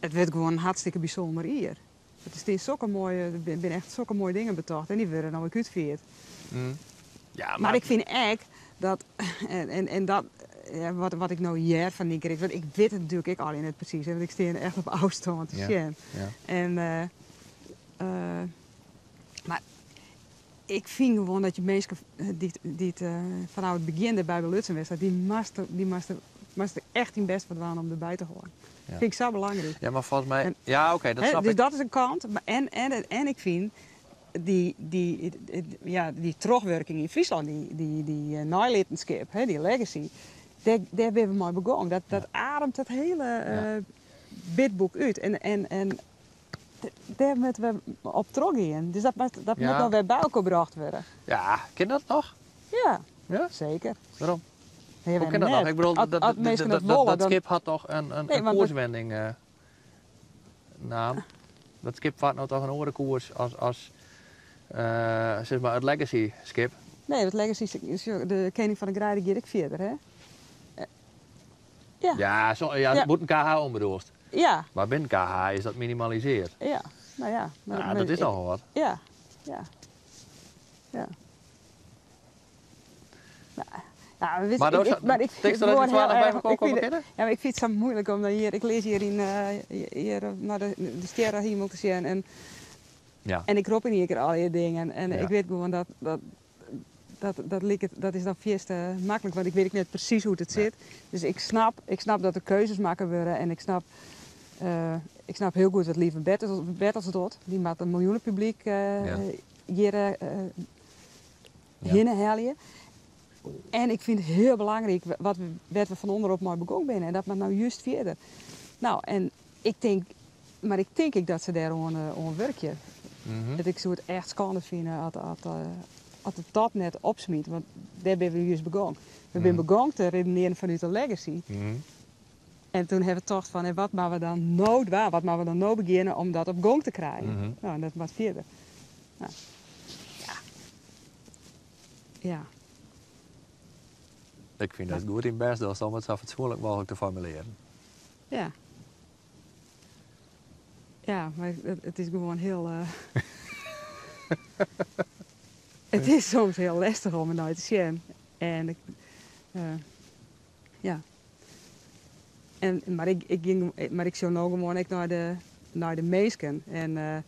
it wurdt gewoan in hartstikke bysûnder jier. It is sokke moaie, der binne echt sokke moaie dingen betocht en dy wurde no ek útfierd. Ja, mar ik fyn ek dat, en dat, ja, wat ik no hear fan Nynke, want ik wit it natuerlik ek allegear net presys, want ik stean echt op ôfstân te sjen. En, mar ik fyn gewoan dat je minsken dy't fanôf it begjin derby belutsen west ha, dy moatst der echt dyn bêst foar dwaan om derby te hâlden. Fyn ik sa belangryk. Ja, mar folgens my, ja, oké, dat snap Dus ik. dat is in kant. En ik fyn dy trochwurking yn Fryslân, dy neilittenskip, dy legacy, dêr binne we mei begûn. Dat ademt dat hiele Bidbook út. En dêr moatte we op trochgean. Dus dat moat noch wer by elkoar brocht wurde. Ja, kin dat noch? Ja, Ja? zeker. Wêrom? Nee, Hoe kin dat noch? Ik bedoel, As minsken dat wolle, dat dan skip hat toch Nee, in want dat koerswending naam? Dat skip fart no toch in oare koers as sis mar it legacy skip? Nee, it legacy skip, de Kening fan de Greide giet ek fierder, hè? Ja. Ja, so, ja, bûten KH om bedoelst. Ja. Mar binnen KH is dat minimalisearre. Ja, no ja. Mar, Ja, mar dat is ik nochal wat. Ja, ja. Ja. Nou, nou, wist Maar ik, dat ik, maar ik tinkst vind dat het je gewoon twa heel noch by erg, elkoar ik komme vind het kinne? Ja, mar ik fyn it sa muoilik om dan hjir, ik lis hjir yn hjir nei de stjerrehimel te sjen en en ik rop yn ien kear allegear dingen en ik wit gewoan dat, dat, dat, dat liket, dat is dan fierste maklik, want ik wit ek net presys hoe't it sit. Dus ik snap dat der keuzes makke wurde en ik snap Ik snap hiel goed wat Lieven Bertels docht. Dy moat in miljoenepublyk hjir hinne helje. En ik fyn it hiel belangryk wat wêr't we fan ûnderop mei begûn binne. En dat moat no just fierder. No, en ik tink, mar ik tink ek dat se dêr oan wurkje. Dat ik soe it echt skande fine at it dat net opsmyt, want dêr binne we just begûn. We binne begûn te redenearjen fanút de legacy. En toen hawwe we tocht fan, en wat moatte we dan no dwaan? Wat moatte we dan no begjinne om dat op gong te krijen? No, en dat moat fierder. No, ja. Ja. Ik fyn dat goed dyn bêst dochst om it sa fatsoenlik mooglik te formulearjen. Ja. Ja, mar it is gewoan hiel. It is soms hiel lestich om der nei te sjen. En ik, ja. En, mar ik, ik gyng, mar ik sjoch no gewoan ek nei de minsken. En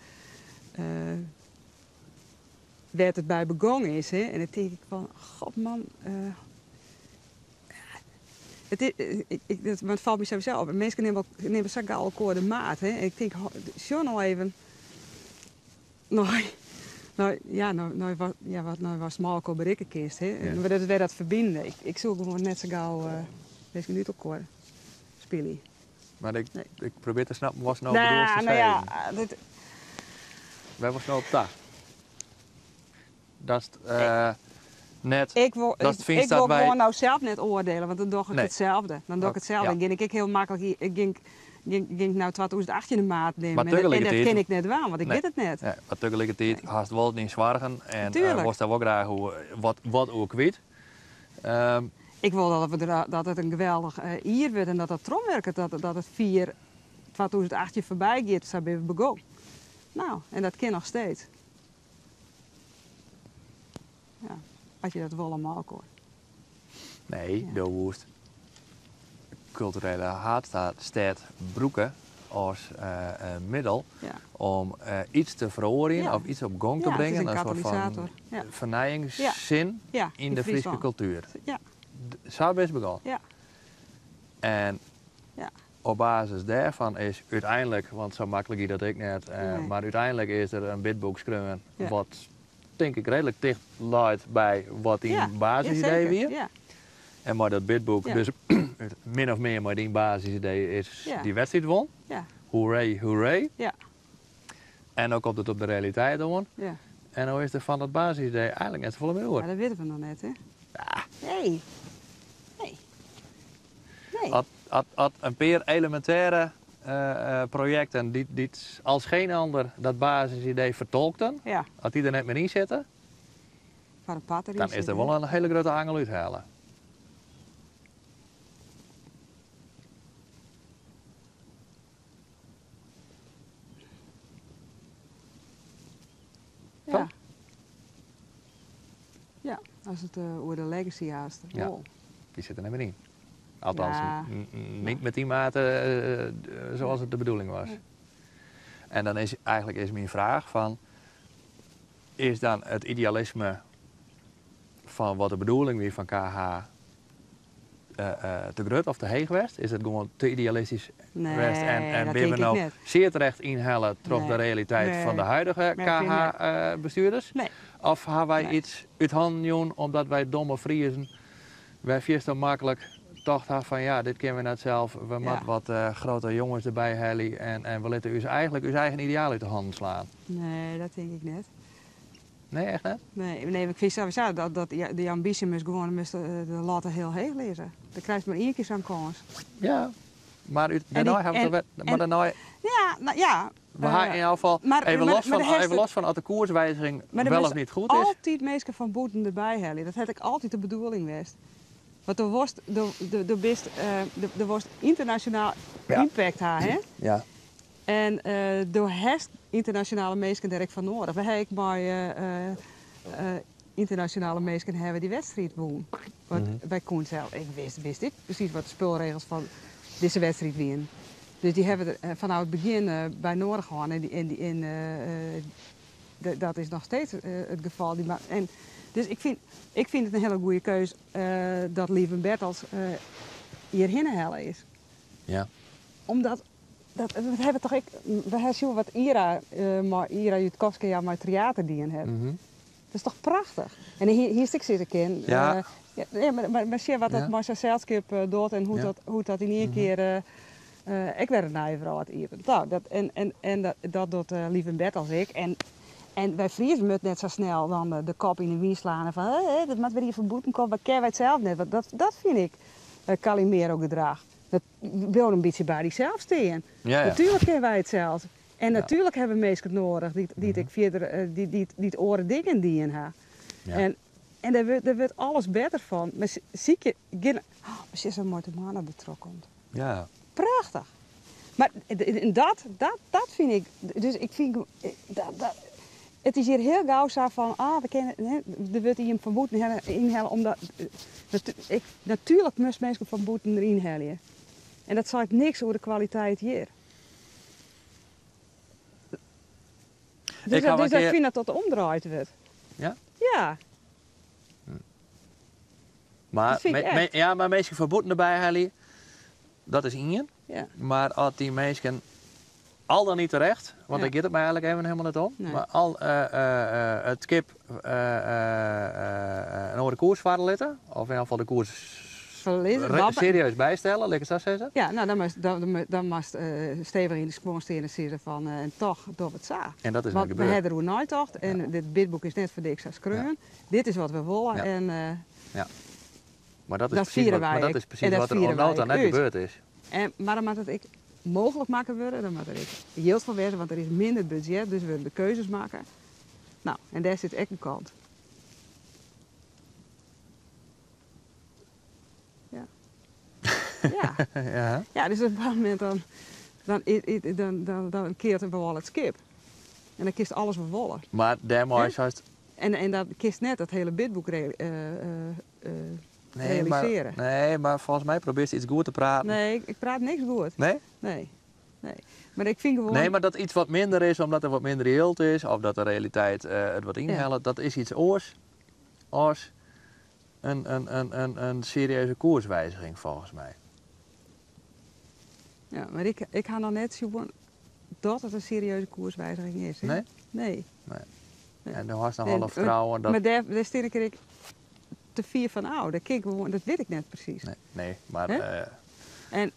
wêr't it by begûn is, hè. En dan tink ik fan, god man, it is, ik, ik, dat, want it falt my sowieso op. Minsken nimme sa gau elkoar de maat, hè. En ik tink, sjoch no even nei, ja, nei wat, ja, wat, nei watst mei elkoar berikke kinst, hè. En dat is wer dat ferbinen. Ik soe gewoan net sa gau minsken út elkoar spylje. Mar ik, Nee. ik probearje te snappen watst no Nou, bedoelst te nou ja, sizzen. Dit Wêr wolst no op ta? Datst net. Ik wol, Datst fynst ik dat wol wy gewoan no sels net oardielje, want dan doch ik Nee. itselde. Dan doch ik itselde. Ja. Dan gean ik ek hiel maklik, ik gean ik no 2018 de maat nimmen. Mar En dat tegelikertiid kin ik net dwaan, want ik Nee. wit it net. Nee, mar tegelikertiid Nee. hast wol dyn soargen en Tuerlik. wolst dêr wol graach oer, wat oer kwyt. Ik wol dat it in geweldich jier wurdt en dat dat trochwurket, dat it fier 2018 foarby giet, sa binne we begûn. No, en dat kin noch steeds. Ja, as je dat wolle mei elkoar. Nee, Ja. do woest kulturele haadstêd brûke as middel om iets te feroarjen of iets op gong te Ja, it is bringen, in in soart fan katalysator. Ja. fernijingssin yn In de Fryske Fryslân. kultuer. Sa bist begûn. En op basis dêrfan is úteinlik, want sa maklik gie dat ek net, Nee. mar úteinlik is der in bidbook skreaun wat tink ik reedlik ticht leit by wat dyn basisidee wie. En mei dat bidbook, dus min of mear mei dyn basisidee, is dy wedstriid wûn. Hoeré, hoeré. En no komt it op de realiteit oan. En no is der fan dat basisidee eigenlik net safolle mear oer. Maar dat witte we noch net, hè? Ja. Nee. Nee. Nee. At in pear elemintêre projekten dy't als geen ander dat basisidee fertolkten, at dy der net mear yn sitte, Foar in part deryn dan is der sitte, wol hè? in hiele grutte angel úthelle. Ja. Toch? Ja, as it oer de legacy hast, wol. Dy sit der net mear yn. Althans, net met dy mate zoals het de bedoeling was. En dan is eigenlijk is myn fraach fan, is dan it idealisme fan wat de bedoeling wie fan KH te grut of te heech west? Is it gewoan te idealistysk Nee, west en dat binne we tink ik no net. sear terecht ynhelle troch Nee. de realiteit Nee. fan de huidige Nee, ik KH net. bestuurders? Nee. Of ha wy Nee. iets út hannen jûn omdat wy domme Friezen, wy fierste maklik tocht ha fan ja, dit kinne we net sels, we moatte wat grote jonges derby helje en we litte ús eigenlik ús eigen ideaal út de hannen slaan? Nee, dat tink ik net. Nee, echt net? Nee, nee, ik fyn sowieso dat dy ambysje moast gewoan, moast de latte hiel heech lizze. Dan krijst mar ien kear sa'n kâns. Ja, mar út, En dêrnei die ha we en toch wer, mar en dêrnei Ja, nou ja, We ha yn elk gefal, mar, even mar, los mar fan, de even hersen los fan oft de koerswijziging Maar der wel moast of niet goed is. Altyd minsken fan bûten derby helje. Dat hat ek altyd de bedoeling west. Want do wolst, do, do, do bist, do, do wolst ynternasjonaal impact ha, hè? En do hast ynternasjonale minsken dêr ek foar nedich. We ha ek mei ynternasjonale minsken hawwe dy wedstriid wûn. Want wy koenen sels, ik wist ik presys wat de spulregels fan dizze wedstriid wienen. Dus dy hawwe der fanôf it begjin by nedich hân. En dat is noch steeds it gefal. Dy en, dus ik fyn it in hiele goede keus dat Lieven Bertels hjirhinne helle is. Omdat Dat, we hawwe toch ek, we hawwe sjoen wat Ira, mei Ira Judkovskaja mei Tryater dien hat. Dat is toch prachtich? En hier, hier ek sizze kin. Ja. Ja, mar sjen wat dat mei sa'n selskip docht en hoe't dat, hoe't dat yn ien kear ek wer in nije wrâld iepent. Nou, dat, en dat docht Lieven Bertels ek. En wy Friezen moatte net sa snel dan de kop yn de wyn slaan en fan, dat moat wer ien fan bûten komme, wat kinne wy it sels net? Want dat fyn ik Calimero-gedrach. Dat bliuw in bytsje by dysels stean. Natuerlik kinne wy it sels. En natuerlik hawwe we minsken nedich dy't ek fierder, dy't oare dingen dien ha. En dêr wurdt alles better fan. Mar sykje gjin. Oh, mar sjoch sa moai de moanne der troch komt. Prachtich. Mar dat fyn ik. Dus ik fyn dat, dat, it is hjir hiel gau sa fan, ah, we kinne, hè, der wurdt ien fan bûten ynhelle, omdat, ik, natuerlik moatst minsken fan bûten deryn helje. En dat seit niks oer de kwaliteit hjir. Dus Ik ha dat, een dus ik kear- fyn dat dat omdraaid wurdt. Ja? Ja. Maar Dat fyn ik echt. Ja, mar minsken fan bûten derby helje, dat is ien. Mar as dy minsken al dan niet terecht, want dêr giet it my eigenlik even hielendal net om, Nee. mar al it skip in oare koers farre litte, of yn elk gefal de koers Ferlizze, wat serieus bystelle, lit ik it sa sizze. Ja, nou, dan moatst stevich yn de skuon stean en sizze fan, en toch dogge we it sa. En dat is Want net we gebeurd. hawwe deroer neitocht en dit bidboek is net foar niks sa skreaun. Dit is wat we wolle en Maar dat is dat precies fiere wat, wy maar dat ek. is precies En dat wat der fiere oant no wy ta ek net út. gebeurd is. En, mar dan moat it ek mooglik makke wurde, dan moat der ek jild foar wêze, want der is minder budzjet, dus wurde de keuzes makke. Nou, en dêr sit ek in kant. Ja. Ja. Ja, dus op in bepaald momint dan keart de wâl it skip. En dan kinst alles wol wolle. Mar dêrmei Hè? seist En dan kinst net dat hiele bidboek Nee, mar realisearje. nee, mar folgens my probearrest yts goed te praten. Nee, ik praat niks goed. Nee? Nee. Nee. Mar ik fyn gewoan Nee, mar dat yts wat minder is omdat der wat minder jild is, of dat de realiteit it wat ynhellet, dat is yts oars as in serieuze koerswiziging folgens my. Ja, mar ik ha noch net sjoen dat it in serieuze koerswiziging is. Hè? Nee? Nee. Nee. Nee. En do hast noch Nee, alle fertrouwen dat Mar dêr stean ik ek te fier fan ôf. Dat kin ik gewoan, dat wit ik net presys. Nee, nee, mar, Hè? En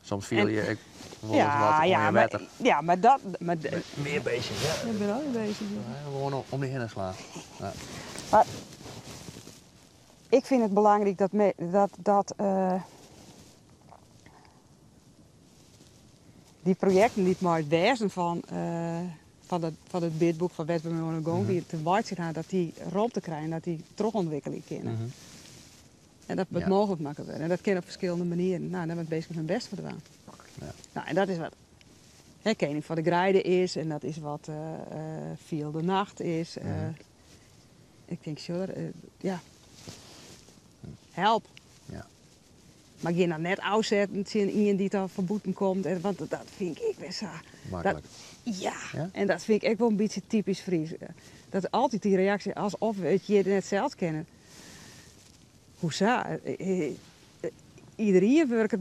soms fiel en je ek wol ris Ja, wat ja, oan je mar wetter. Ja, mar dat, mar Mear beestjes, ja. Ik bin al beestjes, ja. Ja, gewoan om dy hinne slaan. Ja. Mar ik fyn it belangryk dat me, dat, dat dy projekten dy't mei it wêzen fan it bidboek fan wêr't we mei oan de gong wie te meitsjen ha, dat dy romte krije en dat dy trochûntwikkelje kinne. En dat moat mooglik makke wurde. En dat kin op ferskillende manieren. Nou, dêr moat minsken hun bêst foar dwaan. Nou, en dat is wat, hè, Kening fan de Greide is en dat is wat Fiel de Nacht is. Ik tink, sjoch, ja. Help. Mar gean dan net ôfsetten tsjin ien dy't dan fan bûten komt. En, want dat fyn ik ek wer sa. Maklik. Dat, ja. Ja? En dat fyn ik ek wol in bytsje typysk Fries. Dat altyd dy reaksje alsof we it hjir net sels kinne. Hoesa? Iederien wurket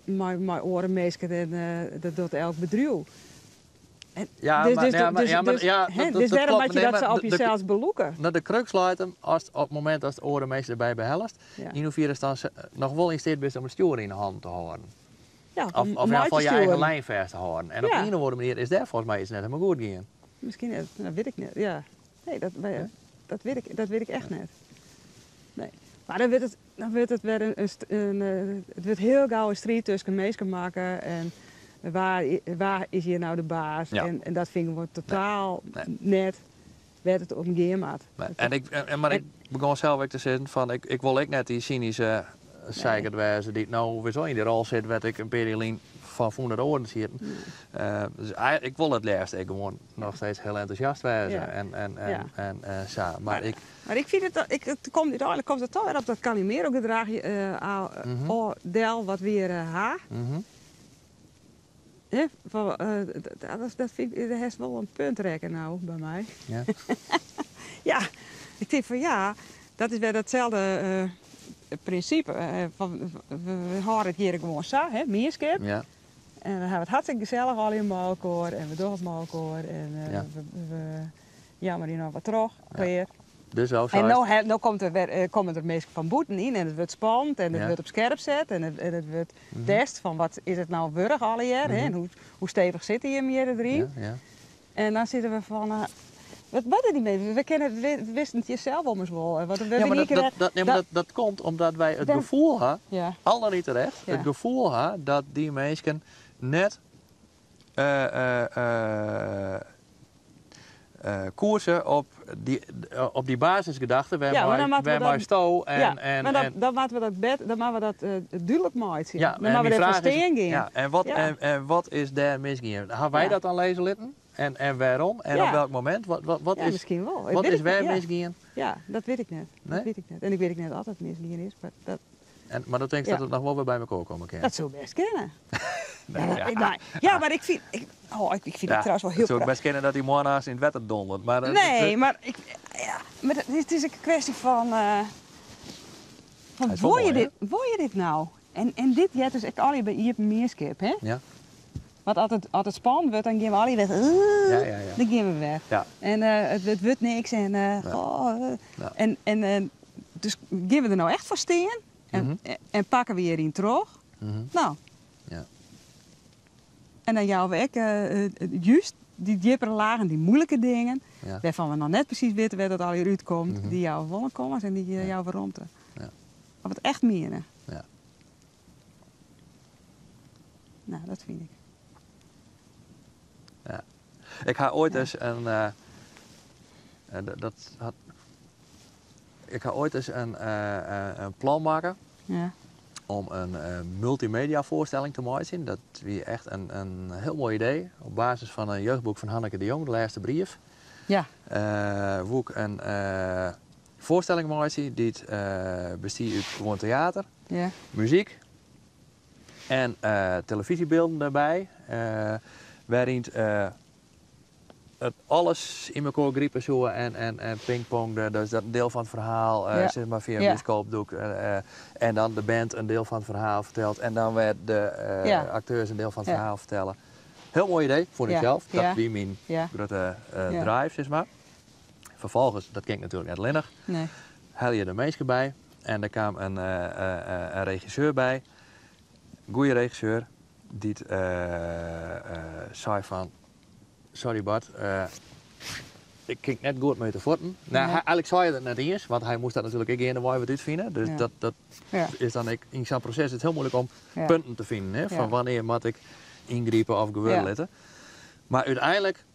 mei oare minsken en dat docht elk bedriuw. En Ja, dus, maar, dus, ja, maar, dus, ja, maar, dus, ja, hè, dat, dus dat wêrom klopt. moat je Nee, dat maar sa op de jesels belûke? Nou, de crux leit him as op it momint dat oare minsken derby behellest, yn hoefier is dan se noch wol yn steat bist om it stjoer yn 'e hannen te hâlden. Ja, Of om in elk mei te gefal je eigen stjoeren. lijn fêst te hâlden. En op ien of oare manier is dêr folgens my yts net hielendal goed gien. Miskien net, dat wit ik net. Ja. Nee, dat, wij, Nee? dat wit ik, dat wit ik echt net. Nee. Mar dan wurdt it, dan wurdt it wer in, in st-, in it wurdt hiel gau in striid tusken minsken makke en wa is hjir no de baas? En dat fyn ik gewoan totaal net wêr't it om gean moat. Nee. En ik, en, en, mar ik begûn sels ek te sizzen fan, ik wol ek net dy synyske zeikert wêze dy't no wer sa yn dy rol sit wêr't ik in pear jier lyn fan fûn dat oaren sieten. Dus ik wol it leafst ek gewoan noch steeds hiel entûsjast wêze en sa. Mar ik Mar ik fyn it, ik, it komt, úteinlik komt it toch wer op dat Calimero-gedrach oh, del wat we hjir ha. Hè? Fan dat, dat fyn ik, dêr hast wol in punt rekke no by my. Ja, ik tink fan ja, dat is wer datselde prinsipe. Fan, we hâlde it hjir gewoan sa, hè, mienskip. En we hawwe it hartstikke gesellich allegear mei elkoar en we dogge it mei elkoar en we jammerje noch wat troch, klear. Dus al En no, no komt der wer, komme der minsken fan bûten yn en it wurdt spannend en it wurdt op skerp set en it wurdt test fan wat is it no wurdich allegear, hè, en hoe stevich sitte jim hjir deryn. En dan sitte we fan, wat moatte dy minsken, we kinne, we wisten it hjir sels ommers wol. Want we Ja, maar binne dat, dat, dat, nee, maar dat komt omdat wy it gefoel ha, al dan niet terecht, it gefoel ha dat dy minsken net koerse op dy basisgedachte wêrmei sto en, Ja, en, mar dan, en dan moatte we dat bet, dan moatte we dat dúdlik meitsje. Ja, Dan en moatte we myn derfoar fraach is, stean gean. Ja, en wat is dêr misgien? Ha wy dat dan lizze litten? En wêrom? En op welk momint? Wat Ja, is, miskien wol. wat Wit is ik wêr net, ja. misgien? Ja, dat wit ik net. Nee? Dat wit ik net. En ik wit ek net oft it misgien is, mar dat En, mar do tinkst dat it noch wol wer by elkoar komme kin? Dat soe bêst kinne. Nee, Ja, ja. nee. Ja, mar ik fyn, oh, ik fyn it trouwens wol hiel It soe bêst kinne dat dy moarn aanst yn it wetter dondert, mar Nee, mar ik, ja, mar it is ek in kwestje fan Hy is wol wol je moai, hè? dit, wol je dit no? En dit heart dus ek allegear by iepen mienskip, hè? Ja. Want as it spannend wurdt, dan gean we allegear wer, dan gean we wer. En it wurdt niks en goh, en dus gean we der no echt foar stean en pakke we hjiryn troch? No. En dan jouwe we ek juist dy djippere lagen, dy muoilike dingen, wêrfan't we noch net presys witte wêr't dat allegear útkomt, dy jouwe we wol in kâns en dy jouwe we romte. Of it echt miene. No, dat fyn ik. Ja. Ik ha oait ris in, dat hat, ik ha oait ris in plan makke om in multimedia foarstelling te meitsjen. Dat wie echt in hiel moai idee. Op basis fan in jeugdboek fan Hanneke de Jong, De Lêste Brief. Woe ik in foarstelling meitsje dy't bestie út gewoan teäter, muzyk en telefyzjebylden derby, wêryn't it alles yn elkoar gripe soe en pingpongde. Dus dat in diel fan it ferhaal, sis mar fia in bioskoopdoek en dan de band in diel fan it ferhaal fertelt en dan wer de akteurs in diel fan it ferhaal fertelle. Hiel moai idee, fûn ik sels. Dat wie myn grutte drive, sis mar. Ferfolgens, dat kin ik natuerlik net allinnich, Nee. helje de minsken by en der kaam in regisseur by, goede regisseur, dy't sei fan, sorry Bart, ik kin net goed mei te fuotten. No, Nee. hy, eigentlik sei hy dat net iens, want hy moast dat natuerlik ek geandewei wat útfine. Dus dat is dan ek, yn sa'n proses is it hiel muoilik om punten te finen, hè, fan wannear moat ik yngripe of gewurde litte. Mar úteinlik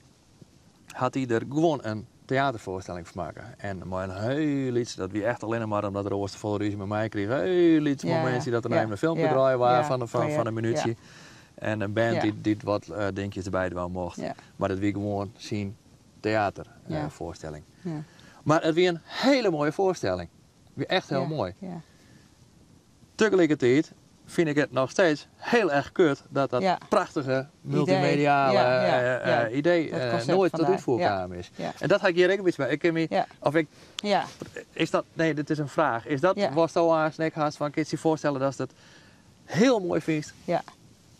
hat hy der gewoan in teäterfoarstelling fan makke. En mei in hiel lyts, dat wie echt allinnich mar omdat er oars te folle rúzje mei my krige, hiel lyts momintsje dat der even in filmke draaid waard fan in minútsje. En in band dy't wat dinkjes derby dwaan mocht. Mar dat wie gewoan syn teäterfoarstelling. Mar it wie in hiele moaie foarstelling. Wie echt hiel moai. Tagelikertiid fyn ik it noch steeds hiel erch kut dat dat prachtige multimediale idee Dat konsept noait fan tot dy. útfier kaam is. En dat ha ik hjir ek in bytsje mei. Ik kin my, of ik, is dat, nee, dit is in fraach. Is dat watsto aanst ek hast fan, kinst dy foarstelle datst it hiel moai fynst?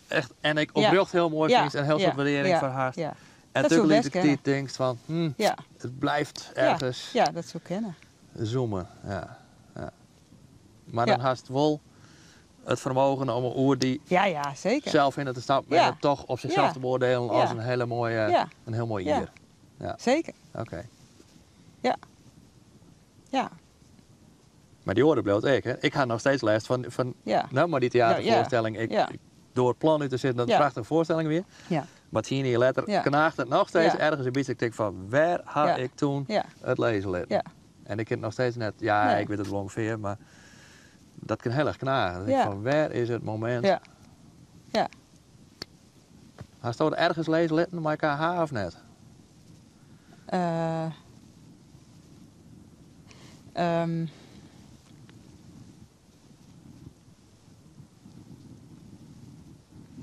Echt, en ik oprjocht hiel moai fynst en hiel soad wurdearring foar hast. En Dat soe bêst tagelikertiid kinne. tinkst fan, it bliuwt ergens Ja, dat soe kinne. Zoomen. Ja. Ja. Mar dan hast wol it fermogen om oer dy Ja, ja, seker. sels hinne te stappen en it dochs op sichsels te beoardieljen as in hiele moaie, in hiel moai jier. Ja. Seker. Oké. Ja. Ja. Mar dy oare bliuwt ek, hè? Ik ha noch steeds lêst fan no, mar dy teäterfoarstelling, ik door it plan út te sitten dat it in prachtige foarstelling wie. Mar 10 jier letter knaagt it noch steeds ergens in bytsje. Ik tink fan, wêr ha ik doe it lizze litten? En ik kin it noch steeds net, ja, Nee. ik wit it wol ûngefear, mar dat kin hiel erch knage. Dan tink ik fan, wêr is it momint? Hasto it ergens lizze litten mei KH of net?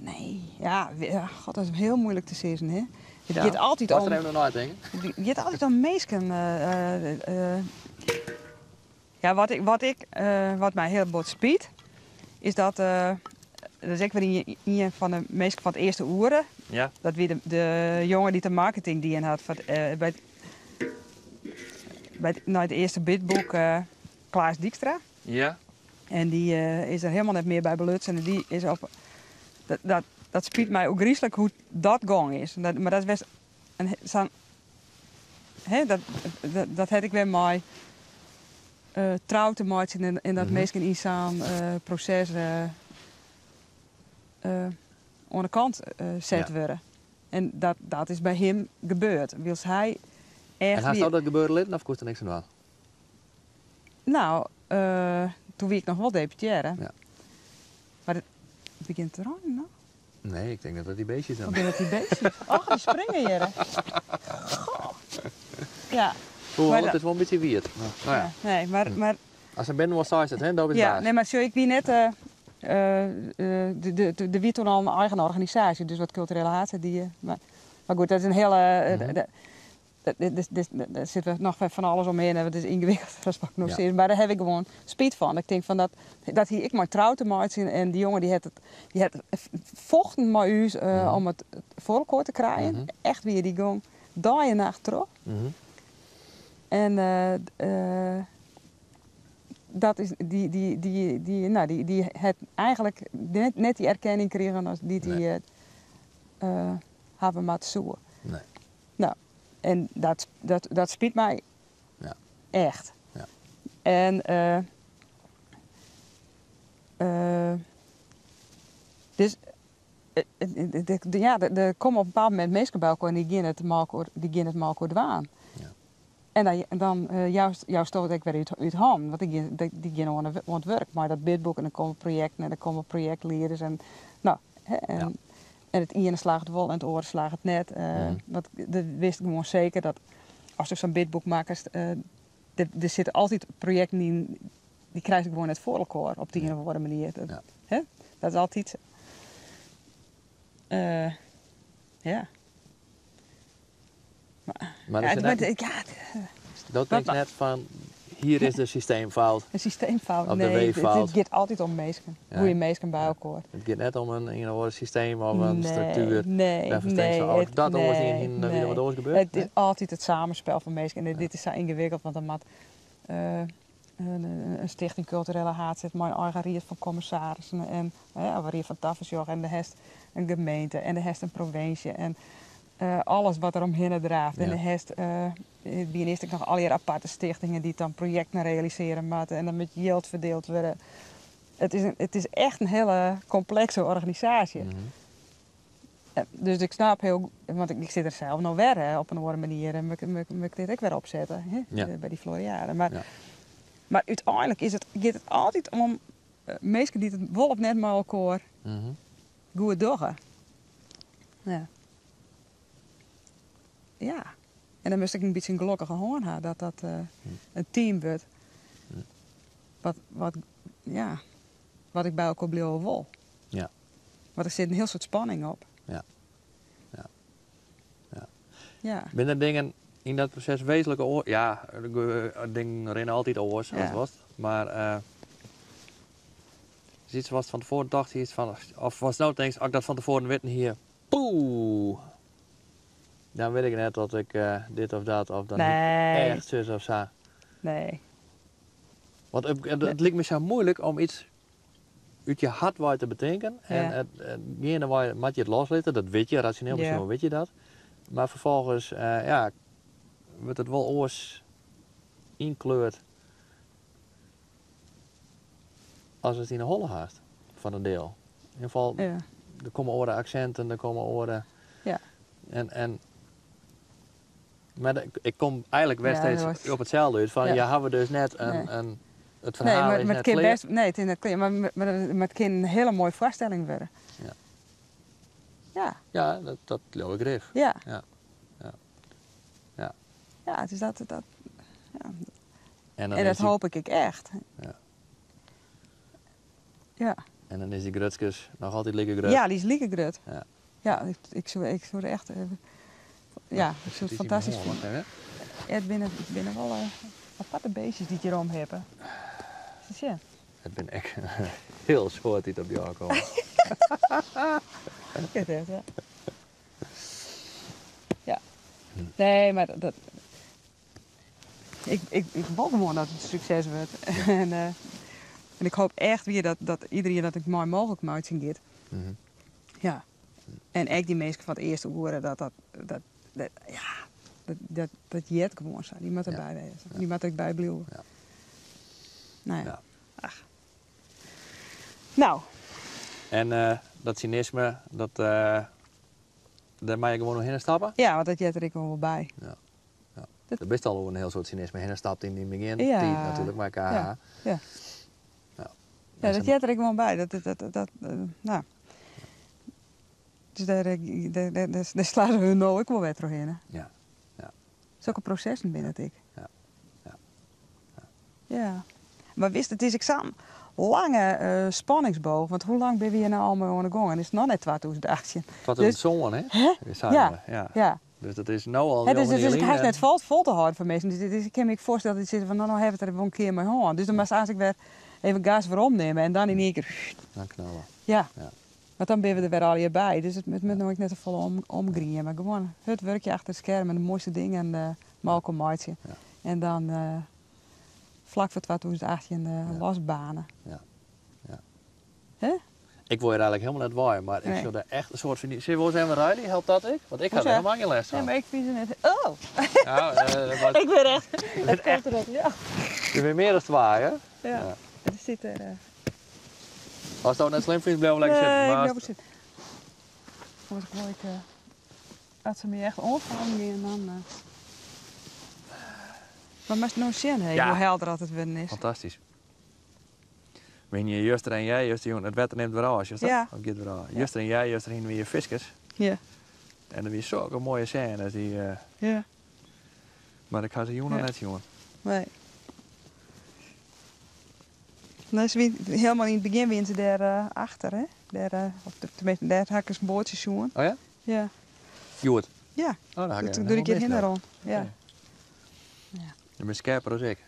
Nee, ja, ja, god, dat is hiel muoilik te sizzen, hè? It giet altyd Moatst om der even oer neitinke? It giet altyd om minsken. Ja, wat ik, wat ik, wat my hiel bot spyt, is dat Dat is ek wer ien fan de minsken fan it earste oere. Ja. Dat wie de jonge dy't de marketing dien hat foar it, by it, by it, nei it earste bidbook, Klaas Dykstra. Ja. En dy is der helemaal net mear by belutsen. En dy is op, dat, dat, dat spyt my ôfgryslik hoe't dat gong is. Dat, mar dat is best in, sa'n, hè, dat, dat, dat hat ek wer mei trou te meitsjen en dat minsken yn sa'n proses oan de kant set wurde. En dat is by him gebeurd. Wylst hy echt En hast dat gebeure litten of koest der niks oan dwaan? Nou, toen wie ik noch wol deputearre. Ja. Mar it begjint te reinen no? Nee, ik tink dat dat dy beestjes dan. Of binne dat dy beestjes? Och, dy springe hjir. Goh. Ja. Hoewel, it is wol in bytsje wiet. Maar, nou ja. Ja, nee, mar, mar As se binnen wol seist it, hè, do bist Ja, baas. nee, mar sjoch, ik wie net, der wie toen al in eigen organisaasje, dus wat kulturele haadstêd die. Mar goed, dat is in hiele, der sit noch wer fan alles omhinne, want it is yngewikkeld as wat ik no sis. Mar dêr haw ik gewoan spyt fan. Ik tink fan dat hie ek mei trou te meitsjen en dy jonge dy hat fochten mei ús om it foar elkoar te krijen. Echt wie dy gong dei en nacht troch. En dat is, dy, dy, dy, dy, nou, dy, dy hat eigentlik net dy erkenning krigen as dy't dy, hawwe moatte soe. Nee. Nou, en dat spyt my echt. En dus, ja, der komme op in bepaald momint minsken by elkoar en dy gean it mei elkoar, dy gean it mei elkoar dwaan. En dan joust it ek wer út hannen, want dy gean oan it wurk mei dat bidboek en dan komme projekten en dan komme projektlieders en, nou, hè, en en it iene slagget wol en it oare slagget net. Want de wist gewoan seker dat as der sa'n bidboek makkest, der sitte altyd projekten yn, dy krijst gewoan net foar elkoar op de ien of oare manier. Dat, hè? Dat is altyd. Ja. Maar, Maar ja, is het het wordt, net ja, het, Dat wat denkt net van, hier is de systeemfout. Een systeemfout, Of de nee, weeffout. het gaat altijd om mensen. Hoe je mensen bij elkaar. Het gaat net om een of ander systeem of een Nee, structuur. nee, Daarvan denk je nee, van, oh, het, dat oors nee, in, dan weer nee. wat oors gebeurt. Het is Nee? altijd het samenspel van mensen. En dit is zo ingewikkeld, want dan moet een stichting culturele haadstêd met een eigen ried van commissarissen en, hè, of een ried van tafersjoch en de hest een gemeente en de hest een provincie en alles wat er omheen draaft. En de hest, wie eerst ook nog al die aparte stichtingen die dan projecten realiseren moeten en dan met geld verdeeld worden. Het is echt een hele complexe organisatie. Dus ik snap heel, want ik zit er zelf nog weer, hè, op een andere manier en moet ik dit ook weer opzetten, hè, bij die Floriade. Maar uiteindelijk gaat het altijd om mensen die het wel of net met elkaar goed doen. Ja. Ja. En dan moest ik een beetje een gelukkige hoorn hebben dat dat een team wordt. Wat ik bij elkaar blijven wil. Want er zit een heel soort spanning op. Zijn er dingen in dat proces wezenlijke oor-, ja, dingen rennen altijd oors, als het was. Maar is iets wat van tevoren dacht, iets van, of was nou denk, als ik dat van tevoren weet hier, poeh, dan weet ik net dat ik dit of dat of dan echt zus of zo. Nee. Want het lijkt me zo moeilijk om iets uit je hart waar te bedenken. En het ene waar moet je het loslaten, dat weet je, rationeel misschien wel weet je dat. Maar vervolgens wordt het wel oors inkleurd als het in de holle haast van een deel. In ieder geval, er komen oren accenten, er komen oren. Maar ik kom eigenlijk weer steeds op hetzelfde uit van, ja, hebben we dus net een, het Nee, verhaal is maar net het kan clear. best, nee, het is net clear, maar het kan een hele mooie voorstelling worden. Ja, dat geloof ik grif. Ja, het is dat, dat, ja. En dan En is dat die hoop ik echt. En dan is die Grutskes nog altijd lekker grut. Ja, die is lekker grut. Ja, ik zou er echt, ja, ik zou het Het is hier fantastisch mooi, vinden. hè? Ja, het binnen wel aparte beestjes die het hierom hebben. Dus ja. Het ben echt heel soort die op jou komen. Kin it, ja. Ja. Nee, mar dat, ik, ik, ik wol gewoan dat it sukses wurdt. En, en ik hoopje echt wer dat iderien dat it mei mooglik meitsjen giet. Ja. En ek dy minsken fan it earste oere, dat, ja, dat heart gewoan sa. Dy moatte derby wêze. Dy moatte ek by bliuwe. Nou ja. Ach. Nou. En dat synisme, dêr meie je gewoan oerhinne stappe? Ja, want dat heart der ek wol by. Ja. Ja. Der bist al oer in hiel soad synisme hinne stapt yn dyn begjintiid natuerlik mei KH. Ja. Ja. Ja, dat heart der ek gewoan by. Dat, nou. Dus dêr slaan we no ek wol wer trochhinne. Sokke prosessen binne it ek. Ja. Mar witst, it is ek sa'n lange spanningsboog. Want hoe lang binne we hjir no al mei oan de gong? En is it noch net 2018. 2007, hè? Hè? Sa, ja. Dus dat is no al Hè, dus njoggen it is jier hast lyn. net fol te hâlden foar minsken. Dus ik kin my ek foarstelle dat se sizze fan, no, no ha we it der wol in kear mei hân. Dus dan moatst eigentlik wer even gas werom nimme en dan yn ien kear Dan knalle. Ja. Want dan binne we der wer allegear by. Dus it moat no ek net te folle omgriemen. Mar gewoan hurd wurkje achter it skerm en de moaiste dingen mei elkoar meitsje. En dan flak foar 2018 losbane. Hè? Ik wol hjir eigentlik hielendal net wei, mar ik Nee. sjoch dêr echt in soart fan. Sil wol ris even ruilje, helpt dat ek? Want ik ha Hoe der sa? hielendal gjin lêst Nee, fan. mar ik fyn se net. Oh! Ja, maar Ik bin echt. Je Het komt erop, ja. Je bent meer dan twee, hè? Ja. Ja. Er zit er, As it net slim fynst, bliuw lekker Nee, sitten. ik Maar bliuw sitten. As ik wol, ik, as se my echt oanfallen gean, dan. Maar moatst no sjen, hè, hoe helder dat it wurden is. Fantastysk. Wen je juster en jij, juster, it wetter nimt wer ôf, juster? Ja. Of giet wer ôf? Juster en jij, juster hiene we hjir fiskers. En dat wie sokke moaie sênes. Dy, Mar ik ha se jûn noch net sjoen. Nee. Nee, se wie, hielendal yn it begjin wiene se dêr achter, hè? Dêr, of teminsten, dêr ha ik ris in boatsje sjoen. Oh ja? Ja. Hjoed? Ja. Oh, dan ha ik Doe even doe ik hjir helemaal hinne mist rûn. Ja. Oké. Ja. Je bent skerper dan ik.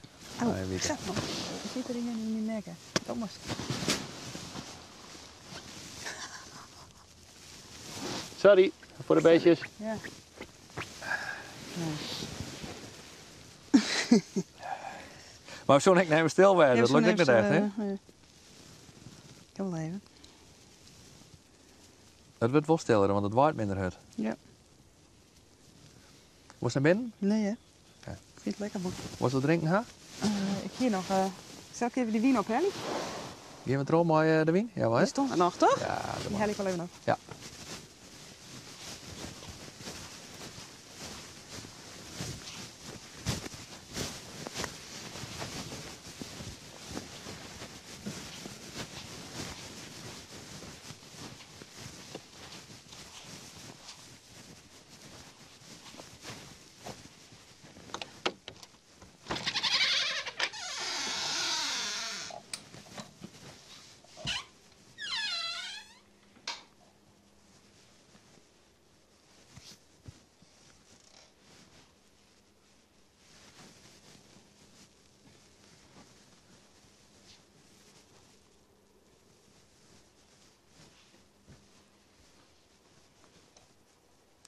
Oh, Nee, weet ik. zeg maar. Er zit er een in mijn nek. Thomas. Sorry voor de beestjes. Ja. Nee. Maar zo'n ik neem stil bij, Ja, dat zo'n lukt ook neem net echt, hè? stil, ja. Ik heb wel even. Het wordt wel stiller, want het waait minder hard. Ja. Was naar binnen? Nee, hè? Oké. Ik vind het lekker, man. Was dat drinken, ha? Ik hier nog. Zal ik even die wyn ophelje? Gean we troch mei de wyn? Ja, Die hè? stond er noch, toch? Ja, dat Die mag. haal ik wel even op. Ja.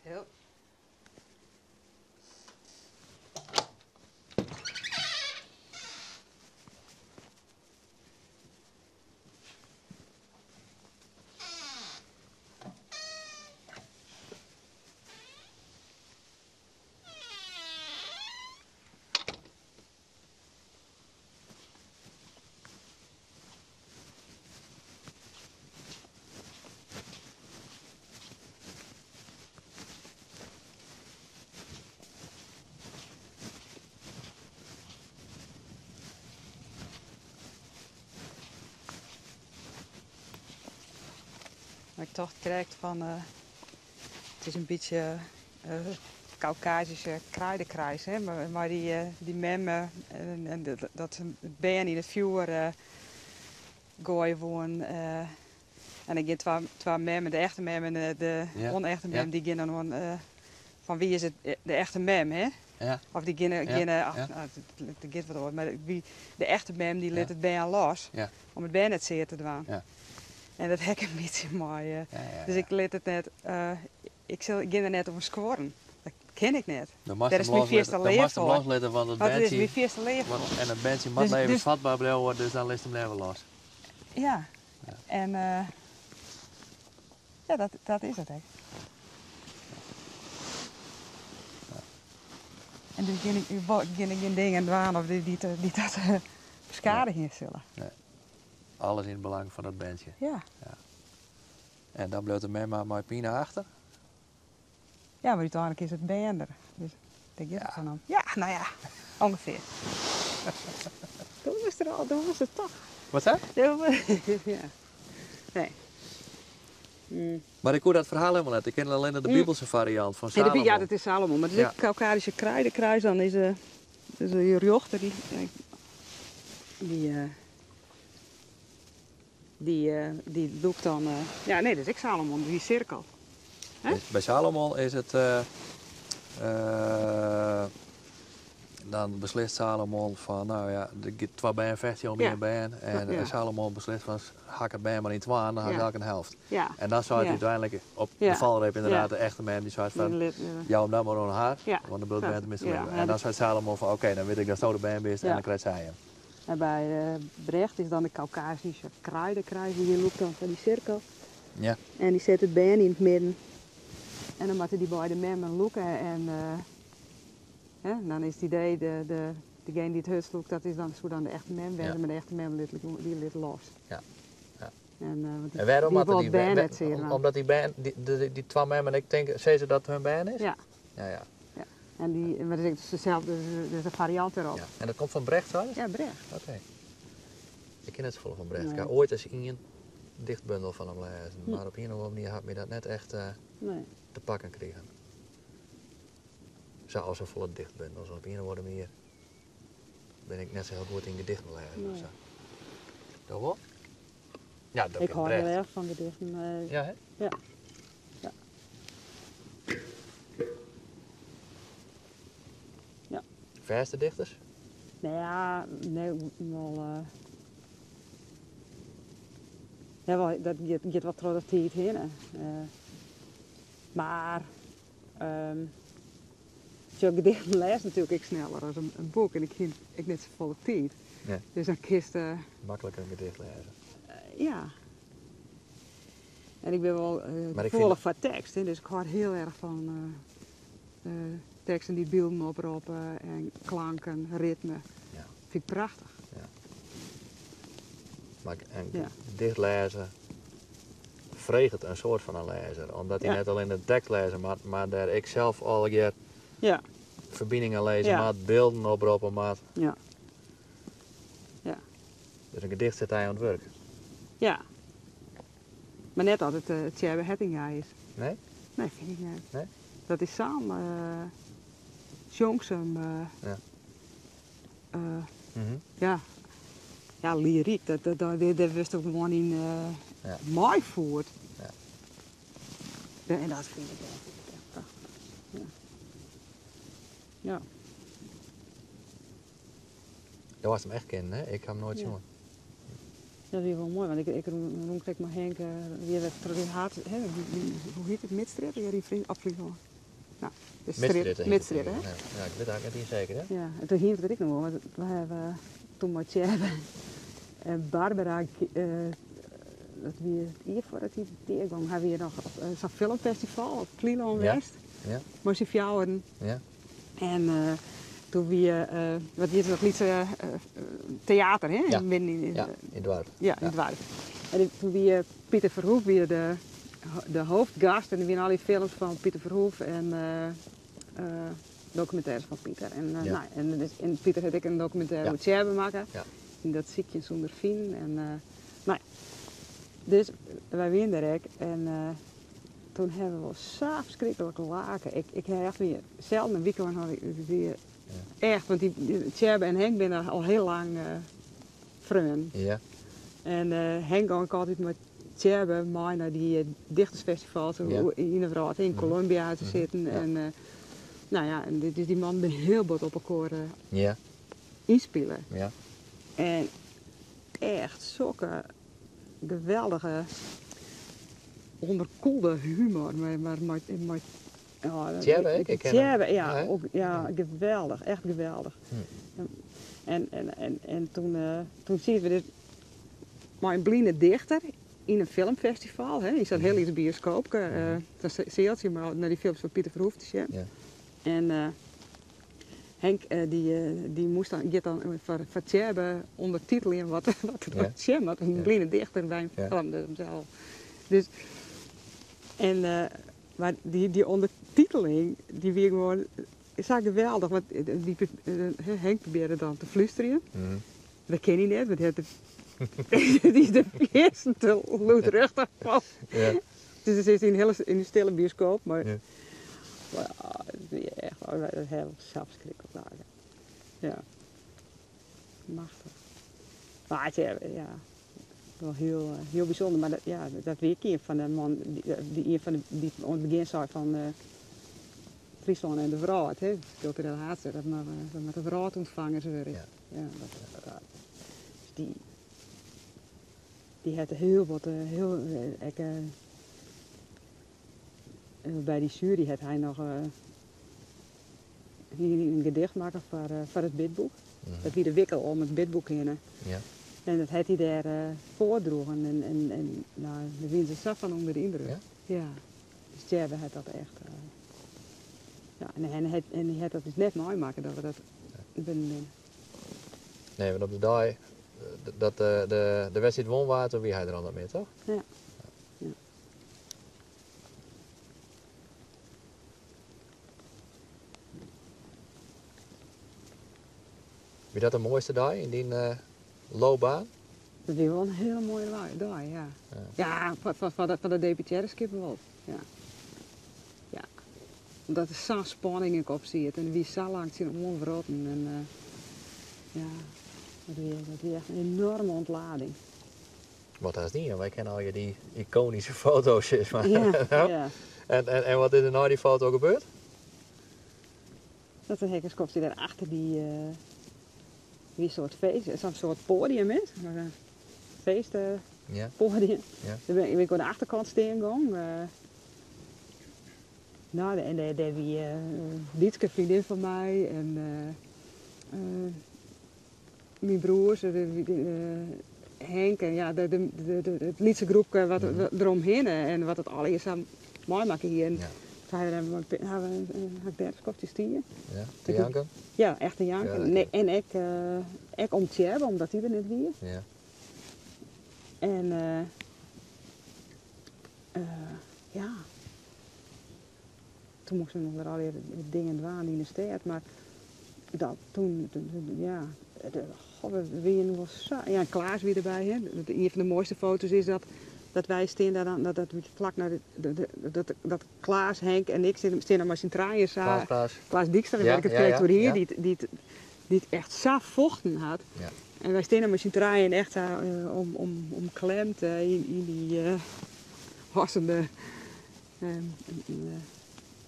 Heel. Maar ik tocht krijgt van, het is een beetje Caucasische kruidenkruis, hè? Maar die memmen en dat het been in het vuur gooien woon. En dan gaan twee memmen, de echte mem en de onechte mem, die gaan dan gewoon, van wie is het de echte mem, hè? Of die gaan, gaan, ach, nou, het gaat wat over, maar wie, de echte mem die liet het been los om het been net zeer te doen. En dat ha ik in bytsje mei. Ja, ja, Dus ja. ik lit it net, ik sil gean der net oan skuorren. Dat kin ik net. Dan moatst Dêr is him myn loslitte. fierste Dan leaf moatst him foar. loslitte, want it Want it is berntsje myn fierste leaf want, foar. en it berntsje moat Dus, dus levensvatbaar bliuwe, dus dan litst him leaver los. Ja. Ja. En ja, dat, dat is it ek. En dus gean ik, gean ik gjin dingen dwaan of dy't, dy't dat beskadigje sille. Nee. Alles yn it belang fan dat berntsje. Ja. Ja. En dan bliuwt de mem mar mei pine achter? Ja, mar úteinlik is it bern der. Dus dêr giet it Ja. dan om. Ja, no ja, ûngefear. Doe was er al, doe was it toch. Wat sei? Ja. Nee. Mar ik koe dat ferhaal helemaal net. Ik ken allinne de Bibelse fariant fan Nee, de, Salomon. ja, dat is Salomon. Mar dat is Ja. ek Kaukasische kruidenkruis. Dan is dus de rjochter die, die, die, die lûkt dan, ja, nee, dat is ek Salomon, die sirkel. Hè? By Salomon is it, dan beslist Salomon fan, no ja, der giet twa bern fechtsje om ien bern. En Salomon beslist fan, hak it bern mar yn twaen, dan ha se elk in helft. En dan seit úteinlik op de valreep inderdaad de echte mem, dy seit fan, jou him dan mar oan har, want dan bliuwt it bern teminsten libben. En dan seit Salomon fan, oké, dan wit ik datsto de bern bist en dan krijt sy him. En by Brecht is dan de Kaukasische kruidenkruis, dy lûkt dan fan dy sirkel. En dy set it bern yn it midden. En dan moatte dy beide memmen lûke en hè, dan is it idee, degene dy't it hurdst lûkt, dat is dan, soe dan de echte mem wêze, mar de echte mem lit, dy lit los. Ja. Ja. En want En wêrom dy moatte wol dy it bern net sear dwaan. Omdat dy bern, dy twa memmen ek tinke, sizze dat it hun bern is? Ja. Ja, ja. Ja. En dy, mar dat is dezelfde, dat is de fariant erop. Ja. En dat komt fan Brecht, sei je? Ja, Brecht. Oké. Ik ken net safolle fan Brecht. Ik Nee. ha oait ris ien dichtbundel fan him lêzen, mar op ien of oare manier hat my dat net echt Nee. te pakken krigen. Sa al safolle dichtbundels, op ien of oare manier bin ik net sa hiel goed yn gedichten lêzen of Nee. sa. Do wol? Ja, dat Ik kin hâld Brecht. hiel erch fan gedichten. Ja, hè? Ja. Ja. Ja. Fêste dichters? Nou ja, nee, wol, ja, wel, dat giet wat troch de tiid hinne. Mar, sjoch, gedichten lêst natuerlik ek sneller as in boek en ik hie ek net safolle tiid. Dus dan kinst, Makliker in gedicht lêze. Ja. En ik bin wol Mar ik gefoelich fyn foar tekst, hè, dus ik hâld hiel erch fan teksten dy't bylden oproppe en klanken, ritme. Fyn ik prachtich. Ja. Mar in gedicht lêze freget in soad fan in lêzer, omdat hy net allinne de tekst lêze moat, mar dêr ek sels allegear ferbiningen lizze moat, bylden oproppe moat. Ja. Dus in gedicht set hy oan it wurk. Ja. Mar net as it Tsjêbbe Hettinga is. Nee? Nee, fyn ik net. Nee? Dat is sa'n sjongsum, ja. Ja, lyryk, dêr wurdst ook gewoan yn meifierd. Ja, en dat fyn ik echt prachtich. Ja. Ja. Do hast him echt kennen, hè? Ik ha him noait sjoen. Dat wie wol moai, want ik rûn krekt mei Henk, wie wer troch dy haad, hè, hoe hjit it, Midstrjitte, hjir yn op Flylân? Nou, de strjitte, Midstrjitte heet it, Midstrjitte, hè? ja. Ja, ik wit eigentlik net iens seker, hè? Ja, en toen hiene we it ek noch wol, want we hawwe toen mei Tsjêbbe en Barbara, dat wie it jier foardat hy deagong, ha we hjir noch op sa'n filmfestival op Flylân west. Mei syn fjouweren. En toen wie, wat wie it, dat lytse teater, hè? Midden yn, Ja, yn it doarp. Ja, yn it doarp. En toen wie Pieter Verhoeff wie de hoofdgast en der wiene al die films fan Pieter Verhoeff en dokumintêres fan Pieter. En nou, en, dus, en Pieter hat ek in dokumintêre oer Tsjêbbe makke. En dat Sykjen sûnder finen. En nou ja. Dus wy wiene dêr ek en toen hawwe we wol sa ferskriklik lake. Ik ha echt wie selden in wike lang had ik wie echt, want die Tsjêbbe en Henk binne al hiel lang freonen. En Henk gong ek altyd mei Tsjêbbe mei nei dy dichtersfestivals yn de wrâld, yn Colombia te sitten. En nou ja, en dus die man bin hiel bot op elkoar ynspile. En echt sokke geweldige ûnderkuolde humor. Mar, mar, mar, mar, ja, Tsjêbbe ek? Ik ken him. Tsjêbbe, ja, Ja, ook, ja, geweldich, echt geweldich. En, en, en, en toen, toen sieten we dus mei in bline dichter yn in filmfestival, hè, yn sa'n hiel lyts bioskoopke, sa'n sealtsje, mar nei dy films fan Pieter Verhoeff te sjen. Ja. En Henk dy, dy moast dan, giet dan foar, foar Tsjêbbe ûndertiteljen wat, wat er dan sjen moat. In bline dichter by in film, dus himsels. Dus, en, mar dy, dy ûndertiteling, dy wie gewoan sa geweldich, want dy, Henk probearre dan te flústerjen. Dat kin hy net, want hy hat de, dy is der fierstente lûdruchtich fan. Ja. Dus dan sit hy yn in hiele yn in stille bioskoop, mar Ja. mar ja, it wie echt, oh, dat ha we sa ferskriklik lache. Ja. Machtich. Mar it, ja, wol hiel, hiel bysûnder, mar dat, ja, dat wie ek ien fan de man, dy ien fan de, dy't oan it begjin sei fan Fryslân en de wrâld, hè, kulturele haadstêd, dat moat, dat moat de wrâldûntfangers wurde. Ja. Ja, dat, dat, dus dy, dy hat hiel wat, hiel, ek, by dy sjuery hat hy noch in gedicht makke foar, foar it bidboek. Dat wie de wikkel om it bidboek hinne. Ja. En dat hat hy dêr foardroegen en, en, en nou, dêr wiene se sa fan ûnder de yndruk. Ja? Ja. Dus Tsjêbbe hat dat echt. Ja, en, en, en, en hy hat dat dus net meimakke dat we dat binnen binne. Nee, want op de dei dat de, de, de wedstriid wûn waard, toen wie hy der al net mear, toch? Ja. Ja. Wie dat de moaiste dei yn dyn loopbaan? Dat wie wol in hiele moaie dei, ja. Ja, foar, foar, foar, de, foar de deputearreskip wol, ja. Ja. Omdat der sa'n spanning ek op siet en der wie sa lang tsjin oanwrotten en ja, dat wie echt in enorme ûntlading. Wat hast dien? Wy kenne allegear dy ikoanyske foto's, sis mar. Ja, ja. En, en, en wat is der nei dy foto gebeurd? Dat in hekkerskopje dêr achter dy, wie soart feest, sa'n soart poadium is, mar in feest Ja. poadium. Ja. Dêr bin ik oan de achterkant stean gong. Nou, en dêr, dêr wie Wietske, vriendin fan my, en myn broers, Henk en ja, de, de, de, it lytse groepke wat deromhinne en wat it allegear sa meimakke hie. En Ja. toen ha we, ha we, ha ik dêr in skoftsje stien. Ja, te janken? Ja, echt te janken. Ja, Nee, en ek, ek om Tsjêbbe, omdat dy der net wie. Ja. En ja, toen moasten we noch wer allegear dingen dwaan yn de stêd, mar dat, toen, toen, ja, de, goh, we wienen wol sa, ja, Klaas wie derby, hè. Ien fan de moaiste foto's is dat, dat wy stean dêr dan, dat, dat flak nei de, de, de, dat, dat Klaas, Henk en ik stean, stean dan mei syn trijen sa. Klaas, Klaas. Klaas Dijkstra, Ja, dêr ik it ja, krekt ja, oer hie, ja. dy't, dy't, dy't echt sa fochten hat. Ja. En wy stean dan mei syn trijen echt sa om, om, omklemd yn, yn dy hossende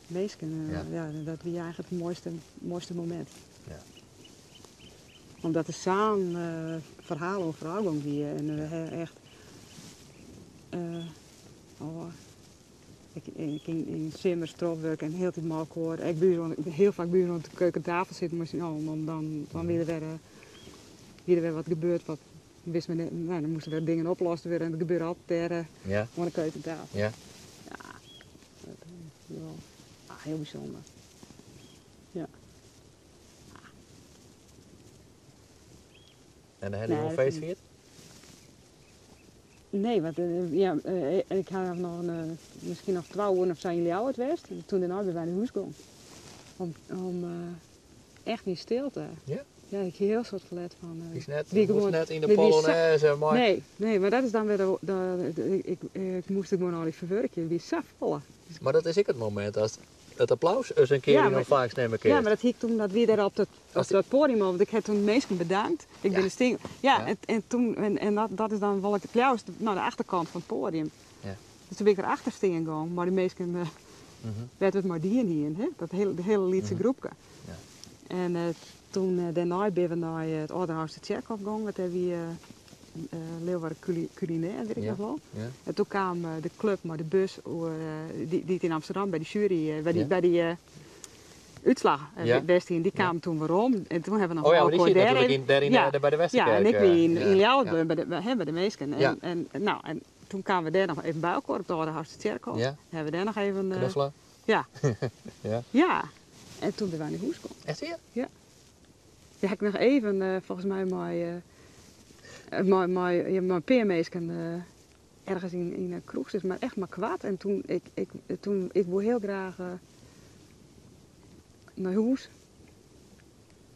minsken. Ja. Ja, dat wie eigentlik it moaiste, moaiste momint. Ja. Omdat der sa'n ferhaal oan foarôfgong wie en we ha echt, oh, ik, ik yn, yn simmers trochwurke en hieltyd mei elkoar, ek by ús oan, hiel faak by ús oan de keukentafel sitten mei syn allen, om dan, dan wie der wer, wie der wer wat gebeurd wat wist men net, nou, dan moasten wer dingen oplost wurde en dat gebeurde altyd dêr Ja. oan de keukentafel. Ja. Ja, dat is wol, ah, hiel bysûnder. Ja. En de hele Nee, jonge dat feest is viert? Nee, want ja, ik ha noch in, miskien noch 2 oeren of sa yn Ljouwert west. En toen dêrnei bin wy nei hûs gong. Om, om echt yn stilte. Ja? Ja, ik hie hiel soad ferlet fan. Is net, wie moast gewoan net yn de nee, wie sa Polonaise, mei Nee, nee, mar dat is dan wer de, de, de, ik, ik moast it gewoan allegear ferwurkje. It wie sa folle. Mar dat is ek it momint as it applaus ris in kear Ja, yn mar ûntfangst nimme Ja, kinst. mar dat hie ik toen, dat wie dêr op dat, op As die dat podium al, want ik ha toen minsken bedankt. Ik bin Ja. de sting, ja, Ja. en, en toen, en, en dat, dat is dan wol ik it leafst nei de achterkant fan it podium. Ja. Dus toen bin ik erachter stean gong, mei de minsken, wêr't we it mei dien hienen, hè? Dat hele, de hele lytse groepke. Ja. En toen dêrnei binne we nei it Aldeholtster Tsjerkhôf gong, want dêr wie Leeuwarden Culinair, wit ik noch wol. Ja. En toen kaam de klup mei de bus oer, dy't yn Amsterdam by de sjuery, by dy útslach west hiene, dy kamen toen werom. En toen hawwe we noch Oh ja, want dy elkoar siet dêr natuerlik even yn, dêr yn, Ja. dêr by de Ja, Westerkerk. en ik wie yn ja. Ljouwert Ja. bleaun by de minsken. En Ja. no, en toen kamen we dêr noch even by elkoar op de Aldehoustertsjerkhôf. Ja. Hawwe we dêr noch even Knuffelen. Ja. Ja. Ja. En toen binne wy nei hûs kommen. Echt wier? Ja. Ja, ha ik noch even folgens my mei ja, mei in pear minsken ergens yn in kroech sitten, mar echt mar koart. En toen, ik, toen, ik woe hiel graach nei hûs.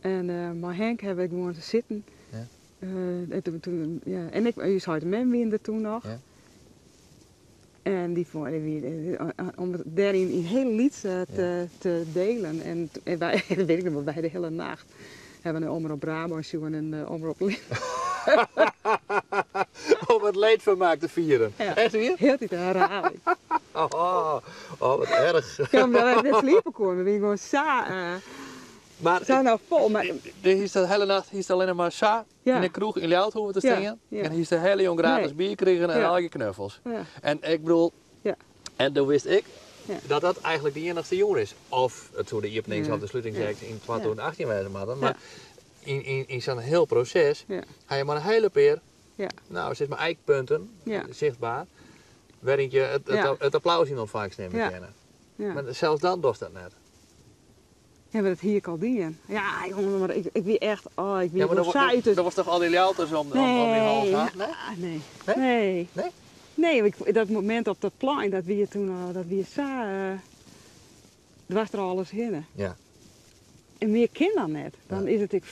En mei Henk hawwe we gewoan sitten. Ja. En toen, toen, ja, en ik, ús heit en mem wiene der toen noch. Ja. En dy fûn, dy wie, om it dêryn yn hiel lyts te delen. En wy, dat wit ik noch wol, wy de hiele nacht hawwe de Omrop Brabân sjoen en de Omrop Om it leedfermaak te fieren. Ja. Echt wier? Hieltyd in herhaling. Oh, oh, wat erch. Ja, omdat wy net sliepe koene. We wiene gewoan sa, Maar sa no fol. Mar de hiest de hiele nacht hiest allinne mar sa yn de kroech yn Ljouwert hoeven te stean. En hiest de hiele jûn gratis bier krigen en allegear knuffels. En ik bedoel, en doe wist ik dat dat eigentlik de iennichste jûn is. Of it soe de iepenings- of de slutingsact yn 2018 wêze moatte. Mar yn sa'n hiel proses ha je mar in hiele pear, no, sis mar ijkpunten, sichtber, wêryn't je it applaus yn ûntfangst nimme kinne. Mar sels dan dochst dat net. Ja, mar dat hie ik al dien. Ja, jonge, mar ik wie echt, oh, ik wie Ja, mar gewoon sa uit het dan was toch al die Ljouwters om die hals Nee, ha? Nee? ah, nee. Nee? Nee. Nee? Nee, ik, dat momint op dat plein, dat wie toen al, dat wie sa, dwars der alles hinne. En mear kin dan net. Dan is it ek,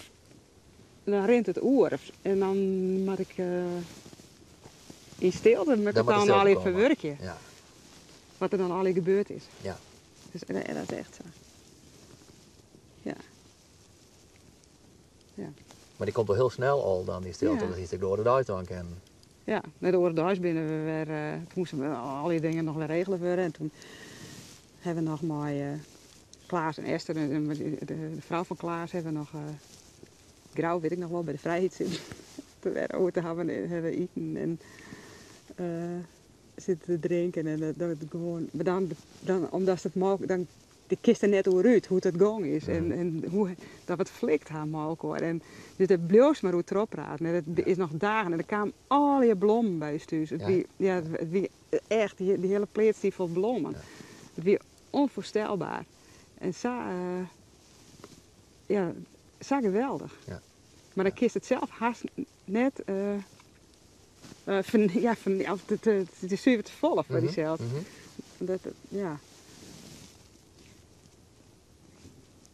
dan rint it oer. En dan moat ik yn stilte, moat ik Dan it moat de dan stilte allegear komme. ferwurkje. Wat der dan allegear gebeurd is. Dus, en dat is echt sa. Ja. Ja. Mar dy komt al hiel snel al dan, dy stilte. Ja. Dat is de oare deis dan kennen. Ja, nei de oare deis binne we wer, toen moasten we al die dingen noch wer regele wurde. En toen hawwe we noch mei Klaas en Esther en de frou fan Klaas hawwe we noch Grou, wit ik noch wol, by de Frijheid sitten. Te wer oer te hawwen en hawwe we iten en sitten te drinken en dat gewoan, mar dan, dan, omdat it mooglik, dan de kinst der net oer út hoe't it gong is en hoe dat we it flikt ha mei elkoar. En dus dêr bliuwst mar oer trochpraten. En it is noch dagen en der kamen allegear blommen by ús thús. It wie, ja, it wie echt, dy hiele pleats stie fol blommen. It wie onvoorstelbaar. En sa, ja, sa geweldich. Mar dan kinst it sels hast net, ja, of it is suver te folle foar dysels. Dat, ja.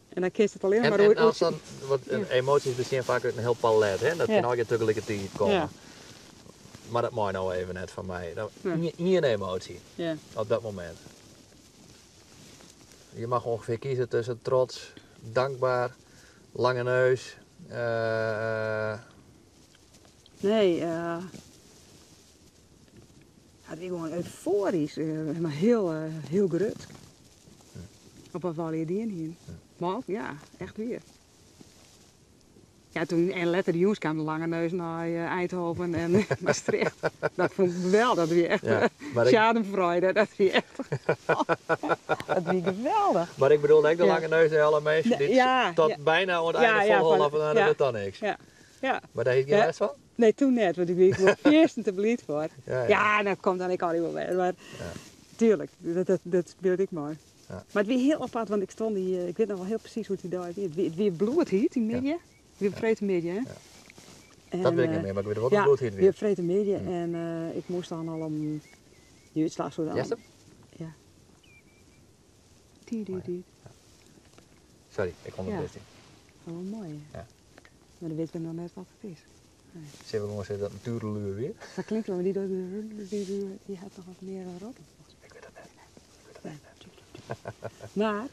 En dan kinst it allinne En mar oer als dan, want emoties bestean faak út in hiel palet, hè? Dat kin allegear tagelikertiid komme. Mar dat mei no even net fan my. Dan, ien emotie op dat momint. Je mag ongeveer kiezen tussen trots, dankbaar, lange neus. Nee, het wie gewoan eufoarysk, mar hiel, hiel grut. Op wat we allegear dien hiene. Mar ook, ja, echt wier. Ja, toen, en letter de jûns kaam de lange neus nei Eindhoven en Maastricht. Dat fûn ik geweldig, dat wie echt, Ja, mar ik schadenfreude, dat wie echt dat wie geweldich. Mar ik bedoel ek de Ja. lange neus en alle minsken Nee, dy't ja, tot ja. bijna oan it Ja, einde ja, folholden van van, nou, dat ja. wurdt dan niks. Ja. Ja. Mar dêr hie ik gjin Ja. lêst fan? Nee, toen net, want ik wie gewoan fierstente bliid foar. Ja, ja. Ja, dat komt dan ek altyd wol wer, mar tuerlik, dat spilet ek mei. Mar it wie hiel apart, want ik stond dy, ik wit noch wol hiel presys hoe't dy dei wie. It wie bloedhyt dy middei. It wie op freedtemiddei, hè? Ja. En, Dat wit ik net mear, mar ik wit wol dat it ja, bloedhyt wie. wie op freedtemiddei en ik moast dan al om de útslach soe dan Hearst him? Ja. Ti, di, di. Ja. Sorry, ik ûnderbruts dy. Ja. Oh, moai, hè? Ja. Mar dan witte we noch net wat it is. Nee. Sille we gewoan sizze dat it in tureluer wie? Dat klinkt wol, mar dy hat noch wat mear roppen, folgens my. Ik wit it net. Ik wit it Nee. net. Mar,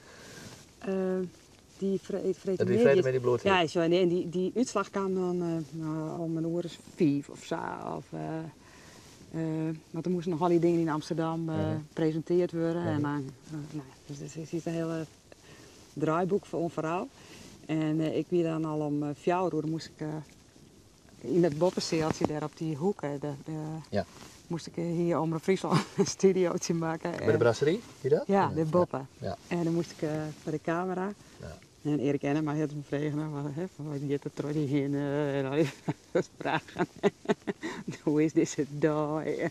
dy freedtemiddei Dat wie freedtemiddei bloedhyt. Ja, zo, en dy útslach kaam dan no, om in oere as 5 of sa. Of, want der moasten noch al dy dingen yn Amsterdam presintearre wurde. En dan, no ja, dus der sit in hiele draaiboek foar oan foarôf. En ik wie dan al om 4 oere moast ik Yn dat boppesealtsje dêr op dy hoeke, de, Ja. moast ik hier Omrop Fryslân in studiootje makke. By de brasserie, wie dat? Ja, dêr boppe. Ja. En dan moast ik foar de kamera. Ja. En Eric Ennema hat me frege, no, wat, hè, fan, wat giet der troch dy hinne? En al dy fragen. Hoe is dizze dei?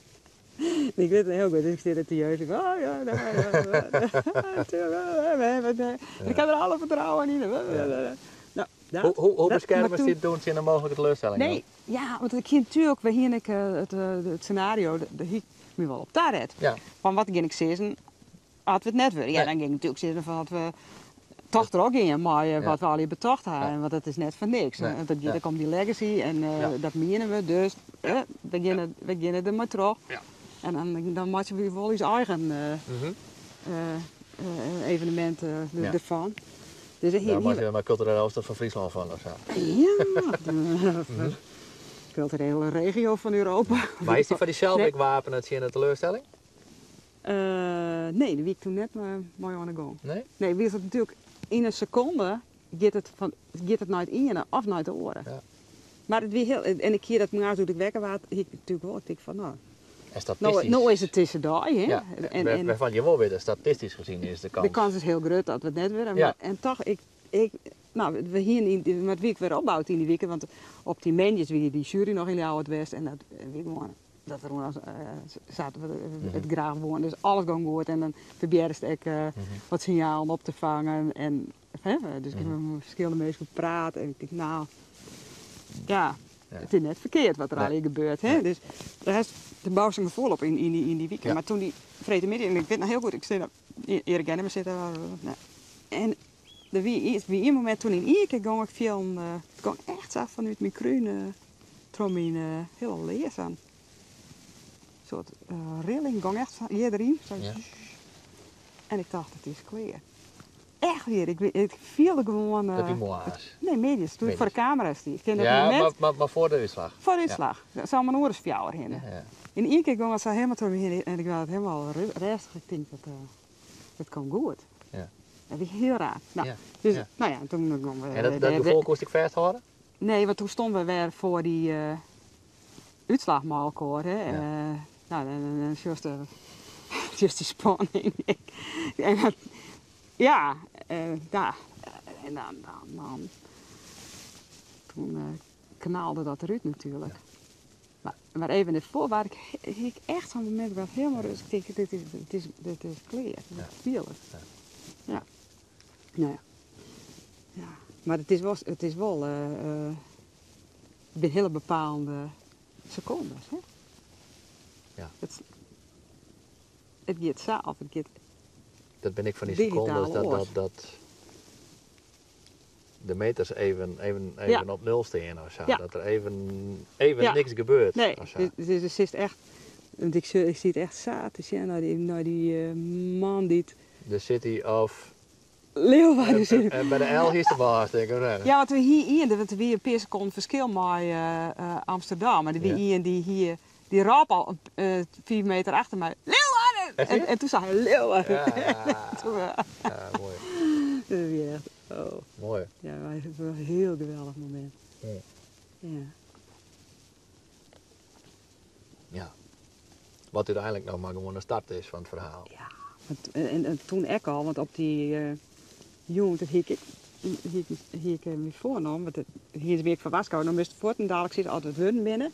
En ik wit it hiel goed, dus ik stean der te jeuzen. Oh ja, nou, ja, Ik ha der alle fertrouwen yn. Nou, dat, Hoe, hoe, hoe dat, beskermest mar toen- dy toen tsjin de mooglike teleurstelling? Nee, ja, want ik hie natuerlik, we hiene ek it senario, dêr hie ik my wol op taret. Ja. Fan wat gean ik sizzen as we it net wurde? Ja, Nee. dan gean ik natuerlik sizzen fan dat we toch trochgean mei wat we allegear betocht ha. Ja. En want dat is net foar niks. Nee. Want it giet Ja. ek om dy legacy en dat miene we, dus we geane der mei troch. Ja. En dan meitsje we wol ús eigen evenemint derfan. Dus Daar hier, maak je maar kulturele hoofdstad fan Fryslân fan of sa. Ja, de kulturele regio fan Europa. Maar is dy foar dysels Nee. ek wapene tsjin de teleurstelling? Nee, dêr wie ik toen net mei oan de gong. Nee? Nee, wie it natuerlik yn in sekonde giet it nei it iene of nei it oare. Ja. Mar it wie hiel, en ik hie dat moarns doe't ik wekker waard, hie ik natuerlik wol, ik tink fan no, En statistisch. no is it dizze dei, hè? Ja, wêrfan't je wol witte, statistisch gezien is de kans. De kans is hiel grut dat we it net wurde. Ja. Mar, en toch, ik, no, we hiene yn, mar it wie ek wer opboud yn dy wike, want op dy moandeis wie dy sjuery noch yn Ljouwert west en dat wie gewoan, dat rûn as sa't we it graach woene. Dus alles gong goed en dan probearrest ek wat sinjalen op te fangen en, hè, dus ik ha mei ferskillende minsken praat en ik tink, no, ja, Ja. it is net ferkeard wat der Nee. allegear gebeurt, hè. Nee. Dus dêr hast de bouwst in gefoel op yn dy wike. Ja. Mar toen dy freedtemiddei, en ik wit noch hiel goed, ik stean op, Eric Ennema sit dêr, no, en der wie ien momint toen yn ien kear gong ik fielen, it gong echt sa fanút myn krún troch myn hiele lears aan. In soart rilling gong echt fan hjir deryn. Sa Ja. En ik tocht, it is klear. Echt wier, ik fielde gewoan, Dat wie moarns. nee, middeis, toen ik foar de kamera stie. Ik kin dat Ja, momint mar foar de útslach. Foar de Ja. útslach. Dat sil mijn oren fjouwer hinne. Ja, ja. Yn ien kear gong it sa helemaal troch my hinne en ik waard helemaal rêstich. Ik tink, dat komt goed. Ja. Dat wie hiel raar. Nou, Ja, dus, ja. nou ja, toen gongen we En dat gefoel koest ek fêsthâlde? Nee, want toen stonden we wer foar dy útslach mei elkoar. Hè. Ja. Nou, dan sjochst de, sjochst dy spanning. En dat, ja, ja, en dan, dan, dan, toen knalde dat eruit natuurlijk. Ja. Maar even ervoor waar ik, hie ik echt zo'n momint waar ik helemaal rustig denk, dit is klear. Ja. Dit fiel ik. Ja. Ja. Nou ja. Ja. Maar het is wel, het is wel, het zijn hele bepaalde secondes, hè? Ja. Het gaat zo, of het gaat Dat ben ik van die digitaal secondes oors. dat de meters even Ja. op nul staan of zo. Ja. Dat er even Ja. niks gebeurt. Nee, of zo. dus het is echt, want ik zie het echt zaad te zien naar die man die het De City of Leeuwarden zit. En bij de L hier is de baas, denk ik, of niet? Ja, want we hier ien, want er wie een paar seconden verschil met Amsterdam. Maar er wie Ja. ien die hier, die raap al 4 meter achter mij. Leeuwarden! Echt En waar? toen zei hij Leeuwarden. Ja, ja. Toen, Ja, mooi. Dat wie echt, oh. Mooi. Ja, maar het was een heel geweldig moment. Ja. Ja. Ja. Wat uiteindelijk nog maar gewoon de start is van het verhaal. Ja, want, en toen ik al, want op die jong, dat hie ik, hie ik, hie ik me voorgenomen, want het, hier is weer van Waskou, dan moest voort en dadelijk zitten altijd wurden binnen.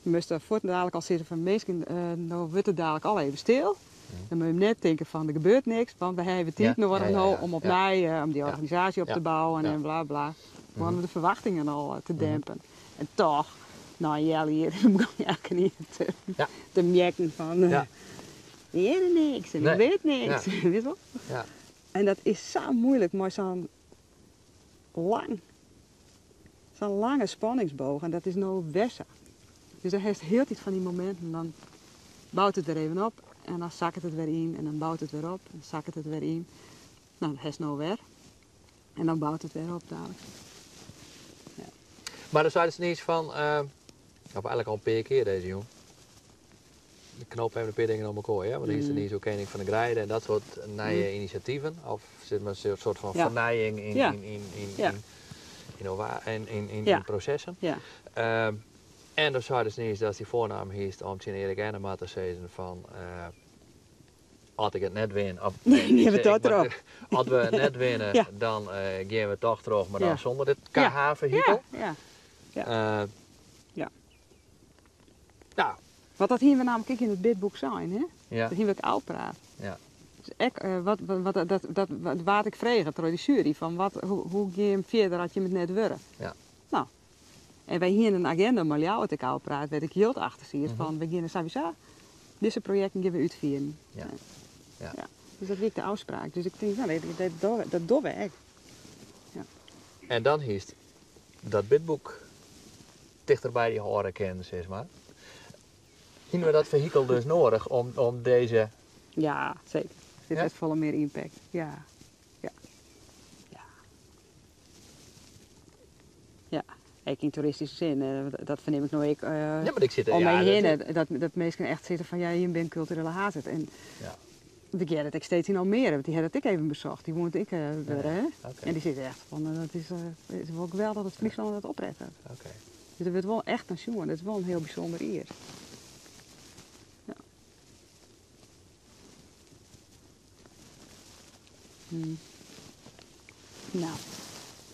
Dan moest er voort en dadelijk al zitten van mensen, nou wordt het dadelijk al even stil. Ja. Dan moet je net denken van er gebeurt niks, want we hebben tijd Ja, nodig ja, ja, nou ja. om Ja. opnieuw, om die Ja. organisatie op Ja. te bouwen Ja. en bla bla. Gewoon Mhm. om de verwachtingen al te Mhm. dempen. En toch, nou Jelle hier, begon je elke keer Ja. te merken van, Ja. hier niks en ik Nee. weet niks, Ja. weet je wel? Ja. En dat is zo moeilijk, maar zo'n lange spanningsboog en dat is nou wessa. Dus dan heeft heel tijd van die momenten, dan bouwt het er even op en dan zakt het weer in en dan bouwt het weer op en zakt het weer in. Nou, dat is nou weer. En dan bouwt het weer op dadelijk. Ja. Maar dan zeiden ze niet van, of eigenlijk al een paar keer deze jongen. De knoop even een paar dingen op elkaar, hè? Want hier is er niet zo koning van de Grijde en dat soort nieuwe initiatieven. Of zit maar een soort van Ja. vernijing Ja. in, Ja. Yn, yn, yn, Ja. yn prosessen. Ja. En dan sei dus niis dat dy foarnaam hiest om tsjin Eric Ennema te sizzen fan as ik it net win, of Nee, ik we zeg, toch ik moat- troch. As we it net winne, Ja. dan gean we toch troch, mar dan Ja. sûnder dit Ja. KH-vehikel. Ja, ja. Ja. Nou. Want dat hiene we namelijk ek yn it bidboek sein, hè? Ja. Dat hiene we ek ôfpraat. Ja. Dus ek, wat, wat, wat, dat, dat, wat waard ik frege troch de jury, fan wat, hoe, hoe gean je hem fierder as je it net wurde? Ja. Nou, en wy hiene in agenda mei Ljouwert ek ôfpraat, wêr't ek jild achter siet, fan we geane sawiesa dizze projekten gean we útfieren. Ja. Ja. Ja. Dus dat wie ek de ôfspraak. Dus ik tink, nou, dat dogge we ek. Ja. En dan hiest dat bidboek tichter by dy hâlde kinnen, sis mar. Hiene we dat vehikel dus noadich om dizze... Ja, seker. Dit Ja? hat folle mear impact. Ja. Ja. Ja. Ja. Ek yn toeristyske sin, dat fernim ik no ek, Ja, mar ik sit om ja, my dat hinne, dat minsken echt sitte fan, ja, jim binne kulturele haadstêd. En Ja. ik hear it ek steeds yn Almere, want dy hat it ek even besocht. Dy woont ek wurde, hè? Oké. En dy sit echt fan, dat is wol geweldich dat Fryslân dat opret hat. Oké. Dus der wurdt wol echt nei sjoen. Dat is wol in hiel bysûnder jier. Ja. Nou.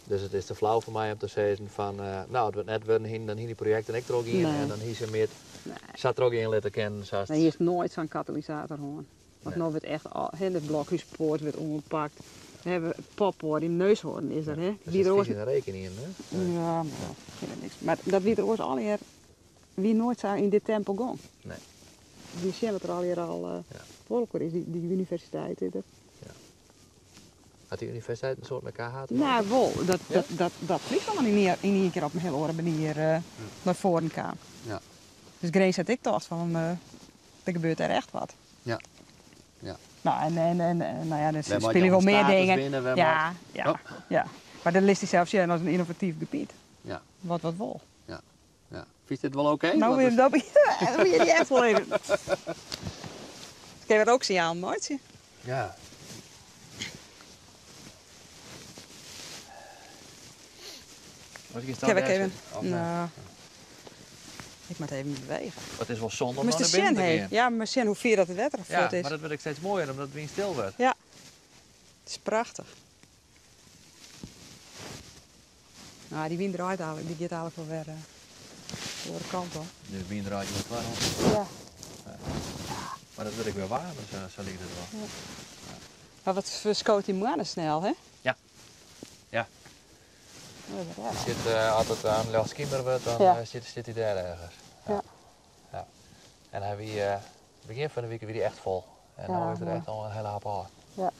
Dus it is te flau foar my om te sizzen fan, nou, it wurdt net wurden hien, dan hie dy projekten ek trochgien Nee. en dan hie se mear Nee. sa trochgean litte kinnen, sa Nee, hier is noait sa'n katalysator hân. Want Nee. no wurdt echt al, hè, de Blokhúspoart wurdt oanpakt. We hawwe poppoadium Neushoorn is der, hè? Dus Wie dat er oars is in rekening, hè? Nee. Ja, maar ik weet niks. Maar dat wie der oars allegear, wie noait sa yn dit tempo gong. Nee. Wie sjen wat der allegear al Ja. voor elkaar is, die universiteit is der. Ja. Hat dy universiteit in soart mei KH te Nou, meitsjen? wol. Dat, Ja? dat Fryslân yn ien kear op in hiel oare manier nei foaren kaam. Ja. Dus Grins hat ek tocht fan, der gebeurt dêr echt wat. Ja. Ja. Nou, en, nou ja, er Wêr moat je spylje wol om mear status dingen. winnen, wêr Ja, moat- ja, Oh. ja. Mar dat litst dysels sjen as in ynnovatyf gebiet. Ja. Wat wat wol. Ja. Ja. Fynst dit wol oké? Nou, Want weer is- dat dan ben je die echt wel even. Kun je dat ook zien aan, maatje? Ja. Was ik in Ik heb stand even. Of, nee? Nou, ik moet even bewegen. Het is wel zonde om Moest dan de naar binnen zin te heen. gaan. Ja, maar zien hoe vier dat het wetter Ja, voort is. maar dat wordt steeds mooier omdat het weer stil wordt. Ja, het is prachtig. Nou, die wind draait eigenlijk, die gaat eigenlijk wel weer de andere kant op. De wind draait wel klaar op. Ja. Ja. Maar dat wil ik weer waar, dus zo ligt het wel. Ja. Maar wat verschoot die mannen snel, hè? Ja. Ja. Ja, dat is Die zit altijd aan Ljouwert Skiemer wordt, dan, Ja. zit hij daar ergens. Ja. Ja. Ja. En hij wie, begin van de week weer die echt vol. En Ja, nu is er mooi. echt al een hele hap aan. Ja.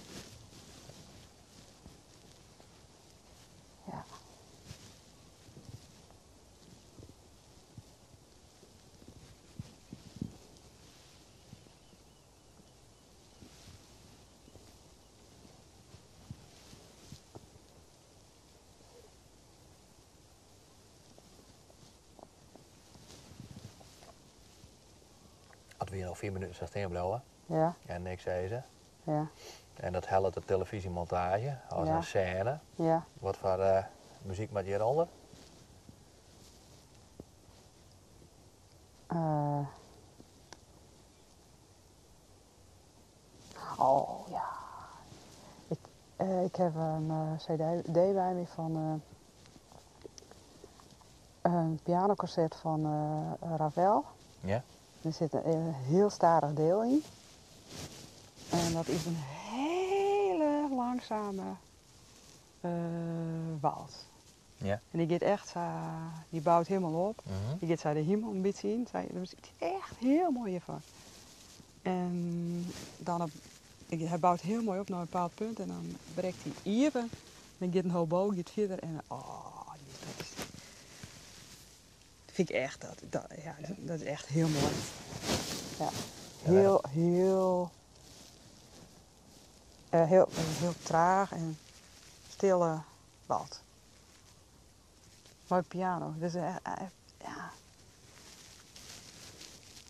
Ja. Als we hier nog 4 minuten staan blijven. Ja. En niks eten. Ja. En dat helpt de televisiemontage als Ja. een scène. Ja. Wat voor muziek maakt hieronder? Oh ja. Ik heb een CD bij me van een pianoconcert van Ravel. Ja. Er zit een heel starig deel in. En dat is een hele langzame wals. Ja. En die gaat echt, zo, die bouwt helemaal op. Mhm. Die gaat zo de hemel een beetje in. Zij, dat is echt heel mooi hiervan. En dan op, ik, hij bouwt heel mooi op naar een bepaald punt en dan breekt hij even. Dan gaat een hobo, gaat verder en oh, dat is, dat vind ik echt, dat, dat, ja, dat, dat is echt heel mooi. Ja. Ja, wij Heel, heel, heel, heel traag en stille wals. Mooi piano. Dus, ja.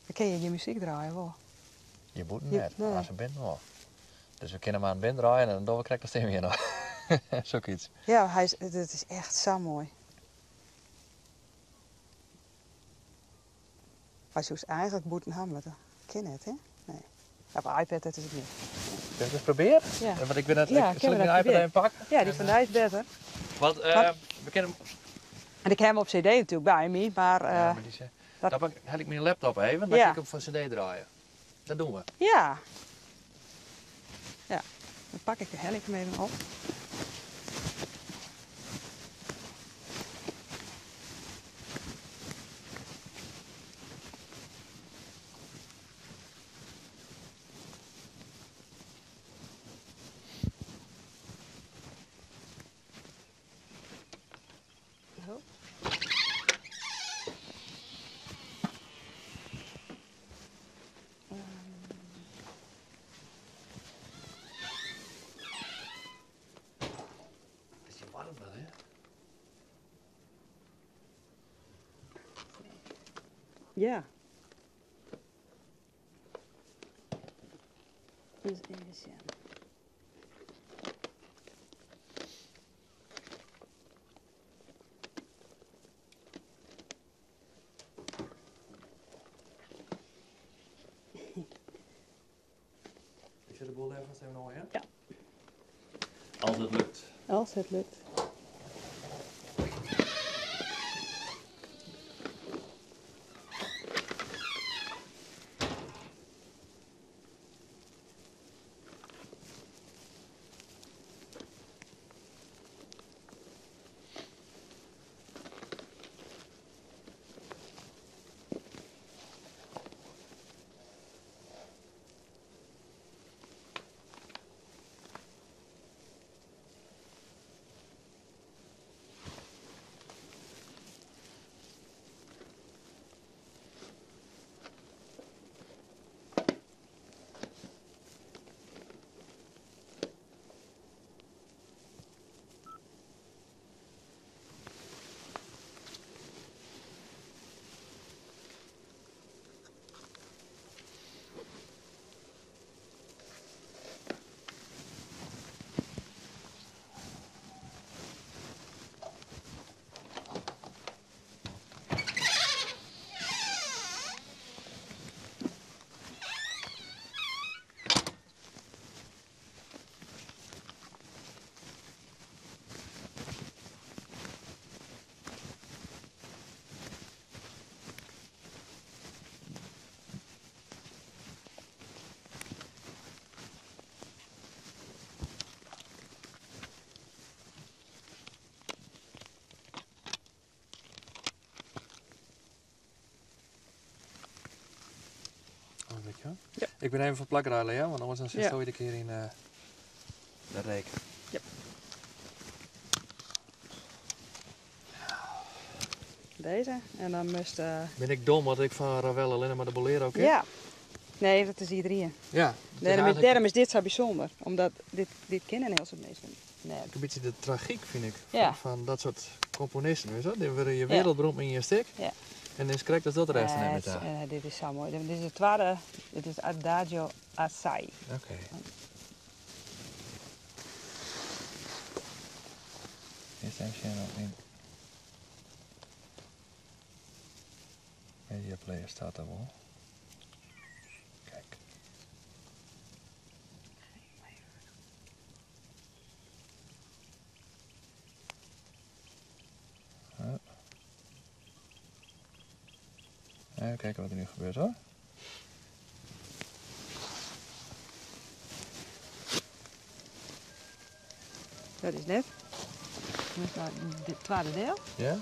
Dan kun je je muziek draaien wel. Je moet Je- net, nee. maar ze binnen wel. Dus we kunnen maar een binnen draaien en dan doen we krijg de stem hier nog. Zoiets. Ja, hij is, het is echt zo mooi. Maar zou eigenlijk moeten hebben, maar dat ken het, hè? Nee. Op iPad, dat is het niet. Zullen we het proberen? Ja. Want ik ben net, Ja, ik, zal kunnen ik we mijn dat iPad proberen? even pakken? Ja, die van mij is beter. Want Wat? we kennen hem. En ik heb hem op cd natuurlijk bij me, maar... Ja, maar die is, dat- Dan pak ik, haal ik mijn laptop even, dan Ja. kan ik hem van cd draaien. Dat doen we. Ja. Ja, dan pak ik de helling hem even op. Zo. Is die warm wel, hè? Ja. Dus even zien. Ik zet de boel even vast even nog, hè? Ja. Als het lukt. Als het lukt. Oh, weet je wel? Ja. Ik ben even van plak rijden, ja? Want anders dan zit Ja. zo iedere keer in de reek. Ja. Deze. En dan moest... Ben ik dom, want ik van Ravel alleen maar de Bolero ken? Ja. Nee, dat is iedereen. Ja. dat is Daarom is, eigenlijk daarom is dit zo bijzonder. Omdat dit kennen heel veel mensen net. Een beetje de tragiek, vind ik, Ja. van dat soort componisten. Weet je wel? Die worden je wereldberoemd in je stik. Ja. En dan krijgt dat de rest net met daar. Dit is zo mooi. Dit is de tweede. Dit is Adagio Assai. Oké. Eerst even zien wat in Media Player staat daar wel. Kijk. Ja. Even kijken wat er nu gebeurt hoor. Dat is net. Dat is nou het tweede deel. Ja?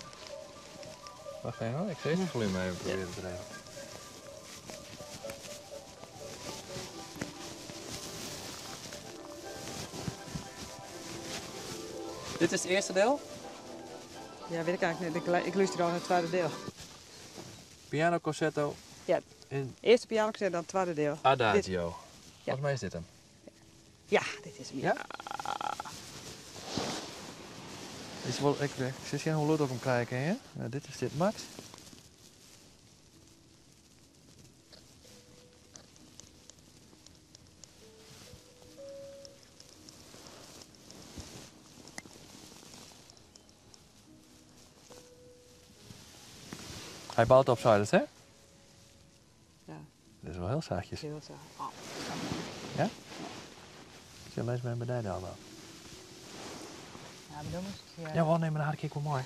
Wacht even hoor, ik zal eerst het volume even proberen te regelen. Dit is het eerste deel? Ja, weet ik eigenlijk niet. Ik luister al naar het tweede deel. Piano concerto Ja. in Eerste piano concerto, dan het tweede deel. Adagio. Ja. Volgens mij is dit hem. Ja, dit is hem. Ja? Is wel, ik zit geen hoe op hem kijken, hè? Nou, dit is dit, Max. Hy bout op, sei hè? Ja. Dat is wel heel zachtjes. Heel zacht. Oh, zo mooi. Ja? Sil les maar bij dan. Ja, maar dan moest je... Ja, wel, nee, maar dan had ik wel mooi.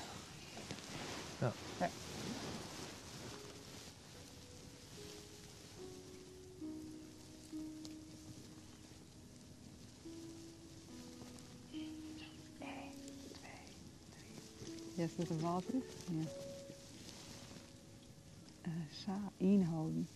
Ja. Ja. Ja, is dat een water? Ja. Sa inhouden.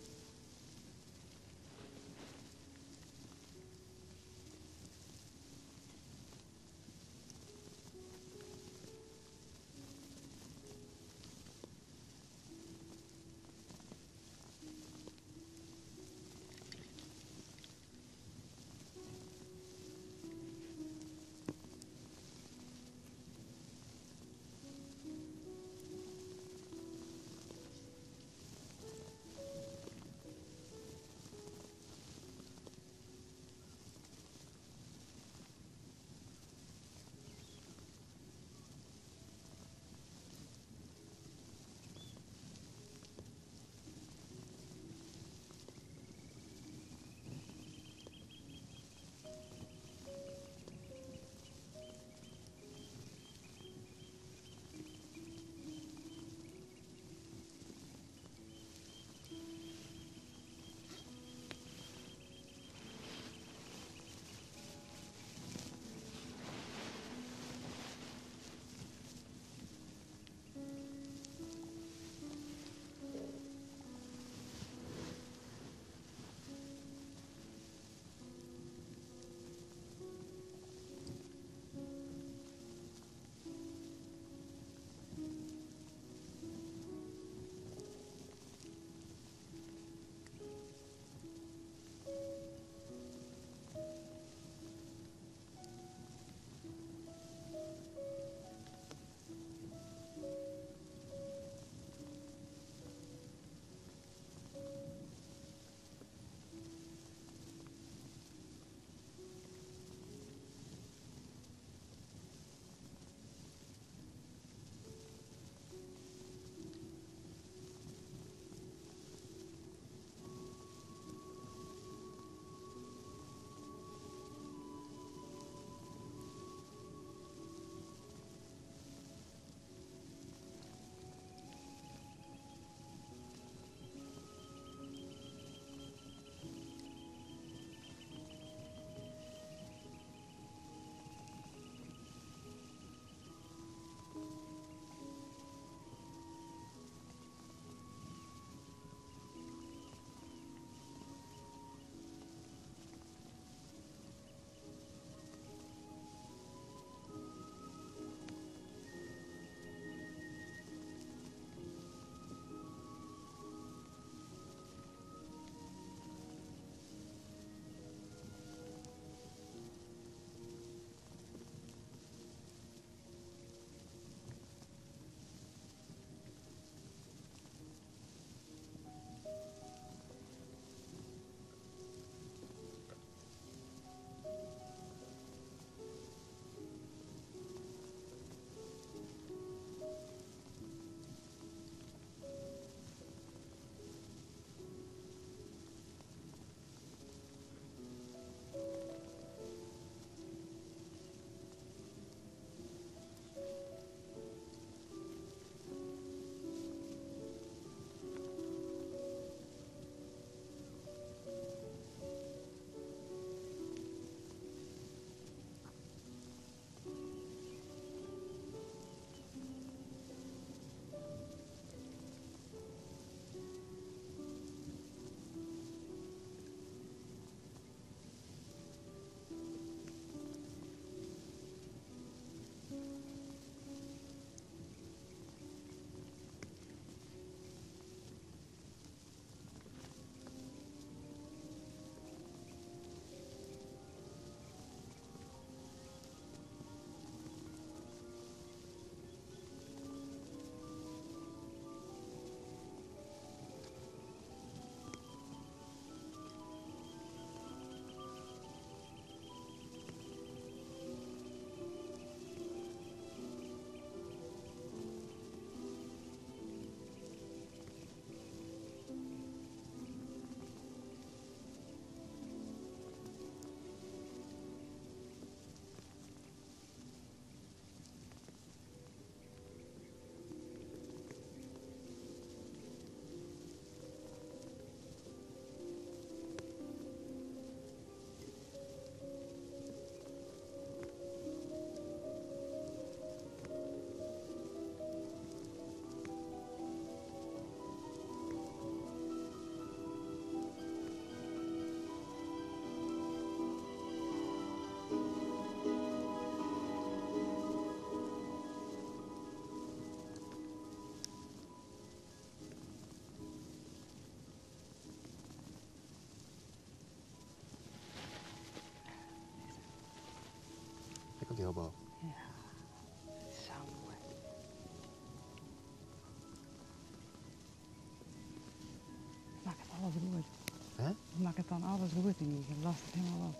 Die hobo. Ja, sa moai. Makket alles goed. Hè? Makket dan alles goed yn ien kear, lost it hielendal op.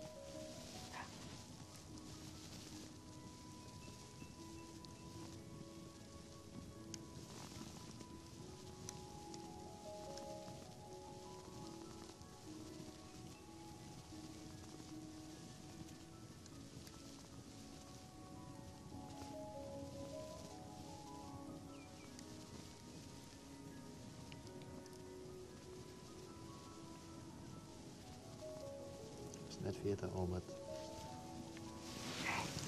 Ja. Het is net 40 om het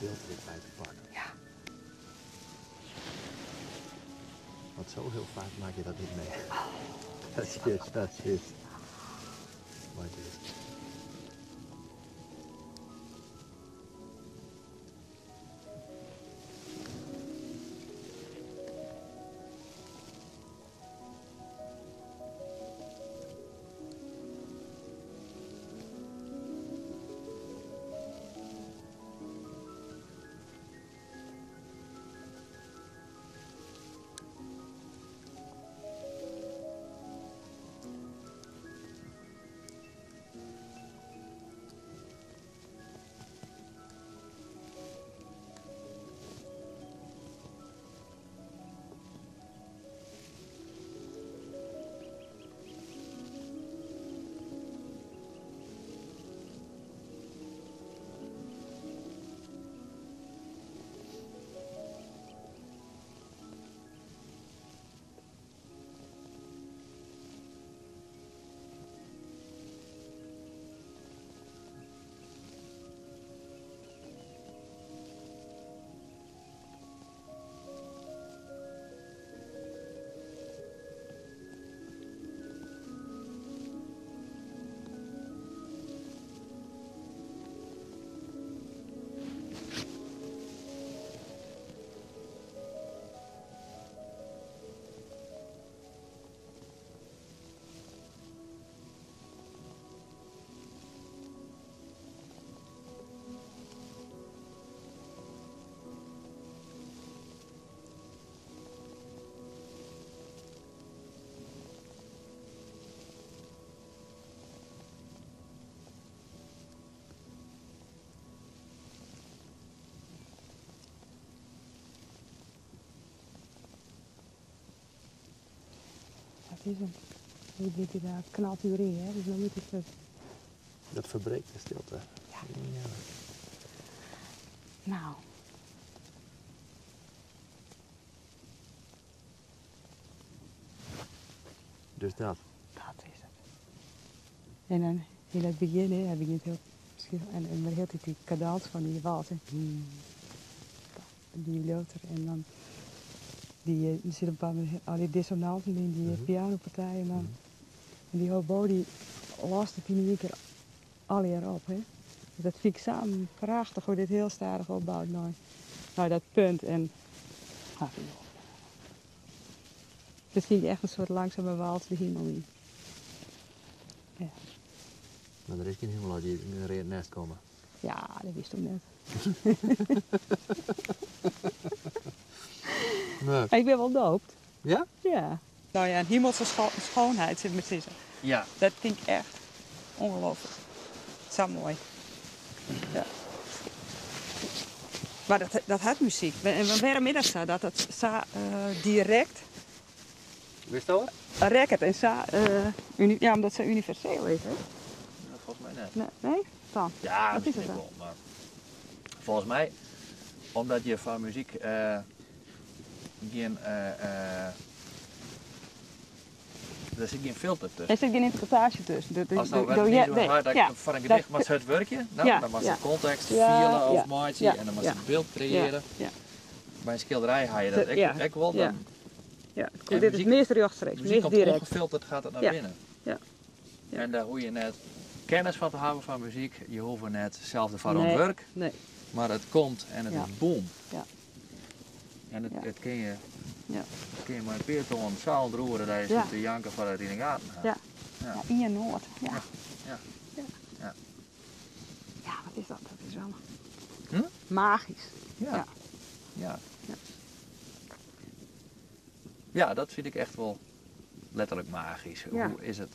beeld er weer bij te pakken. Ja. Want zo heel vaak maak je dat niet mee. Dat is, dat is. Mooi het is. Dat is hem. Nu dit hij daar knalt hij erin, hè? Dus dan moet ik het. Dat verbreekt de stilte. Ja. Ja. Nou. Dus dat. Dat is het. En dan in het begin, hè, hij begint heel en maar heel die cadans van die wals. Hè. Die loter en dan die, er zit een paar met al die dissonanten in die pianopartijen. En dan, en die hobo die lost het in één keer al op. Hè. Dus dat vind ik samen prachtig hoe dit heel stadig opbouwt. Nou, dat punt en ah, vind ik wel. Dat vind ik echt een soort langzame wals de hemel in. Ja. Maar er is geen hemel als die in een nest komen. Ja, dat wist ik net. Nee. Ik ben wel doopt. Ja? Ja. Nou ja, een hemelse schoonheid zit met zitten. Ja. Dat vind ik echt ongelooflijk. Zo mooi. Ja. Maar dat had muziek. En waarom is dat zo? Dat dat zo direct. Wist dat wat? Record en zo, ja, omdat ze universeel is, hè? Ja, volgens mij net. Nee, nee? Dan. Ja, Wat is misschien het dan? wel, maar volgens mij, omdat je van muziek geen, er zit geen filter tussen. Er zit geen interpretatie tussen. Als nou werd niet zo hard dat ik van een gedicht maar het werkje, nou, dan was de context vielen of maatje en dan was het beeld creëren. Bij een schilderij ga je dat ik wel dan. Ja, En dit is meest rechtstreeks, muziek meest komt direct. ongefilterd gaat het naar binnen. En daar hoef je net kennis van te hebben van muziek, je hoeft er net zelf van ontwerp. Nee. Maar het komt en het is boom. En het kun je, het kun je maar een peerton zaal roeren dat je zit te janken voor het in de gaten gaat. Ja, in je noord. Ja. Ja. Ja, wat is dat? Dat is wel. Magysk. Ja. Ja. Ja. Ja. Ja, dat fyn ik echt wol letterlik magysk. Ja. Hoe is it?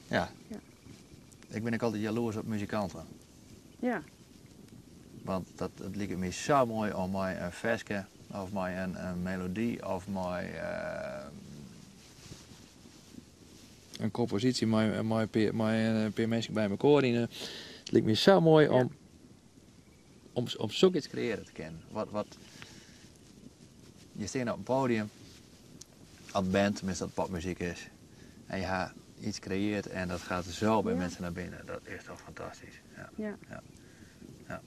Ja. Ja. Ik bin ek altyd jaloers op muzikanten. Ja. Want dat, it liket my sa moai om mei in ferske of mei in melody of mei in komposysje mei in pear minsken by mekoar yn. It liket my sa moai om om sok iets kreëarje te kinnen. Wat, wat, je steane op in podium, as band, tenminste as it popmuzyk is, en je ha iets kreëard en dat gaat zo by minsken nei binnen. Dat is toch fantastysk. Ja. Ja. Ja.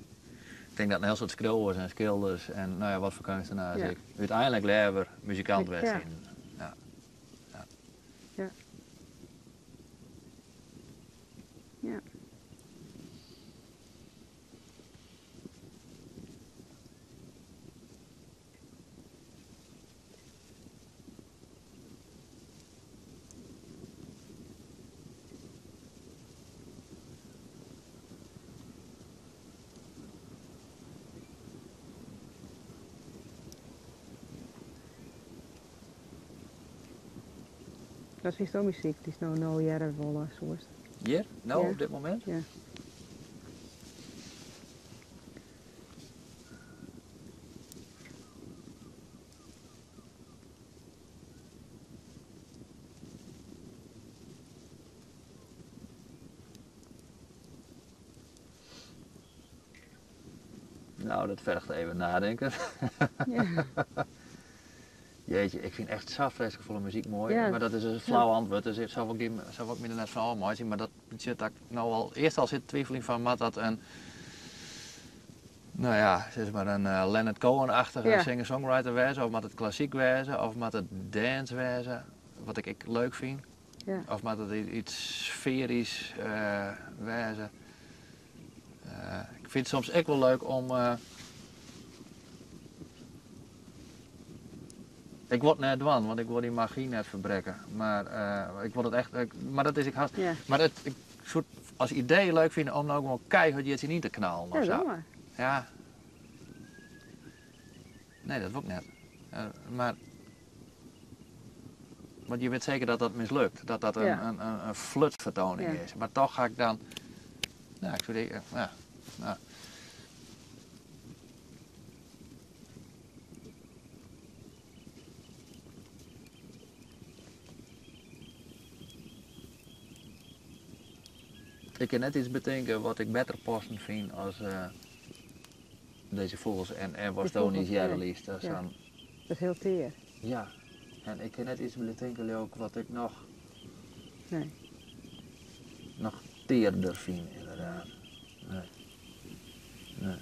Ik tink dat in hiel soad skriuwers en skilders en no ja, wat foar keunstenaars ek, úteinlik leaver muzikant west hienen. Ja. Ja. Ja. Ja. Wat fynsto muzyk dy'tst no no hearre wolle soest? Hjir? No, Ja. op dit momint? Ja. Nou, dat vergt even nadenken. Ja. Jeetje, ik fyn echt sa freeslik folle muzyk moai. Ja. Mar dat is in flau antwurd, dus ik sil ek, sil ek my der net fan ôfmeitsje. Mar dat betsjut dat ik no al earst al sit te twiveljen fan moat dat in, no ja, sis mar in Leonard Cohen-achtige singer-songwriter wêze, of moat it klassyk wêze, of moat it dance wêze, wat ik ek leuk fyn. Ja. Of moat it iets sfearysk wêze. Ik fyn it soms ek wol leuk om. Ik wol it net dwaan, want ik wol dy magy net ferbrekke. Mar ik wol it echt, mar dat is ek hast. Ja. Mar it, ik soe it as idee leuk fine om no gewoan keihard hjir tsjinyn te knallen Ja, of sa. doe mar. Ja. Nee, dat wol ik net. Mar want je wit seker dat dat mislukt, dat dat in, Ja. in, in flutfertoaning Ja. is. Mar toch ha ik dan, ja, ik soe dy, ja, ja. Ik kin net iets betinke wat ik better passen fyn as dizze fûgels en watsto De niis fûgels, hearre ja. lietst. Dat is Ja. dan Dat is hiel tear. Ja, en ik kin net iets betinke leau ik wat ik noch, Nee. noch tearder fyn ynderdaad. Nee. Nee.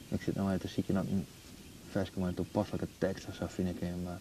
Ik sit no even te sykjen oft ik in ferske mei in toepaslike tekst of sa fine kin, mar.